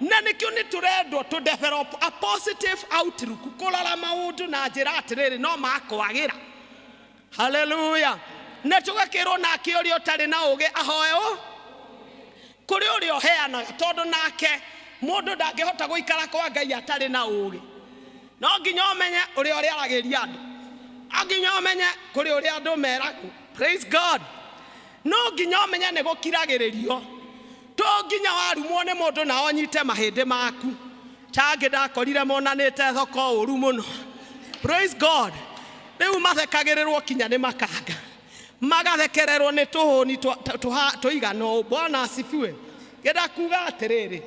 Na nĩkĩo nĩ tũrendwo to develop a positive outlook, kũrora maũndũ na njĩra atĩrĩrĩ no makwagĩra. Haleluya. Na tũgakĩrwo nake ũrĩa ũtarĩ na ũgĩ ahoe ũ kũrĩ ũrĩa ũheanaga, tondũ nake mũndũ ndangĩhota gũikara kwa Ngai atarĩ na ũgĩ. No nginya ũmenye ũrĩa ũrĩaragĩria andũ, no nginya ũmenye kũrĩ ũrĩa andũ meragwo. Praise God. No nginya ũmenye nĩ gũkiragĩrĩrio, to nginya warumwo nĩ mũndũ na onyite mahĩndĩ maku. Ta angĩ ndakorire monanĩte thoko ũru mũno. Praise God. Rĩu mathekagĩrĩrwo kinya nĩ makanga, magathekererwo nĩ tũhũni tũigana ũũ. Bwana asifiwe. Ngenda kuga atĩrĩrĩ,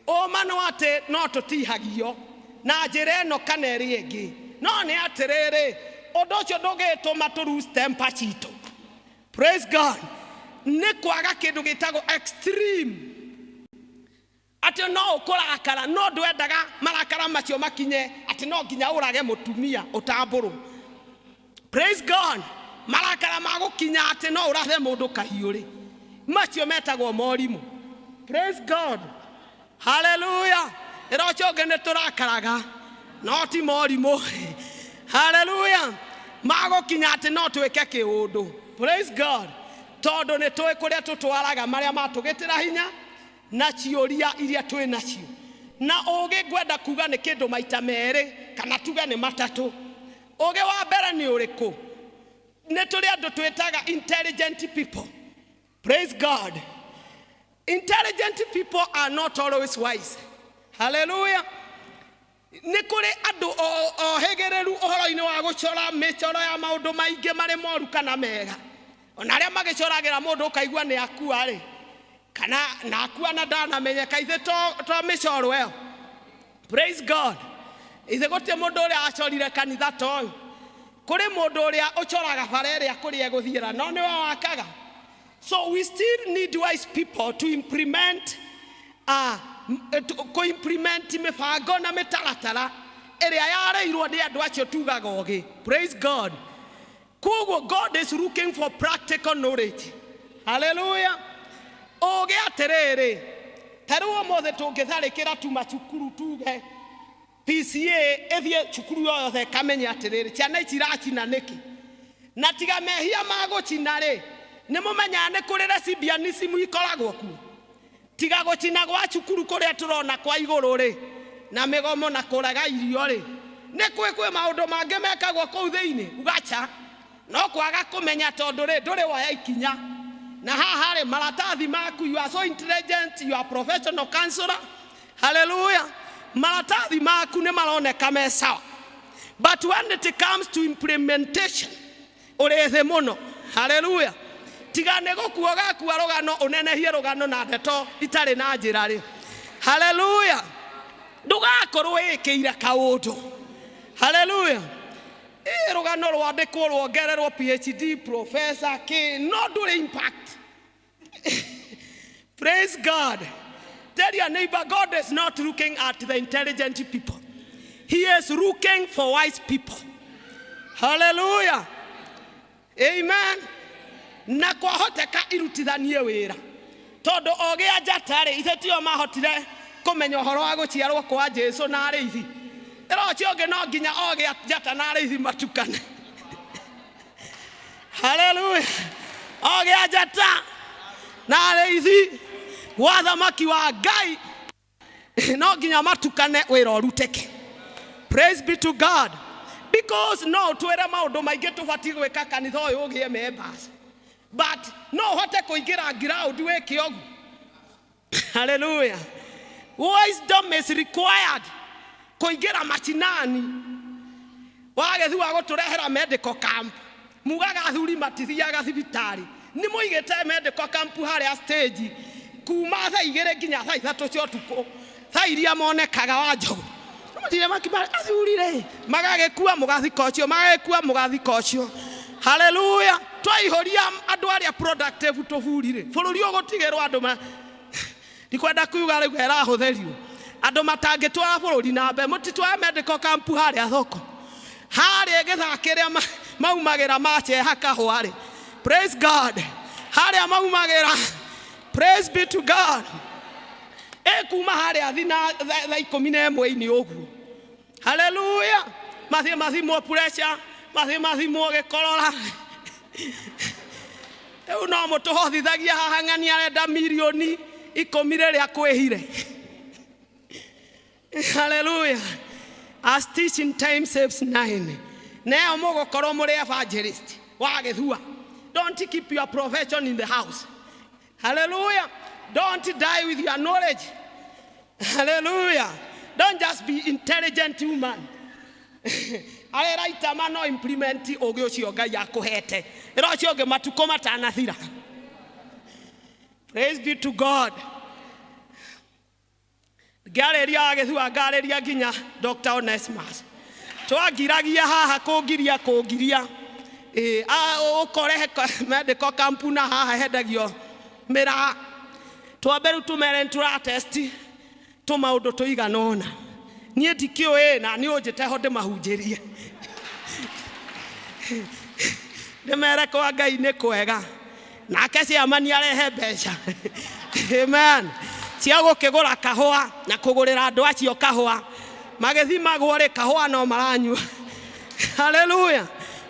ũma no atĩ no tũtihagio na njĩra ĩno kana ĩrĩa ĩngĩ, no nĩ atĩrĩrĩ, ũndũ ũcio ndũngĩtũma tũ lose temper citũ. Praise God. Nĩ kwaga kĩndũ gĩtagwo extreme, atĩ no ũkũrakara no ndwendaga marakara macio makinye atĩ no nginya ũrage mũtumia ũtambũrwo. Praise God. Marakara ma gũkinya atĩ no ũrathe mũndũ kahiũ rĩ, macio metagwo morimũ. Praise God. Haleluya. Ĩra ũcio ũngĩ nĩ tũrakaraga no ti morimũ. Haleluya. Magũkinya atĩ no twĩke kĩũndũ. Praise God. Tondũ nĩ tũĩ kũrĩa tũtwaraga marĩa matũgĩtĩra hinya na ciũria iria twĩ nacio. Na ũgĩ ngwenda kuga nĩ kĩndũ maita merĩ kana tuge nĩ matatũ. Ũgĩ wa mbere nĩ ũrĩkũ? Nĩ tũrĩ andũ twĩtaga intelligent people. Praise God. Intelligent people are not always wise. Hallelujah. Nĩ kũrĩ andũ ohĩgĩrĩru ũhoro-inĩ wa gũcora mĩcoro ya maũndũ maingĩ marĩ moru kana mega. Ona arĩa magĩcoragĩra mũndũ ũkaigua nĩ akua rĩ, kana na akua na ndanamenyeka, ithe to mĩcoro ĩyo. Praise God. Ithe gũtirĩ mũndũ ũrĩa acorire kanitha ta ũyũ. Kũrĩ mũndũ ũrĩa ũcoraga bara ĩrĩa kũrĩa egũthiĩra, no nĩwe wakaga. So we still need wise people to implement to implement mĩbango na mĩtaratara Ĩrĩa yarĩirwo nĩ andũ acio tugaga ũgĩ. Praise God. Koguo God is looking for practical knowledge. Hallelujah. Ũgĩ atĩrĩrĩ, ta rĩu ũmũthĩ tũngĩtharĩkĩra tuma cukuru tuge PCA ĩthiĩ cukuru o yothe ĩkamenye atĩrĩrĩ, ciana ici iracina nĩkĩ? Na tiga mehia ma gũcina rĩ, nĩ mũmenyaga nĩ kũrĩ lesbianism ikoragwo kuo? Tiga gũcina gwa cukuru kũrĩa tũrona kwa igũrũ rĩ, na mĩgomo na kũrega irio rĩ, nĩ kwĩ kwĩ maũndũ mangĩ mekagwo kũu thĩinĩ? Ugaca. No kwaga kũmenya tondũ rĩ, ndũrĩ woya ikinya. Na haha rĩ, maratathi maku, you are so intelligent, you are professional counselor. Hallelujah. Maratathi maku nĩ maroneka me sawa. But when it comes to implementation, ũrĩ thĩ mũno. Hallelujah. Tiga nĩ gũkua ũgakua rũgano ũnenehie rũgano na ndeto itarĩ na njĩra rĩ. Hallelujah. Ndũgakorwo wĩkĩire kaũndũ. Hallelujah. Ĩ rũgano rwandĩkwo rwongererwo PhD professor kĩ no ndũrĩ impact. Praise God. Tell your neighbor, God is not looking at the intelligent people. He is looking for wise people. Hallelujah. Amen. Na kwahoteka irutithanie wĩra tondũ ogĩ a njata rĩ ithe tio mahotire kũmenya ũhoro wa gũciarwo kwa Jesu na arĩithi. Ĩra ũcio ũngĩ no nginya ogĩ a njata na arĩithi matukane. Haleluya. Ogĩ a njata na arĩithi gwa thamaki wa Ngai no nginya matukane wĩra ũrutĩke. Praise be to God. Because no ũtwĩre maũndũ maingĩ tũbatiĩ gwĩka kanitha ũyũ ũgĩe members. But no ũhote kũingĩra ground wĩke ũguo. Hallelujah. Wisdom is required kũingĩra macinani wagĩthua gũtũrehera medical camp mugaga athuri matithiaga thibitarĩ nĩ mũigĩte medical camp harĩa stage kuma thaa igĩrĩ nginya thaa ithatũ cia ũtukũ, thaa iria monekaga wa njogu Matirĩ makima athuri rĩ magagĩkua mũgathika ũcio magagĩkua mũgathika ũcio. Haleluya. Twaihũria andũ arĩa productive tũburi rĩ, bũrũri ũgũtigĩrwo andũ ma ndikwenda kuga rĩu ĩrahũthĩrio andũ matangĩtwara bũrũri na mbere. Mũtitware medical camp harĩa thoko harĩa gĩthaa kĩrĩa maumagĩra maceha kahũa rĩ. Praise God. Harĩa maumagĩra. Praise be to God. Ĩ kuma harĩa thina thaa ikũmi na ĩmwe-inĩ ũguo. Haleluya. Mathiĩ mathimwo pressure, mathiĩ mathimwo gĩkorora. Rĩu no mũtũhothithagia haha ng'ani arenda mirioni ikũmi rĩrĩa kwĩhire. Haleluya. A stitch in time saves nine. Neo mũgũkorwo mũrĩ evangelist wa gĩthua. Don't keep your profession in the house. Hallelujah. Don't die with your knowledge. Hallelujah. Don't just be intelligent human. Arera itama no implement ũgĩ ũcio Ngai akũhete. Ĩra ũcio ũngĩ matukũ matanathira. Praise be to God. Ngĩarĩria agĩthua ngarĩria nginya Dr. Onesmus. Twangiragia haha kũngiria kũngiria. Ĩ, ũkore medical camp na haha hendagio mĩraa. Twambe rĩu tũmere nĩ tũratesti tũmaũndũ tũigana ũna. Niĩ ndikĩũĩ na niĩ ũnjĩte ho ndĩmahunjĩrie. Ndĩmere kwa Ngai nĩ kwega. Nake ciamani arehe mbeca. Amen. Cia gũkĩgũra kahũa na kũgũrĩra andũ acio kahũa. Magĩthimagwo rĩ, kahũa no maranyua. Hallelujah.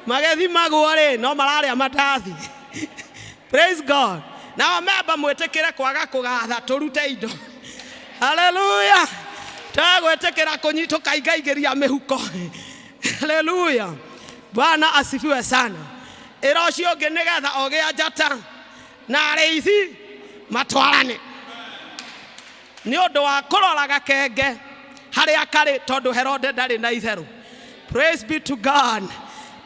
Magĩthimagwo rĩ, no mararĩa mandathi. Praise God. Nao memba mwĩtĩkĩre kwaga kũgatha tũrute indo. Hallelujah. Twagwĩtĩkĩra kũnyitwo tũkaingaingĩria mĩhuko. Hallelujah. Bwana asifiwe sana. Ĩra ũcio ũngĩ nĩgetha ogĩa njata na arĩithi matwarane nĩ ũndũ wa kũrora gakenge harĩa karĩ tondũ Herode ndarĩ na itherũ. Praise be to God.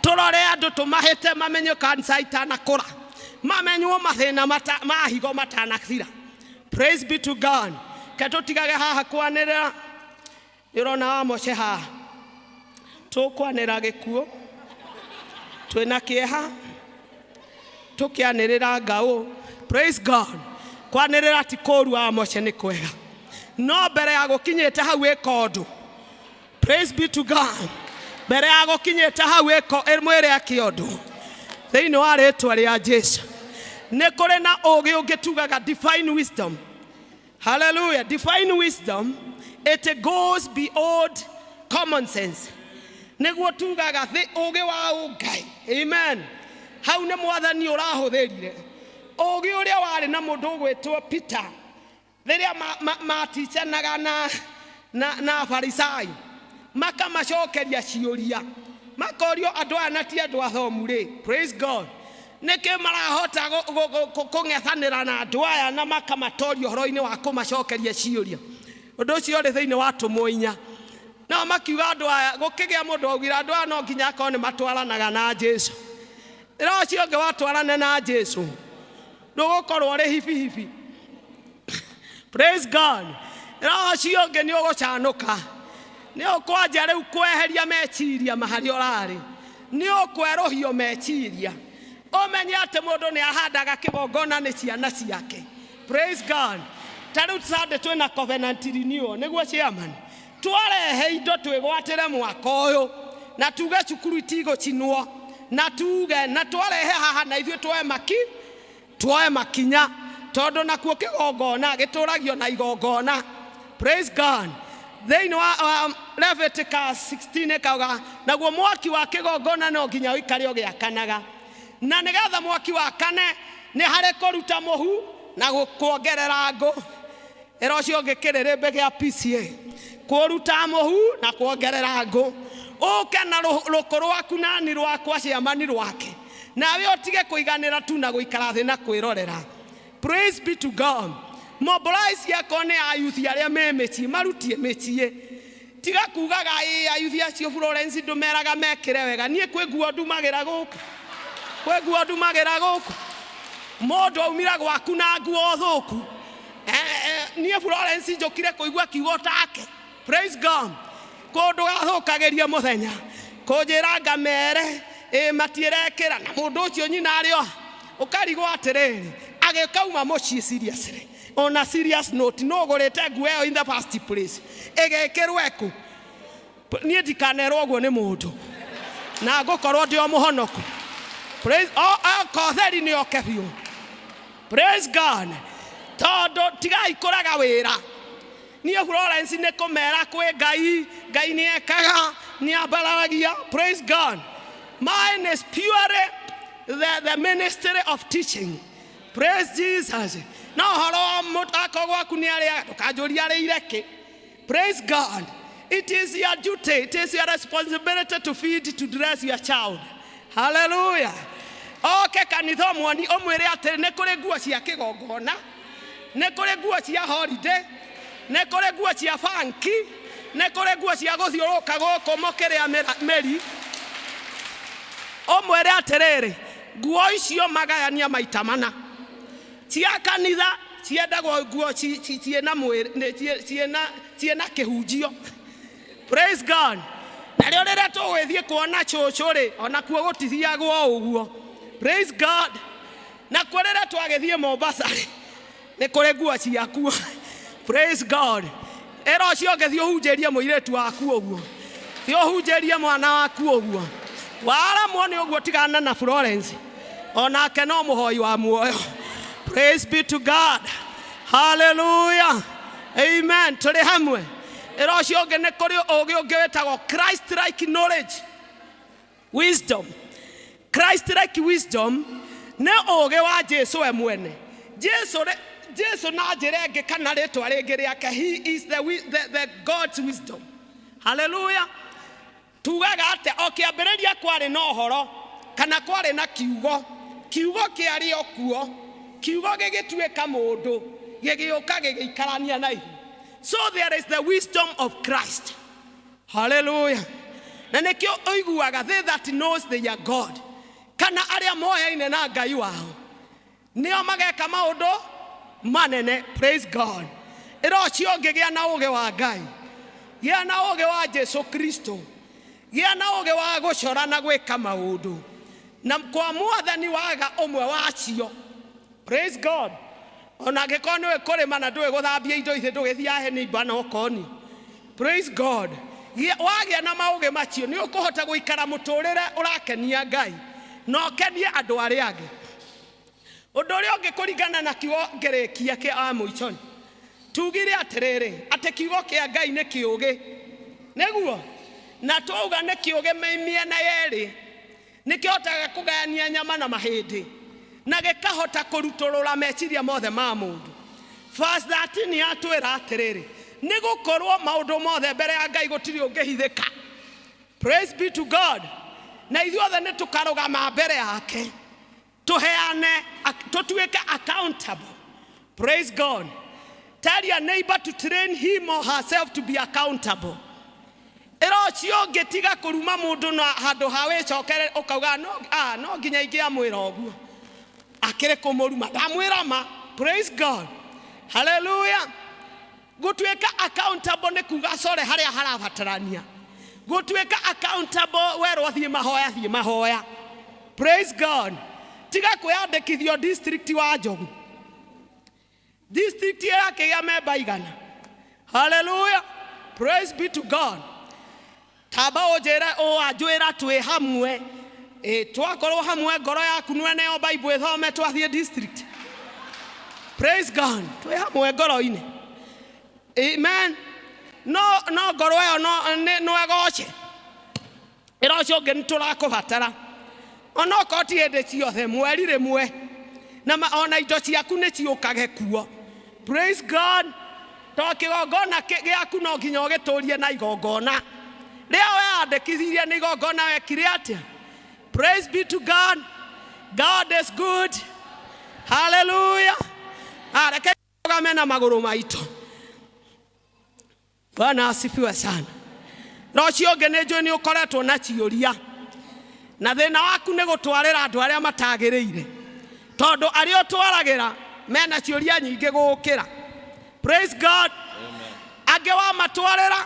Tũrore andũ tũmahĩte mamenye kansa itanakũra, mamenywo mathĩna ma higo matanathira. Praise be to God. Ke tũtigage haha kwanĩrĩra. Nĩ ũrona wa Moshe haha tũkwanĩra gĩkuũ twĩna kĩeha tũkĩanĩrĩra ngaũ. Praise God. Kwanĩrĩra ti kũũru wa Moshe nĩ kwega, no mbere ya gũkinyĩte hau ĩka ũndũ. Praise be to God. Mbere ya gũkinyĩte hau ĩko ĩmwĩre eke ũndũ thĩinĩ wa rĩtwa rĩa Jesu. Nĩ kũrĩ na ũũgĩ ũngĩ tugaga divine wisdom. Hallelujah. Divine wisdom, it goes beyond common sense. Nĩguo tugaga thĩ ũũgĩ wa ũngai. Amen. Hau nĩ mwathani ũrahũthĩrire. Ũũgĩ ũrĩa warĩ na mũndũ ũgwĩtwo Peter rĩrĩa maticanaga na Afarisai makamacokeria ciũria makorio andũ aya na ti andũ athomu rĩ. Praise God. Nĩkĩ marahota kũng'ethanĩra na andũ aya na makamatoria ũhoro-inĩ wa kũmacokeria ciũria. Ũndũ ũcio ũrĩ thĩinĩ wa atũmwo inya. Nao makiuga andũ aya, gũkĩgĩa mũndũ augire andũ aya no nginya akorwo nĩ matwaranaga na Jesu. Ĩra ũcio ũngĩ watwarane na Jesu ndũgũkorwo ũrĩ hibihibi. Praise God. Ĩra ũcio ũngĩ nĩ ũgũcanũka. Nĩ ũkwanjia rĩu kweheria meciria harĩa ũrarĩ. Nĩ ũkwerũhio meciria. Ũmenye atĩ mũndũ nĩ ahandaga kĩgongona nĩ ciana ciake. Praise God. Ta rĩu Sunday twĩna covenant renewal nĩguo chairman. Twarehe indo twĩgwatĩre mwaka ũyũ na tuge cukuru itigũcinwo na tuge na twarehe haha na ithuĩ tuoe maki tuoe makinya tondũ nakuo kĩgongona gĩtũragio na igongona. Praise God. Thĩinĩ wa Leviticus 16 ĩkauga naguo mwaki wa kĩgongona no nginya ũikare ũgĩakanaga, na nĩgetha mwaki wakane nĩ harĩ kũruta mũhu na kuongerera ngũ. Ĩra ũcio ũngĩ kĩrĩrĩmbĩ gĩa PCA kũruta mũhu na kuongerera ngũ. Ũke na rũkũ rwaku nani rwakwa ciamani rwake, nawe ũtige kũiganĩra tu na gũikara thĩ na kwĩrorera. Praise be to God. Mobilize yakwa nĩ ayuthi arĩa me mĩciĩ, marutie mĩciĩ. Tiga kugaga ĩ ayuthi acio Florence ndũmeraga mekĩre wega. Niĩ kwĩ nguo ndumagĩra gũkũ, kwĩ nguo ndumagĩra gũkũ. Mũndũ aumira gwaku na nguo thũku. Niĩ Florence njũkire kũigua kiugo take. Praise God. Kũndũ gathũkagĩria mũthenya kũnjĩra ngamere ĩ matiĩrekĩra na mũndũ ũcio nyina arĩ o ũkarigwo atĩrĩrĩ agĩkauma mũciĩ seriously. On a serious note, no ũgũrĩte nguo ĩyo in the first place ĩgĩkĩrwo ĩkũ? Niĩ ndikanerwo ũguo nĩ mũndũ na ngũkorwo ndĩ o mũhonoku. Praise kotheri nĩ oke biũ. Praise God. Tondũ tigai kũraga wĩra. Niĩ Florence nĩ kũmera kwĩ Ngai, Ngai nĩ ekaga, nĩ ambararagia. Praise God. Mine is purely the ministry of teaching. Praise Jesus. No ũhoro wa akorwo gwaku nĩ arĩaga, ndũkanjũrie arĩire kĩ. Praise God. It is your duty, it is your responsibility to feed, to dress your child. Hallelujah. Oke kanitha ũmuoni ũmwĩre atĩ nĩ kũrĩ nguo cia kĩgongona, nĩ kũrĩ nguo cia holiday, nĩ kũrĩ nguo cia funky, nĩ kũrĩ nguo cia gũthiũrũrũka gũkũ mũkĩrĩa mĩri. Ũmwĩre atĩrĩrĩ, nguo icio magayania maita mana. Cia kanitha ciendagwo nguo ciĩna mwĩrĩ, ciĩna kĩhunjio. Praise God. Na rĩo rĩrĩa tũgũgĩthiĩ kuona cũcũ rĩ, onakuo gũtithiagwo ũguo. Praise God. Nakuo rĩrĩa twagĩthiĩ Mombasa rĩ, nĩ kũrĩ nguo ciakuo. Praise God. Ĩra ũcio ũngĩ thiĩ ũhunjĩrie mũirĩtu waku ũguo, thiĩ ũhunjĩrie mwana waku ũguo. Waramwo nĩ ũguo tigana na Florence, onake no mũhoi wa muoyo. Praise be to God. Hallelujah. Amen. Tũrĩ hamwe. Ĩra ũcio ũngĩ nĩ kũrĩ ũũgĩ ũngĩ wĩtagwo Christ like knowledge, wisdom. Christ like wisdom nĩ ũũgĩ wa Jesu we mwene. Jesu Jesu na njĩra ĩngĩ kana rĩtwa rĩngĩ rĩake, he is the God's wisdom. Hallelujah. Tugaga atĩ o kĩambĩrĩria kwarĩ na ũhoro kana kwarĩ na kiugo, kiugo kĩarĩ o kuo, kiugo gĩgĩtuĩka mũndũ, gĩgĩũka gĩgĩikarania na ithuĩ. So there is the wisdom of Christ. Hallelujah. Na nĩkĩo ũiguaga they that knows their God, kana arĩa moyaine na Ngai wao nĩo mageka maũndũ manene. Praise God. Ĩra ũcio ũngĩ gĩa na ũũgĩ wa Ngai, gĩa na ũũgĩ wa Jesu Kristo, gĩa na ũũgĩ wa gũcora na gwĩka maũndũ na kwa mwathani waga ũmwe wacio. Praise God. Ona angĩkorwo nĩũĩ kũrĩma na ndũĩ gũthambia indo ici, ndũgĩthiaga he neighbor na ũkoni. Praise God. Wagĩa na maũgĩ macio nĩ ũkũhota gũikara mũtũrĩre ũrakenia Ngai na ũkenie andũ arĩa angĩ. Ũndũ ũrĩa ũngĩ kũringana na kiugo ngĩrĩkia kĩa wa mũico, tugire atĩrĩrĩ atĩ kiugo kĩa Ngai nĩ kĩũgĩ, nĩguo na twauga nĩ kĩũgĩ mĩena yerĩ, nĩ kĩhotaga kũgayania nyama na mahĩndĩ na gĩkahota kũrutũrũra meciria mothe ma mũndũ. Verse 13 yatwĩra atĩrĩrĩ, nĩ gũkorwo maũndũ mothe mbere ya Ngai gũtirĩ ũngĩhithĩka. Praise be to God. Na ithuothe nĩ tũkarũgama mbere yake tũheane, tũtuĩke accountable. Praise God. Tell your neighbor to train him or herself to be accountable. Ĩra ũcio ũngĩ tiga kũruma mũndũ na handũ ha wĩcokere ũkauga no, no nginya ingĩamwĩra ũguo, akĩrĩ kũmũruma ndamwĩra ma. Praise God. Hallelujah. Gũtuĩka accountable nĩ kuga core harĩa harabatarania. Gũtuĩka accountable werwo thiĩ mahoya, thiĩ mahoya. Praise God. Tiga kwĩyandĩkithio district wa Njogu. District ĩrakĩgĩa memba igana. Hallelujah. Praise be to God. Tamba ũnjĩre ũũ anjwĩra twĩ hamwe. Twakorwo hamwe ngoro yaku nĩwe Bible ĩthome twathiĩ district. Praise God. Twĩ hamwe ngoro-inĩ. Amen. No no ngoro ĩyo no no ĩgoce. Ĩra ũcio ũngĩ nĩ tũrakũbatara. Onokorwo ti hĩndĩ ciothe, mweri rĩmwe. Na ona indo ciaku nĩ ciũkage kuo. Praise God. To kĩgongona gĩaku no nginya ũgĩtũrie na igongona. Rĩa weyandĩkithirie nĩ igongona wekire atĩa? Praise be to God. God is good. Hallelujah. Reke tũrũgame na magũrũ maitũ. Bwana asifiwe sana. Na ũcio ũngĩ nĩ njũĩ nĩ ũkoretwo na ciũria, na thĩna waku nĩ gũtwarĩra andũ arĩa matagĩrĩire, tondũ arĩa ũtwaragĩra mena ciũria nyingĩ gũgũkĩra. Praise God. Angĩ wamatwarĩra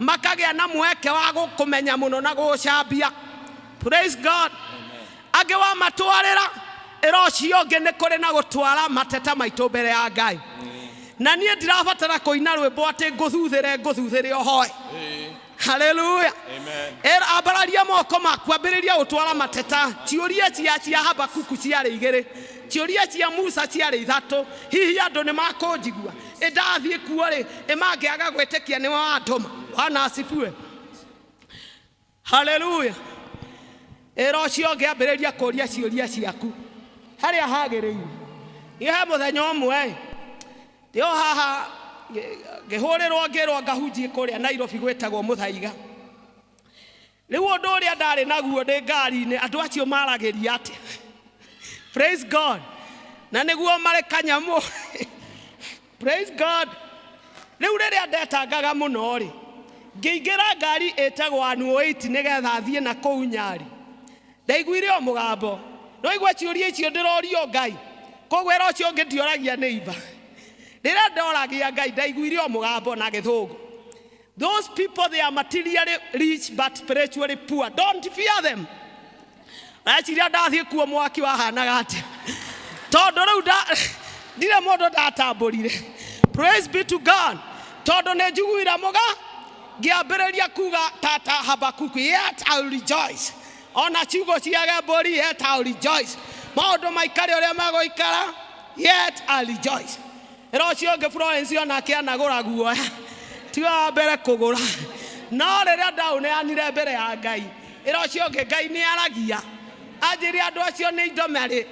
makagĩa na mweke wa gũkũmenya mũno na gũgũcambia. Praise God. Angĩ wamatwarĩra ĩra ũcio ũngĩ nĩ kũrĩ na gũtwara mateta maitũ mbere ya Ngai. Na niĩ ndirabatara kũina rwĩmbo atĩ ngũthuthĩre ngũthuthĩre ũhoe. Hallelujah. Amen. Ambararia moko maku, ambĩrĩria gũtwara mateta. Ciũria cia Habakuku ciarĩ igĩrĩ, ciũria cia Musa ciarĩ ithatũ. Hihi andũ nĩ makũnjigua? Ĩ ndathiĩ kuo rĩ, ĩ mangĩaga gwĩtĩkia nĩwe wandũma? Bwana asifiwe. Hallelujah. Ĩra ũcio ũngĩ ambĩrĩria kũria ciũria ciaku harĩa hagĩrĩire. Niĩ he mũthenya ũmwe ndĩ o haha ngĩhũrĩrwo ngĩrwo ngahunjie kũrĩa Nairobi gwĩtagwo Mũthaiga. Rĩu ũndũ ũrĩa ndarĩ naguo ndĩ ngari-inĩ, andũ acio maragĩria atĩa? Praise God. Na nĩguo marĩ kanyamũ. Praise God. Rĩu rĩrĩa ndetangaga mũno rĩ, ngĩingĩra ngari ĩtagwo 108 nĩgetha thiĩ na kũu Nyari. Ndaiguire o mũgambo. No igua ciũria icio ndĩrorio Ngai. Koguo ĩra ũcio ũngĩ ndioragia nĩ imba. Rĩrĩa ndoragia Ngai ndaiguire o mũgambo na gĩthũngũ. Those people, they are materially rich but spiritually poor. Don't fear them. Eciria ndathiĩ kuo mwaki wahanaga atĩa? Tondũ rĩu ndirĩ mũndũ ndatambũrire. Praise be to God. Tondũ nĩ njiguire mũga, ngĩambĩrĩria kuga tata Habakuku, yet I will rejoice. Ona ciugo ciage mbũri, yet I will rejoice. Maũndũ maikare ũrĩa megũikara, yet I will rejoice. Ĩra ũcio ũngĩ Florence onake anagũra guoya, tiwe wa mbere kũgũra. No rĩrĩa ndaũneanire mbere ya Ngai, ĩra ũcio ũngĩ Ngai nĩ aragia. Anjĩrire andũ acio nĩ indo marĩ,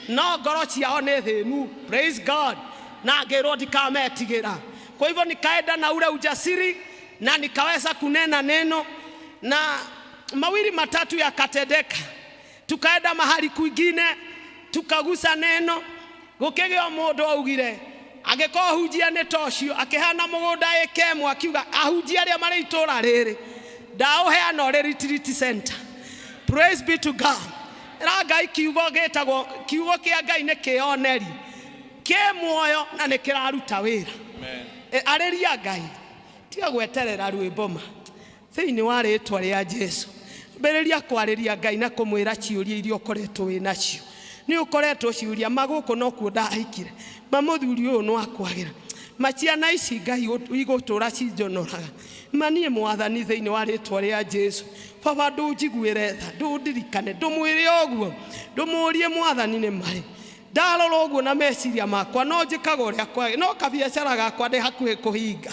no ngoro ciao nĩ thĩnu. Praise God. Na ngĩrwo ndikametigĩra. Kwa hivyo nikaenda na ule ujasiri na nikaweza kunena neno, na mawili matatu yakatendeka. Tukaenda mahali kwingine tukagusa neno. Gũkĩgĩa mũndũ augire angĩkorwo hunjia nĩ ta ũcio, akĩheana mũgũnda ĩka ĩmwe, akiuga ahunjia arĩa marĩ itũũra rĩrĩ ndaũheana ũrĩ retreat center. Praise be to God. Ĩra Ngai kiugo gĩtagwo kiugo kĩa Ngai nĩ kĩoneri kĩ muoyo na nĩ kĩraruta wĩra. Arĩria Ngai, tiga gweterera rwĩmbo ma thĩinĩ wa rĩtwa rĩa Jesu. Ambĩrĩria kwarĩria Ngai na kũmwĩra ciũria iria ũkoretwo wĩ nacio. Nĩ ũkoretwo ciũria ma gũkũ nokuo ndahikire, ma mũthuri ũyũ no akwagĩra, ma ciana ici Ngai igũtũra cinjonoraga. Ma niĩ mwathani thĩinĩ wa rĩtwa rĩa Jesu, baba ndũnjiguĩre tha, ndũndirikane, ndũmwĩre ũguo, ndũmũrie mwathani nĩ marĩ. Ndarora ũguo na meciria makwa no njĩkaga ũrĩa kwagĩ, no kabiacara gakwa ndĩ hakuhĩ kũhinga.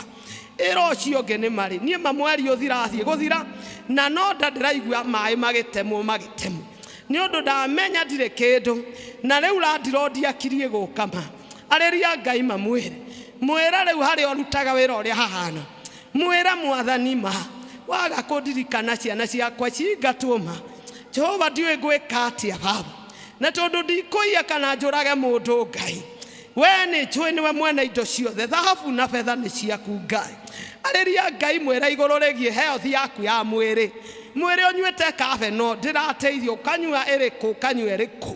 Ĩra ũcio ũngĩ nĩ marĩ, niĩ ma mweri ũthira thiĩ gũthira, na no nda ndĩraigua maĩ magĩtemwo magĩtemwo. Nĩ ũndũ ndamenya ndirĩ kĩndũ, na rĩu landirondi akirie gũka ma. Arĩria Ngai mamwĩre, mwĩre rĩu harĩa ũrutaga wĩra ũrĩa hahana. Mwĩre mwathani ma, waga kũndirikana ciana ciakwa cingatwo ma. Jehova ndiũĩ ngwĩka atĩa baba, na tondũ ndikũiya kana njũrage mũndũ Ngai. We nĩ njũĩ nĩwe mwene indo ciothe, thahabu na betha nĩ ciaku Ngai. Arĩria Ngai mwĩre igũrũ rĩgiĩ health yaku ya mwĩrĩ. Mwĩrĩ ũnyuĩte kabe no ndĩrateithio, ũkanyua ĩrĩkũ, ũkanyua ĩrĩkũ.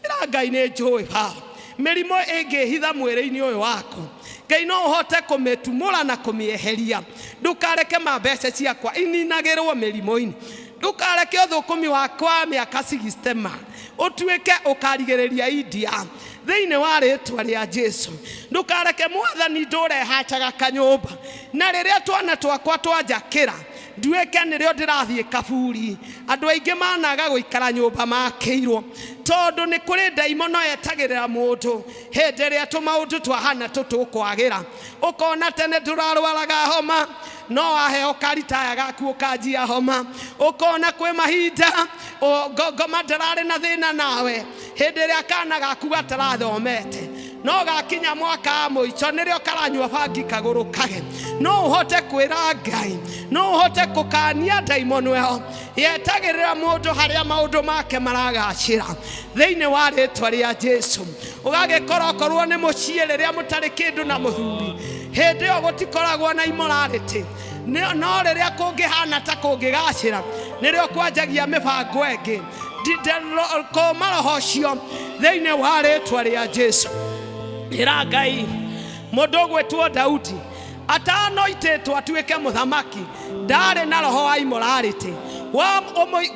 Ĩra Ngai nĩ njũĩ baba, mĩrimũ ĩngĩhitha mwĩrĩ-inĩ ũyũ waku, Ngai no ũhote kũmĩtumũra na kũmĩeheria. Ndũkareke ma mbeca ciakwa ininagĩrwo mĩrimũ-inĩ. Ndũkareke ũthũkũmi wakwa wa mĩaka 60 ma ũtuĩke ũkarigĩrĩria India. Thĩinĩ wa rĩtwa rĩa Jesu, ndũkareke mwathani ndũre hacaga kanyũmba, na rĩrĩa twana twakwa twanjakĩra nduĩke nĩrĩo ndĩrathiĩ kaburi. Andũ aingĩ managa gũikara nyũmba makĩirwo, tondũ nĩ kũrĩ ndaimono etagĩrĩra mũndũ hĩndĩ ĩrĩa tũmaũndũ twahana tũtũkwagĩra. Ũkona tene ndũrarwaraga homa, no waheo karitaya gaku ũkanjia homa. Ũkona kwĩ mahinda ngoma ndararĩ na thĩna nawe hĩndĩ ĩrĩa kana gaku gatarathomete, no gakinya mwaka wa mũico nĩrĩo karanyua bangi kagũrũkage. No ũhote kwĩra Ngai, no ũhote kũkania ndaimono ĩyo yetagĩrĩra mũndũ harĩa maũndũ make maragacĩra thĩinĩ wa rĩtwa rĩa Jesu. Ũgagĩkora okorwo nĩ mũciĩ rĩrĩa mũtarĩ kĩndũ na mũthuri, hĩndĩ ĩyo gũtikoragwo na immorality. No rĩrĩa kũngĩhana ta kũngĩgacĩra, nĩrĩo kwanjagia mĩbango ĩngĩ. Kũma roho ũcio thĩinĩ wa rĩtwa rĩa Jesu. Ĩra Ngai, mũndũ ũgwĩtwo Daudi atanoitĩtwo atuĩke mũthamaki ndarĩ na roho wa immorality.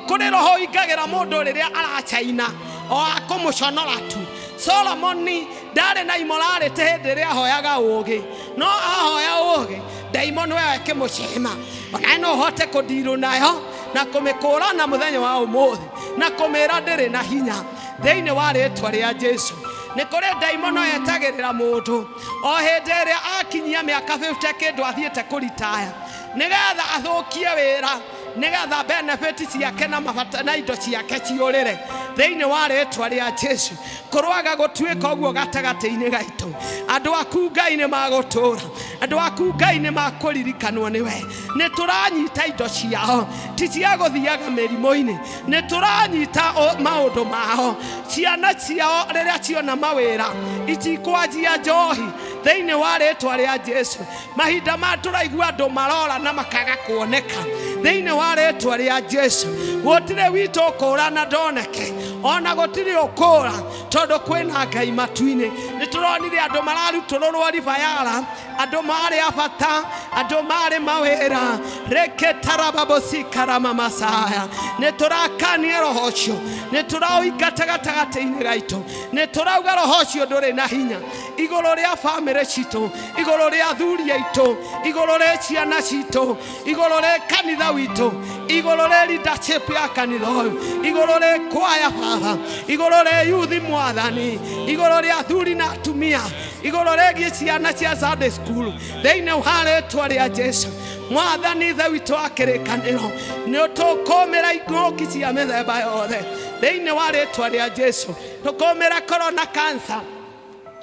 Kũrĩ roho ũingagĩra mũndũ rĩrĩa aracaina o akũmũconora tu. Solomoni ndarĩ na immorality hĩndĩ ĩrĩa ahoyaga ũũgĩ, no ahoya ũũgĩ ndaimono ĩyo ĩkĩmũcema. Onawe no ũhote kũndirũ nayo na kũmĩkũrana mũthenya wa ũmũthĩ na kũmĩra ndĩrĩ na hinya thĩinĩ wa rĩtwa rĩa Jesu. Nĩ kũrĩ ndaimono yetagĩrĩra mũndũ o hĩndĩ ĩrĩa akinyia mĩaka 50 kĩndũ athiĩte kũritaya, nĩgetha athũkie wĩra, nĩgetha benefit ciake na mabata na indo ciake ciũrĩre thĩinĩ wa rĩtwa rĩa Jesu. Kũrwaga gũtuĩka ũguo gatagatĩ-inĩ gaitũ. Andũ aku Ngai nĩ magũtũũra, andũ aku Ngai nĩ makũririkanwo nĩwe. Nĩ tũranyita indo ciao, ti cia gũthiaga mĩrimũ-inĩ. Nĩ tũranyita maũndũ mao. Ciana ciao rĩrĩa ciona mawĩra itikwanjia njohi thĩinĩ wa rĩtwa rĩa Jesu. Mahinda ma tũraigua andũ marora na makaga kuoneka thĩinĩ wa rĩtwa rĩa Jesu. Gũtirĩ witũ ũkũra na ndoneke, ona gũtirĩ ũkũra tondũ kwĩna Ngai matu-inĩ. Nĩ tũronire andũ mararutũrũrwo ribayara, andũ marĩ a bata, andũ marĩ mawĩra. Reketarababosikara masaya. Nĩ tũrakania roho ũcio, nĩ tũraũingata gatagatĩ-inĩ gaitũ, nĩ tũrauga roho ũcio ndũrĩ na hinya igũrũ rĩa bamĩrĩ citũ, igũrũ rĩa athuri aitũ, igũrũ rĩa ciana citũ, igũrũ rĩa kanitha witũ, igũrũ rĩa leadership ya kanitha ũyũ, igũrũ rĩa kwaya baba, igũrũ rĩa yuthi mwathani, igũrũ rĩa athuri na atumia, igũrũ rĩgiĩ ciana cia Sunday school thĩinĩ wa rĩtwa rĩa Jesu. Mwathani Ithe witũ wa kĩrĩkanĩro, nĩ tũkũmĩra ing'ũki cia mĩthemba yothe thĩinĩ wa rĩtwa rĩa Jesu. Tũkũmĩra corona, cancer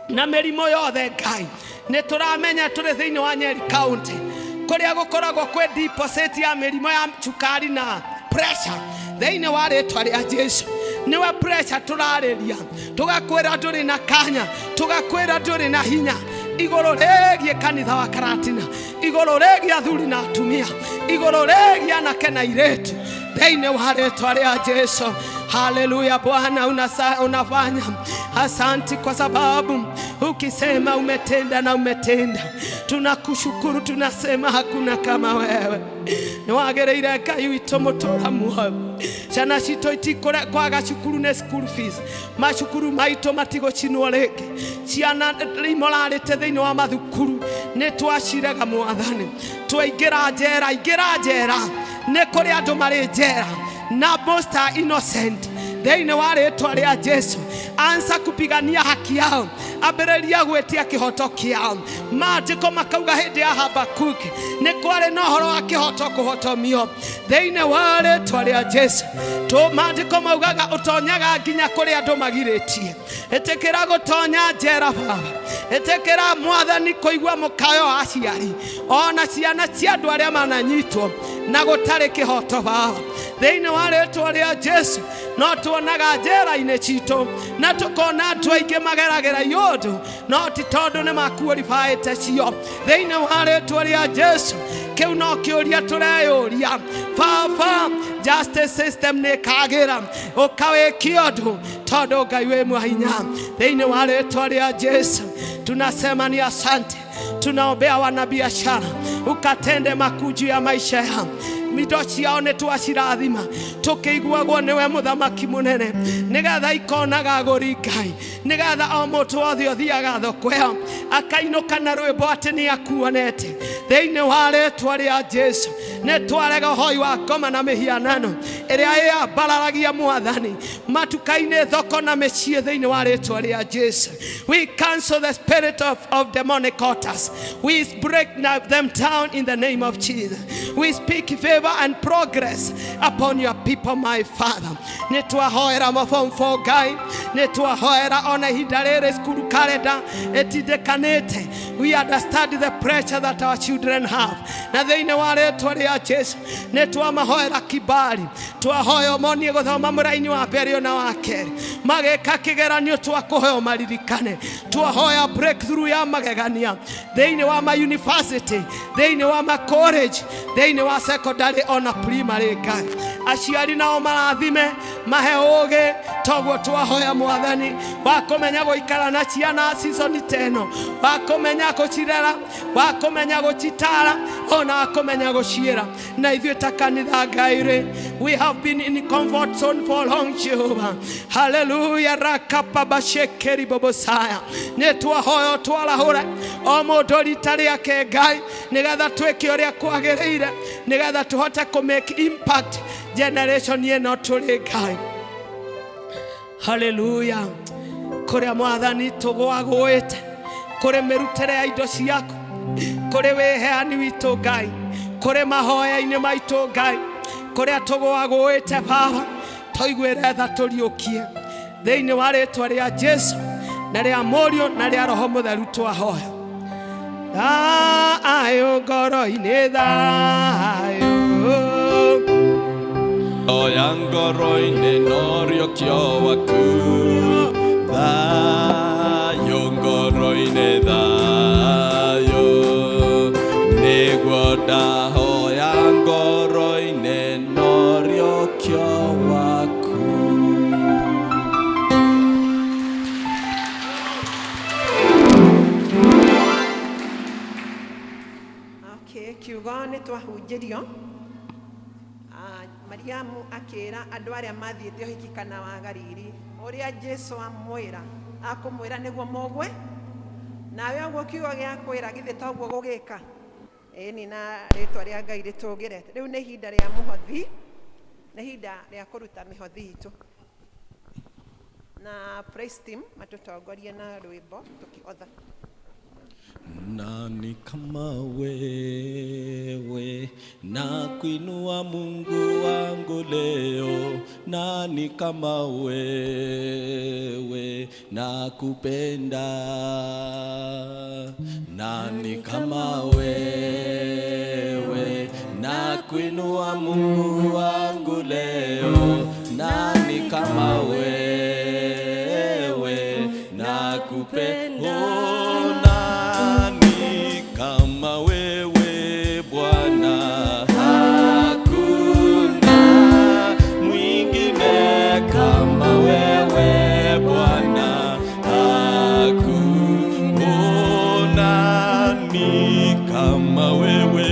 na mĩrimũ yothe. Ngai, nĩ tũramenya tũrĩ thĩinĩ wa Nyeri County kũrĩa gũkoragwo kwĩ deposit ya mĩrimũ ya cukari na pressure. Thĩinĩ wa rĩtwa rĩa Jesu, nĩwe pressure tũrarĩria, tũgakwĩra ndũrĩ na kanya, tũgakwĩra ndũrĩ na hinya igũrũ rĩgiĩ kanitha wa Karatina, igũrũ rĩgiĩ athuri na atumia, igũrũ rĩgiĩ anake na airĩtu thĩinĩ wa rĩtwa rĩa Jesu. Haleluya! Bwana unafanya. Asanti kwa sababu ukisema umetenda na umetenda. Tunakushukuru, tunasema hakuna kama wewe. Nĩ wagĩrĩire Ngai witũ mũtũra muoyo. Ciana citũ itikũre kwaga cukuru nĩ school fees, macukuru maitũ matigũcinwo rĩngĩ. Ciana imorarĩte thĩinĩ wa mathukuru nĩ twacirega mwathani. Twaingĩra njera, ingĩra njera, nĩ kũrĩ andũ marĩ njera na most are innocent. Thĩinĩ wa rĩtwa rĩa Jesu, ansa kupigania haki yao, ambĩrĩria gwĩtia kĩhoto kĩao. Maandĩko makauga hĩndĩ ya Habakuki nĩ kwarĩ na ũhoro wa kĩhoto kũhotomio. Thĩinĩ wa rĩtwa rĩa Jesu, maandĩko maugaga ũtonyaga nginya kũrĩa andũ magirĩtie. Ĩtĩkĩra gũtonya njera Baba, ĩtĩkĩra Mwathani kũigua mũkayo wa aciari ona ciana cia andũ arĩa mananyitwo na gũtarĩ kĩhoto Baba. Thĩinĩ wa rĩtwa rĩa Jesu, no tuonaga njera-inĩ citũ na tũkona andũ aingĩ mageragĩra iũndũ, no ti tondũ nĩ makuoribaĩte cio. Thĩinĩ wa rĩtwa rĩa Jesu, kĩu no kĩũria tũreyũria Baba. Justice system nĩ ĩkagĩra ũkawĩkia ũndũ tondũ Ngai wĩ mwahinya. Thĩinĩ wa rĩtwa rĩa Jesu tunasema ni asante. Tunaombea wanabiashara ukatende makuu juu ya maisha yao, indo ciao nĩ twacirathima tũkĩiguagwo nĩwe mũthamaki mũnene, nĩgetha ikonaga agũri Ngai, nĩgetha o mũndũ wothe ũthiaga thoko ĩyo akainũka na rwĩmbo atĩ nĩ akuonete. Thĩinĩ wa rĩtwa rĩa Jesu, nĩ twarega ũhoi wa ngoma na mĩhianano ĩrĩa ĩambararagia Mwathani matuka-inĩ, thoko na mĩciĩ. Thĩinĩ wa rĩtwa rĩa Jesu, we cancel the spirit of demonic altars. We break them down in the name of Jesus. We speak favor and progress upon your people, my Father. Nĩ twahoera ma form 4 Ngai, nĩ twahoera ona ihinda rĩrĩ cukuru calendar ĩtindĩkanĩte. We understand the pressure that our children have, na thĩinĩ wa rĩtwa rĩa Jesu nĩ twamahoera kibali, twahoya ũmonie gũthoma mũraini wa mbere ona wa kerĩ, magĩka kĩgeranio twakũhoya maririkane. Twahoya breakthrough ya magegania thĩinĩ wa ma university, thĩinĩ wa ma college, thĩinĩ wa secondary ona primary. Ngai, aciari nao marathime, mahe ũgĩ toguo twahoya Mwathani wa kũmenya gũikara na ciana season ta ĩno, wa kũmenya gũcirera, wa kũmenya gũcitara, ona wa kũmenya gũciĩra. Na ithuĩ ta kanitha Ngai rĩ, we have been in comfort zone for long, Jehovah. Haleluya rakapabashekeri bobosaya. Nĩ twahoya twarahũre o mũndũ rita rĩake Ngai, nĩgetha twĩke ũrĩa kwagĩrĩire, nĩgetha tũhote kũ make impact generation ĩno tũrĩ Ngai. Haleluya. Kũrĩa Mwathani tũgwagũĩte, kũrĩ mĩrutĩre ya indo ciaku, kũrĩ wĩheani witũ Ngai, kũrĩ mahoya-inĩ maitũ Ngai, kũrĩa tũgwagũĩte Baba, tũiguĩre tha, tũriũkie. Thĩinĩ wa rĩtwa rĩa Jesu na rĩa Mũriũ na rĩa Roho Mũtheru twahoya. Thayũ ngoro-inĩ, thayũ. Oya ngoro-inĩ norio waku, thayũ ngoro-inĩ, thayũ nĩguo ndahoya ngoro-inĩ norio waku. Okay, kiugo nĩ twahunjĩrio. Ah, Mariamu akĩra andũ arĩa mathiĩte ũhiki kana wa Galili ũrĩa Jesu amwĩra, akũmwĩra nĩguo mũgwe nawe ũguo kiugo gĩa kwĩra githĩ toguo gũgĩka. Ĩni, na rĩtwa rĩa Ngai rĩtũgĩre. Rĩu nĩ ihinda rĩa mũhothi, nĩ ihinda rĩa kũruta mĩhothi itũ, na praise team matũtongorie na rwĩmbo tũkĩhotha. Nani kama wewe na kuinua Mungu wangu leo? Nani kama wewe na kupenda? Nani kama wewe na kuinua Mungu wangu leo? Nani kama wewe na kupenda? Oh, nani kama wewe Bwana? Hakuna mwingine kama wewe Bwana. Hakuna nani kama wewe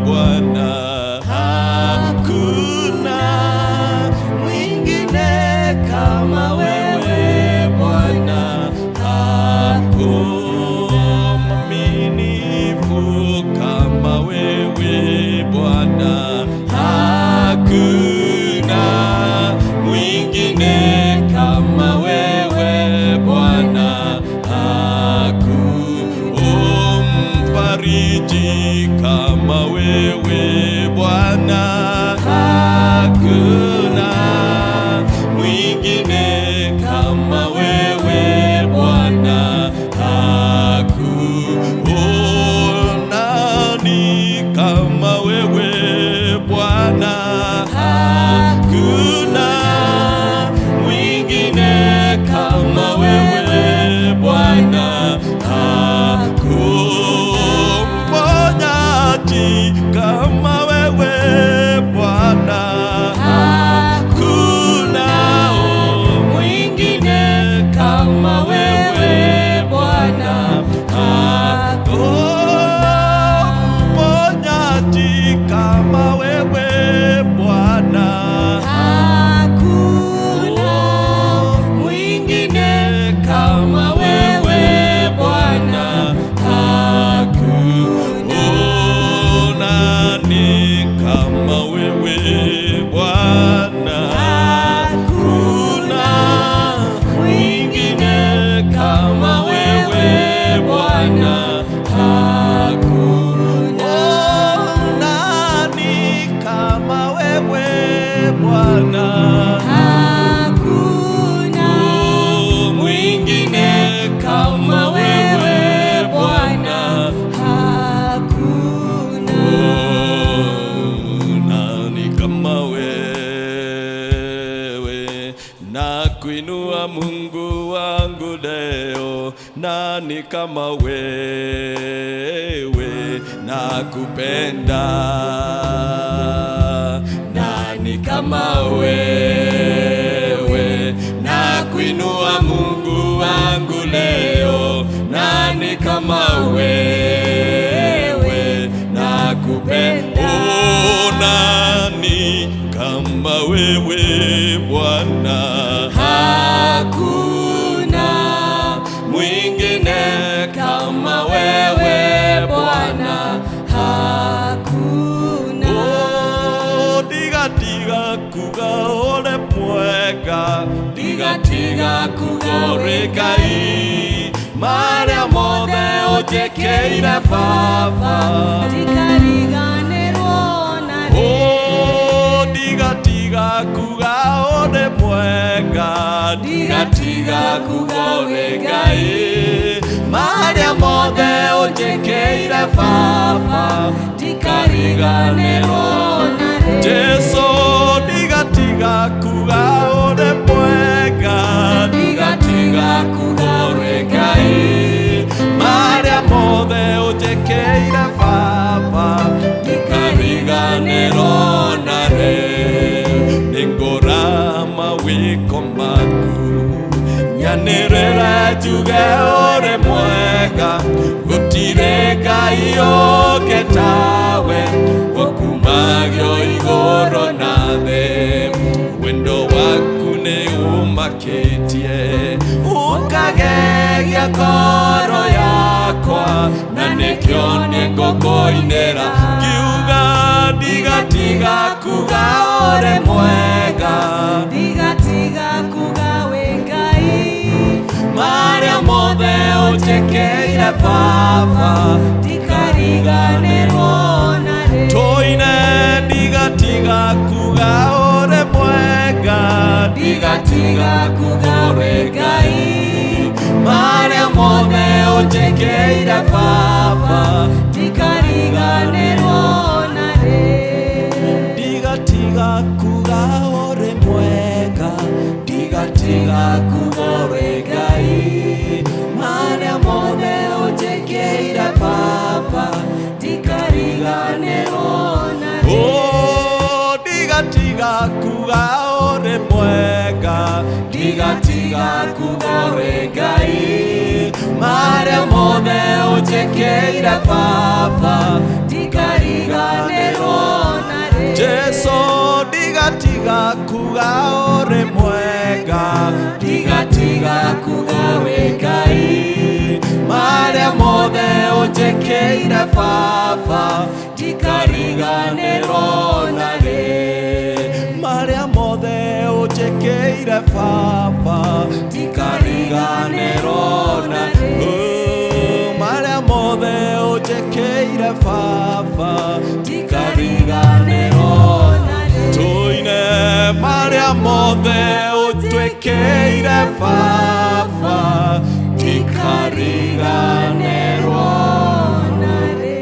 Bwana. Hakuna mwingine kama wewe Bwana. Hakuna leo, nani kama wewe nakupenda, nani kama wewe nakuinua Mungu wangu leo, nani kama wewe nakupenda, oh, nani kama wewe Bwana, hakuna mwingine kama wewe Bwana, hakuna. Oh, ndigatiga kuga ũrĩ mwega, ndigatiga kuga ũrĩ Ngai, marĩa mothe ũnjĩkĩire Baba, Ndikariganĩrwo na rĩ. Oh, ndigatiga kuga ũrĩ mwega, ndigatiga kuga ũrĩ Ngai, marĩa mothe ũnjĩkĩire Baba, Ndikariganĩrwo na rĩ. Jesu, ndigatiga kuga ũrĩ mwega, ndigatiga kuga ũrĩ Ngai, marĩa mothe ũnjĩkĩire Baba, ndikariganĩrwo na rĩ. Nĩngũrama wĩko maku, nyanĩrĩre njuge ũrĩ mwega, gũtirĩ Ngai ũngĩ tawe, ũkumagio igũrũ na thĩ, wendo waku nĩ ũmakĩtie, ũkagegia ngoro yakwa, na nĩkĩo nĩngũkũinĩra, ngiuga ndigatiga kuga ũrĩ mwega, Ndigatiga kuga wĩ Ngai. marĩa mothe ũnjĩkĩire Baba, Ndikariganĩrwo na rĩ. tũine ndigatiga kuga ũrĩ mwega, Ndigatiga kuga wĩ Ngai. marĩa mothe ũnjĩkĩire Baba, Ndikariganĩrwo na rĩ. ndigatiga kuga ũrĩ mwega, ndigatiga kuga ũrĩ Ngai, marĩa mothe ũnjĩkĩire Baba, Ndikariganĩrwo na rĩ. Oh, ndigatiga kuga ũrĩ mwega, ndigatiga kuga ũrĩ Ngai, marĩa mothe ũnjĩkĩire Baba, Ndikariganĩrwo na rĩ. Jesu, ndigatiga kuga ũrĩ mwega, ndigatiga kuga wĩ Ngai, marĩa mothe ũnjĩkĩire Baba, ndikariganĩrwo na rĩ. Marĩa mothe ũnjĩkĩire Baba, ndikariganĩrwo na rĩ. Oh, marĩa mothe ũnjĩkĩire Baba, ndikariganĩrwo na rĩ. tũine marĩa mothe ũtwĩkĩire Baba, ndikariganĩrwo na rĩ.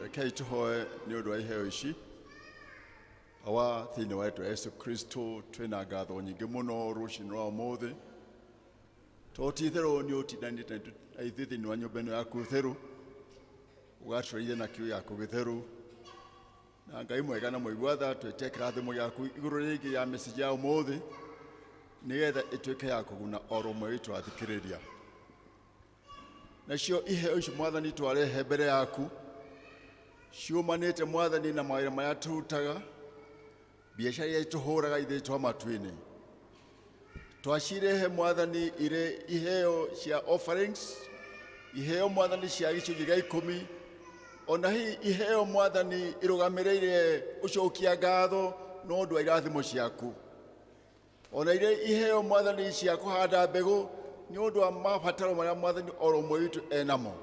Rekei tũhoe nĩ ũndũ wa iheo ici. Awa thĩinĩ wa rĩtwa Yesu Kristo twĩna ngatho nyingĩ mũno rũcinĩ rwa ũmũthĩ, tondũ ti itherũ nĩ ũtindanĩte na ithuĩ thĩinĩ wa nyũmba ĩno yaku theru, ũgatũreithia na kiugo gĩaku gĩtheru. Na Ngai mwega na mũigua tha, twĩtie kĩrathimo gĩaku igũrũ rĩngĩ ya message ya ũmũthĩ, nĩgetha ĩtuĩke ya kũguna oro ũmwe witũ athikĩrĩria. Nacio iheo ici Mwathani twarehe mbere yaku, ciumanĩte Mwathani na mawĩra marĩa tũrutaga, biacara iria tũhũraga ithuĩ twa matu-inĩ. Twacirehe Mwathani irĩ iheo cia offerings, iheo Mwathani cia gĩcunjĩ gĩa ikũmi, ona hihi iheo Mwathani irũgamĩrĩire ũcokia ngatho na ũndũ wa irathimo ciaku. Ona irĩ iheo Mwathani cia kũhanda mbegũ nĩ ũndũ wa mabataro marĩa Mwathani oro ũmwe witũ enamo.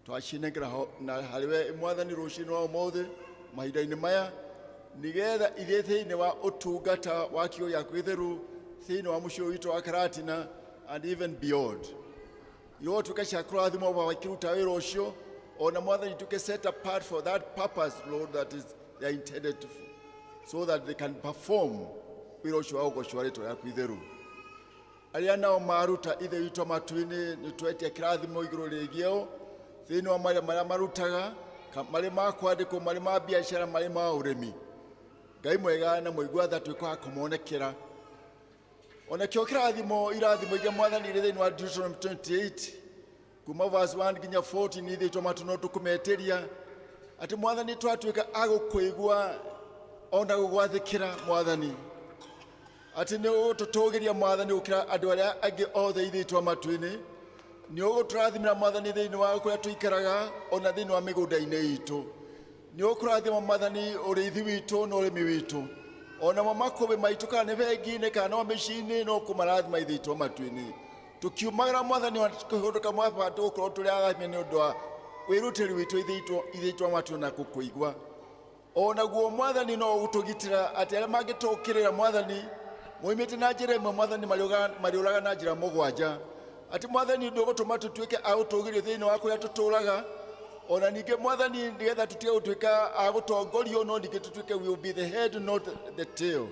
Twacinengera na harĩ we Mwathani rũcinĩ rwa ũmũthĩ mahinda-inĩ maya, nĩgetha ithiĩ thĩinĩ wa ũtungata wa kiugo gĩaku gĩtheru thĩinĩ wa mũciĩ witũ wa Karatina and even beyond. Irotuĩka cia kũrathimwo wakĩruta wĩra ũcio, ona Mwathani tuĩke set apart for that purpose, Lord, that is they are intended to, so that they can perform Wĩra ũcio wa ũgoci wa rĩtwa rĩaku itheru. Arĩa nao maruta Ithe witũ matu-inĩ, nĩ twetia kĩrathimo igũrũ rĩgiĩ o thĩinĩ wa marĩa marĩa marutaga, marĩ ma kwandĩkwo, marĩ ma biacara, marĩ ma ũrĩmi. Ngai mwega na mũigua tha, tuĩka wa kũmonekera. Onakĩo kĩrathimo, irathimo iria Mwathani irĩ thĩinĩ wa Deuteronomy 28 kuma verse 1 nginya 14, ithe witũ matu no tũkũmetĩria atĩ Mwathani twatuĩka a gũkũigua ona gũgwathĩkĩra Mwathani, atĩ nĩ ũgũtũtũgĩria Mwathani gũkĩra andũ arĩa angĩ othe. Ithe witũ wa matu-inĩ, nĩ ũgũtũrathimĩra Mwathani thĩinĩ wa kũrĩa tũikaraga ona thĩinĩ wa mĩgũnda-inĩ itũ. Nĩ ũkũrathima Mwathani ũrĩithi witũ na ũrĩmi witũ, onamo makũmbĩ maitũ, kana nĩ bengi-inĩ kana no mĩciĩ-inĩ, no kũmarathima. Ithe witũ wa matu-inĩ, tũkiumagĩra Mwathani ona tũkĩhũndũka mwaba, tũgũkorwo tũrĩ arathime nĩ ũndũ wa wĩrutĩri witũ, Ithe witũ wa matu, na gũkũigua. Onaguo Mwathani no ũgũtũgitĩra atĩ arĩa mangĩtũkĩrĩra Mwathani moimĩte na njĩra ĩmwe, Mwathani marĩũraga na njĩra mũgwanja. Atĩ Mwathani ndũgũtũma tũtuĩke a gũtũgĩrio thĩinĩ wa kũrĩa tũtũraga, ona ningĩ Mwathani nĩgetha tũtige gũtuĩka a gũtongorio, no ningĩ tũtuĩke we will be the head, not the tail.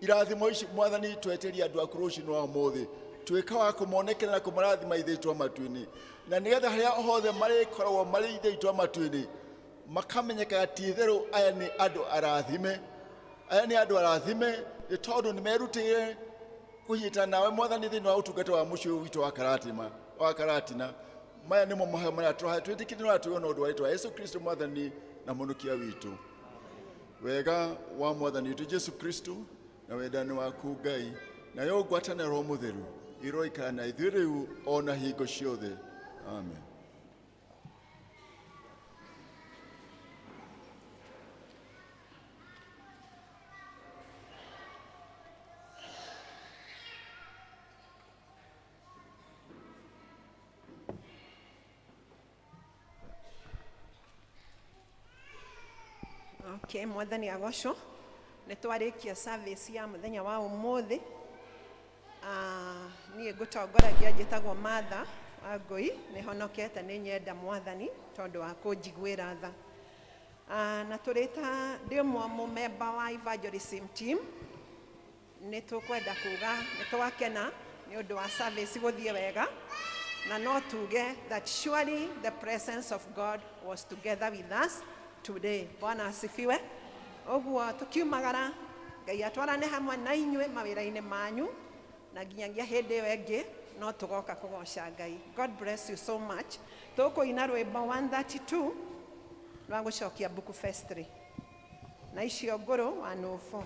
Irathimo ici Mwathani tweteria andũ aku rũcinĩ wa ũmũthĩ, tuĩka wa kũmonekera na kũmarathima, Ithe witũ wa matu-inĩ, na nĩgetha harĩa hothe marĩkoragwo marĩ, Ithe witũ wa matu-inĩ, makamenyekaga ti itherũ aya nĩ andũ arathime, aya nĩ andũ arathime, nĩ tondũ nĩ merutĩire kũnyitana nawe Mwathani thĩinĩ wa ũtungata wa mũciĩ ũyũ witũ wa Karatina, wa Karatina. Maya nĩmo mahoya marĩa tũrahoya twĩtĩkĩtie na tũigua na ũndũ wa rĩtwa rĩa Yesu Kristo, Mwathani na Mũhonokia witũ. Wega wa Mwathani witũ Jesu Kristo na wendani waku Ngai nayo ngwatanĩro Roho Mũtheru iroikara na ithuĩ rĩu ona hingo ciothe. Amen. Okay, Mwathani agocwo. Nĩ twarĩkia service ya mũthenya wa ũmũthĩ. Niĩ ngũtongoragia njĩtagwo Martha wa Ngũi, nĩ honokete, nĩ nyenda Mwathani tondũ wa kũnjiguĩra tha. Na tũrĩ ta ndĩ ũmwe mũmemba wa evangelism team, nĩ tũkwenda kuga nĩ twakena nĩ ũndũ wa service gũthiĩ wega, na no tuge that surely the presence of God was together with us today. Bwana asifiwe. Ũguo tũkiumagara, Ngai atwarane hamwe na inyuĩ mawĩra-inĩ manyu, na nginyagia hĩndĩ ĩyo ĩngĩ no tũgoka kũgoca Ngai. God bless you so much. Tũkũina rwĩmbo 132 rwa gũcokia book festry na icio ngũrũ 104.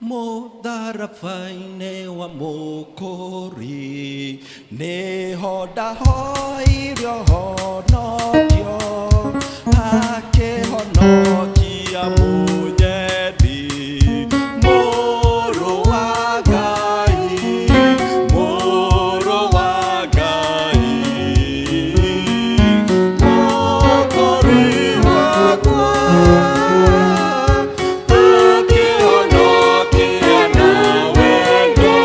Mũtharaba-inĩ wa Mũkũri nĩho ndahoire ũhonokio, akĩhonokia mũnyendi, Mũrũ wa Ngai, Mũrũ wa Ngai, Mũkũri wakwa, akĩhonokia na wendo,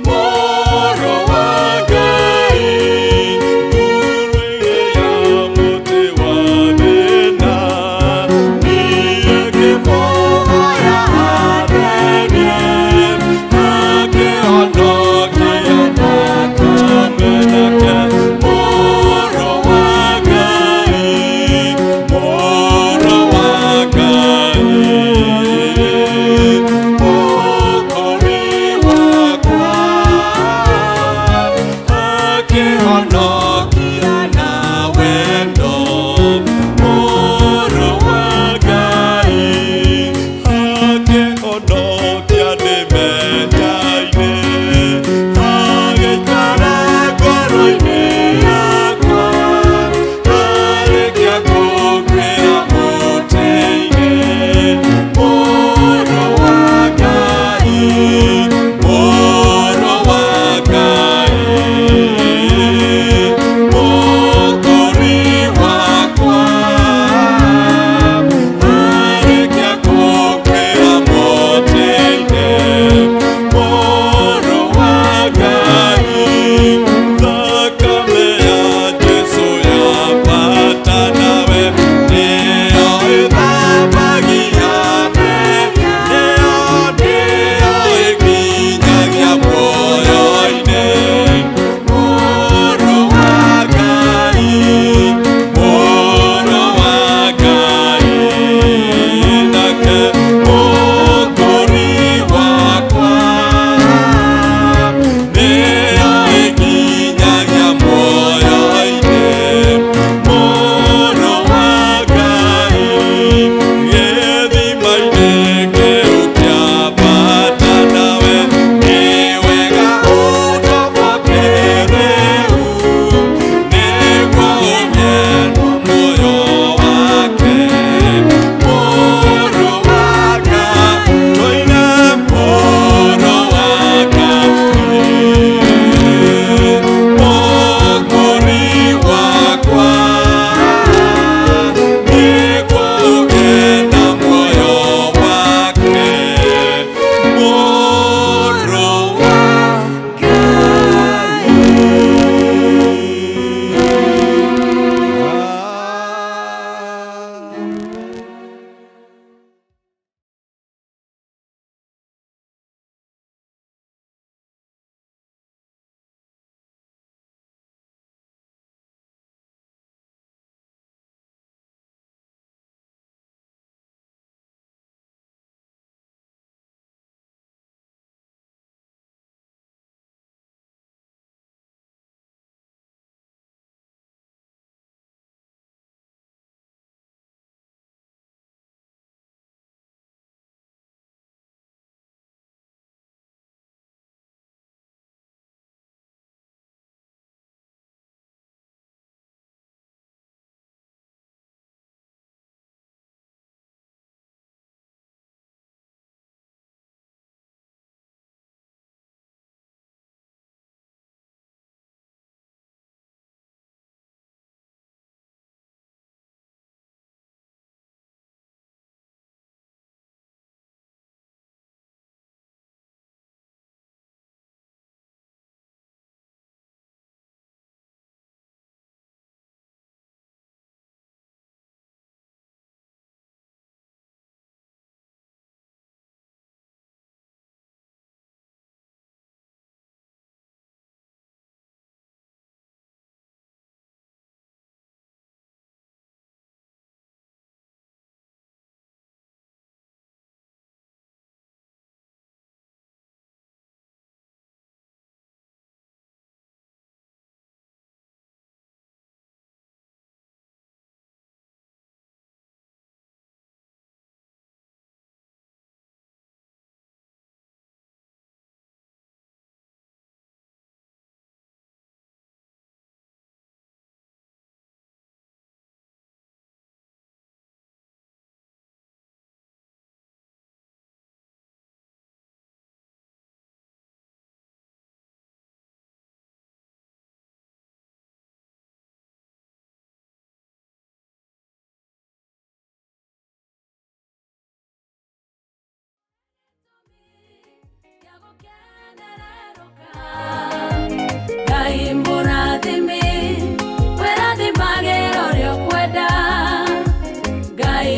Mũrũ wa Ngai, nguru ya mũtĩ wa thĩna, niĩ ngĩmũhoya atherie, akĩhonokia thakame yake, Mũrũ wa Ngai, Mũrũ wa Ngai, Mũkũri wakwa, akĩhonokia na wendo, Mũrũ wa Ngai, akĩhonokia ndĩ mehia-inĩ, agĩikara ngoro-inĩ yakwa, arĩkia kũnguĩra mũtĩ-inĩ, Mũrũ wa Ngai, Mũrũ wa Ngai, Mũkũri wakwa, arĩkia kũnguĩra mũtĩ-inĩ, Mũrũ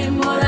Nĩ.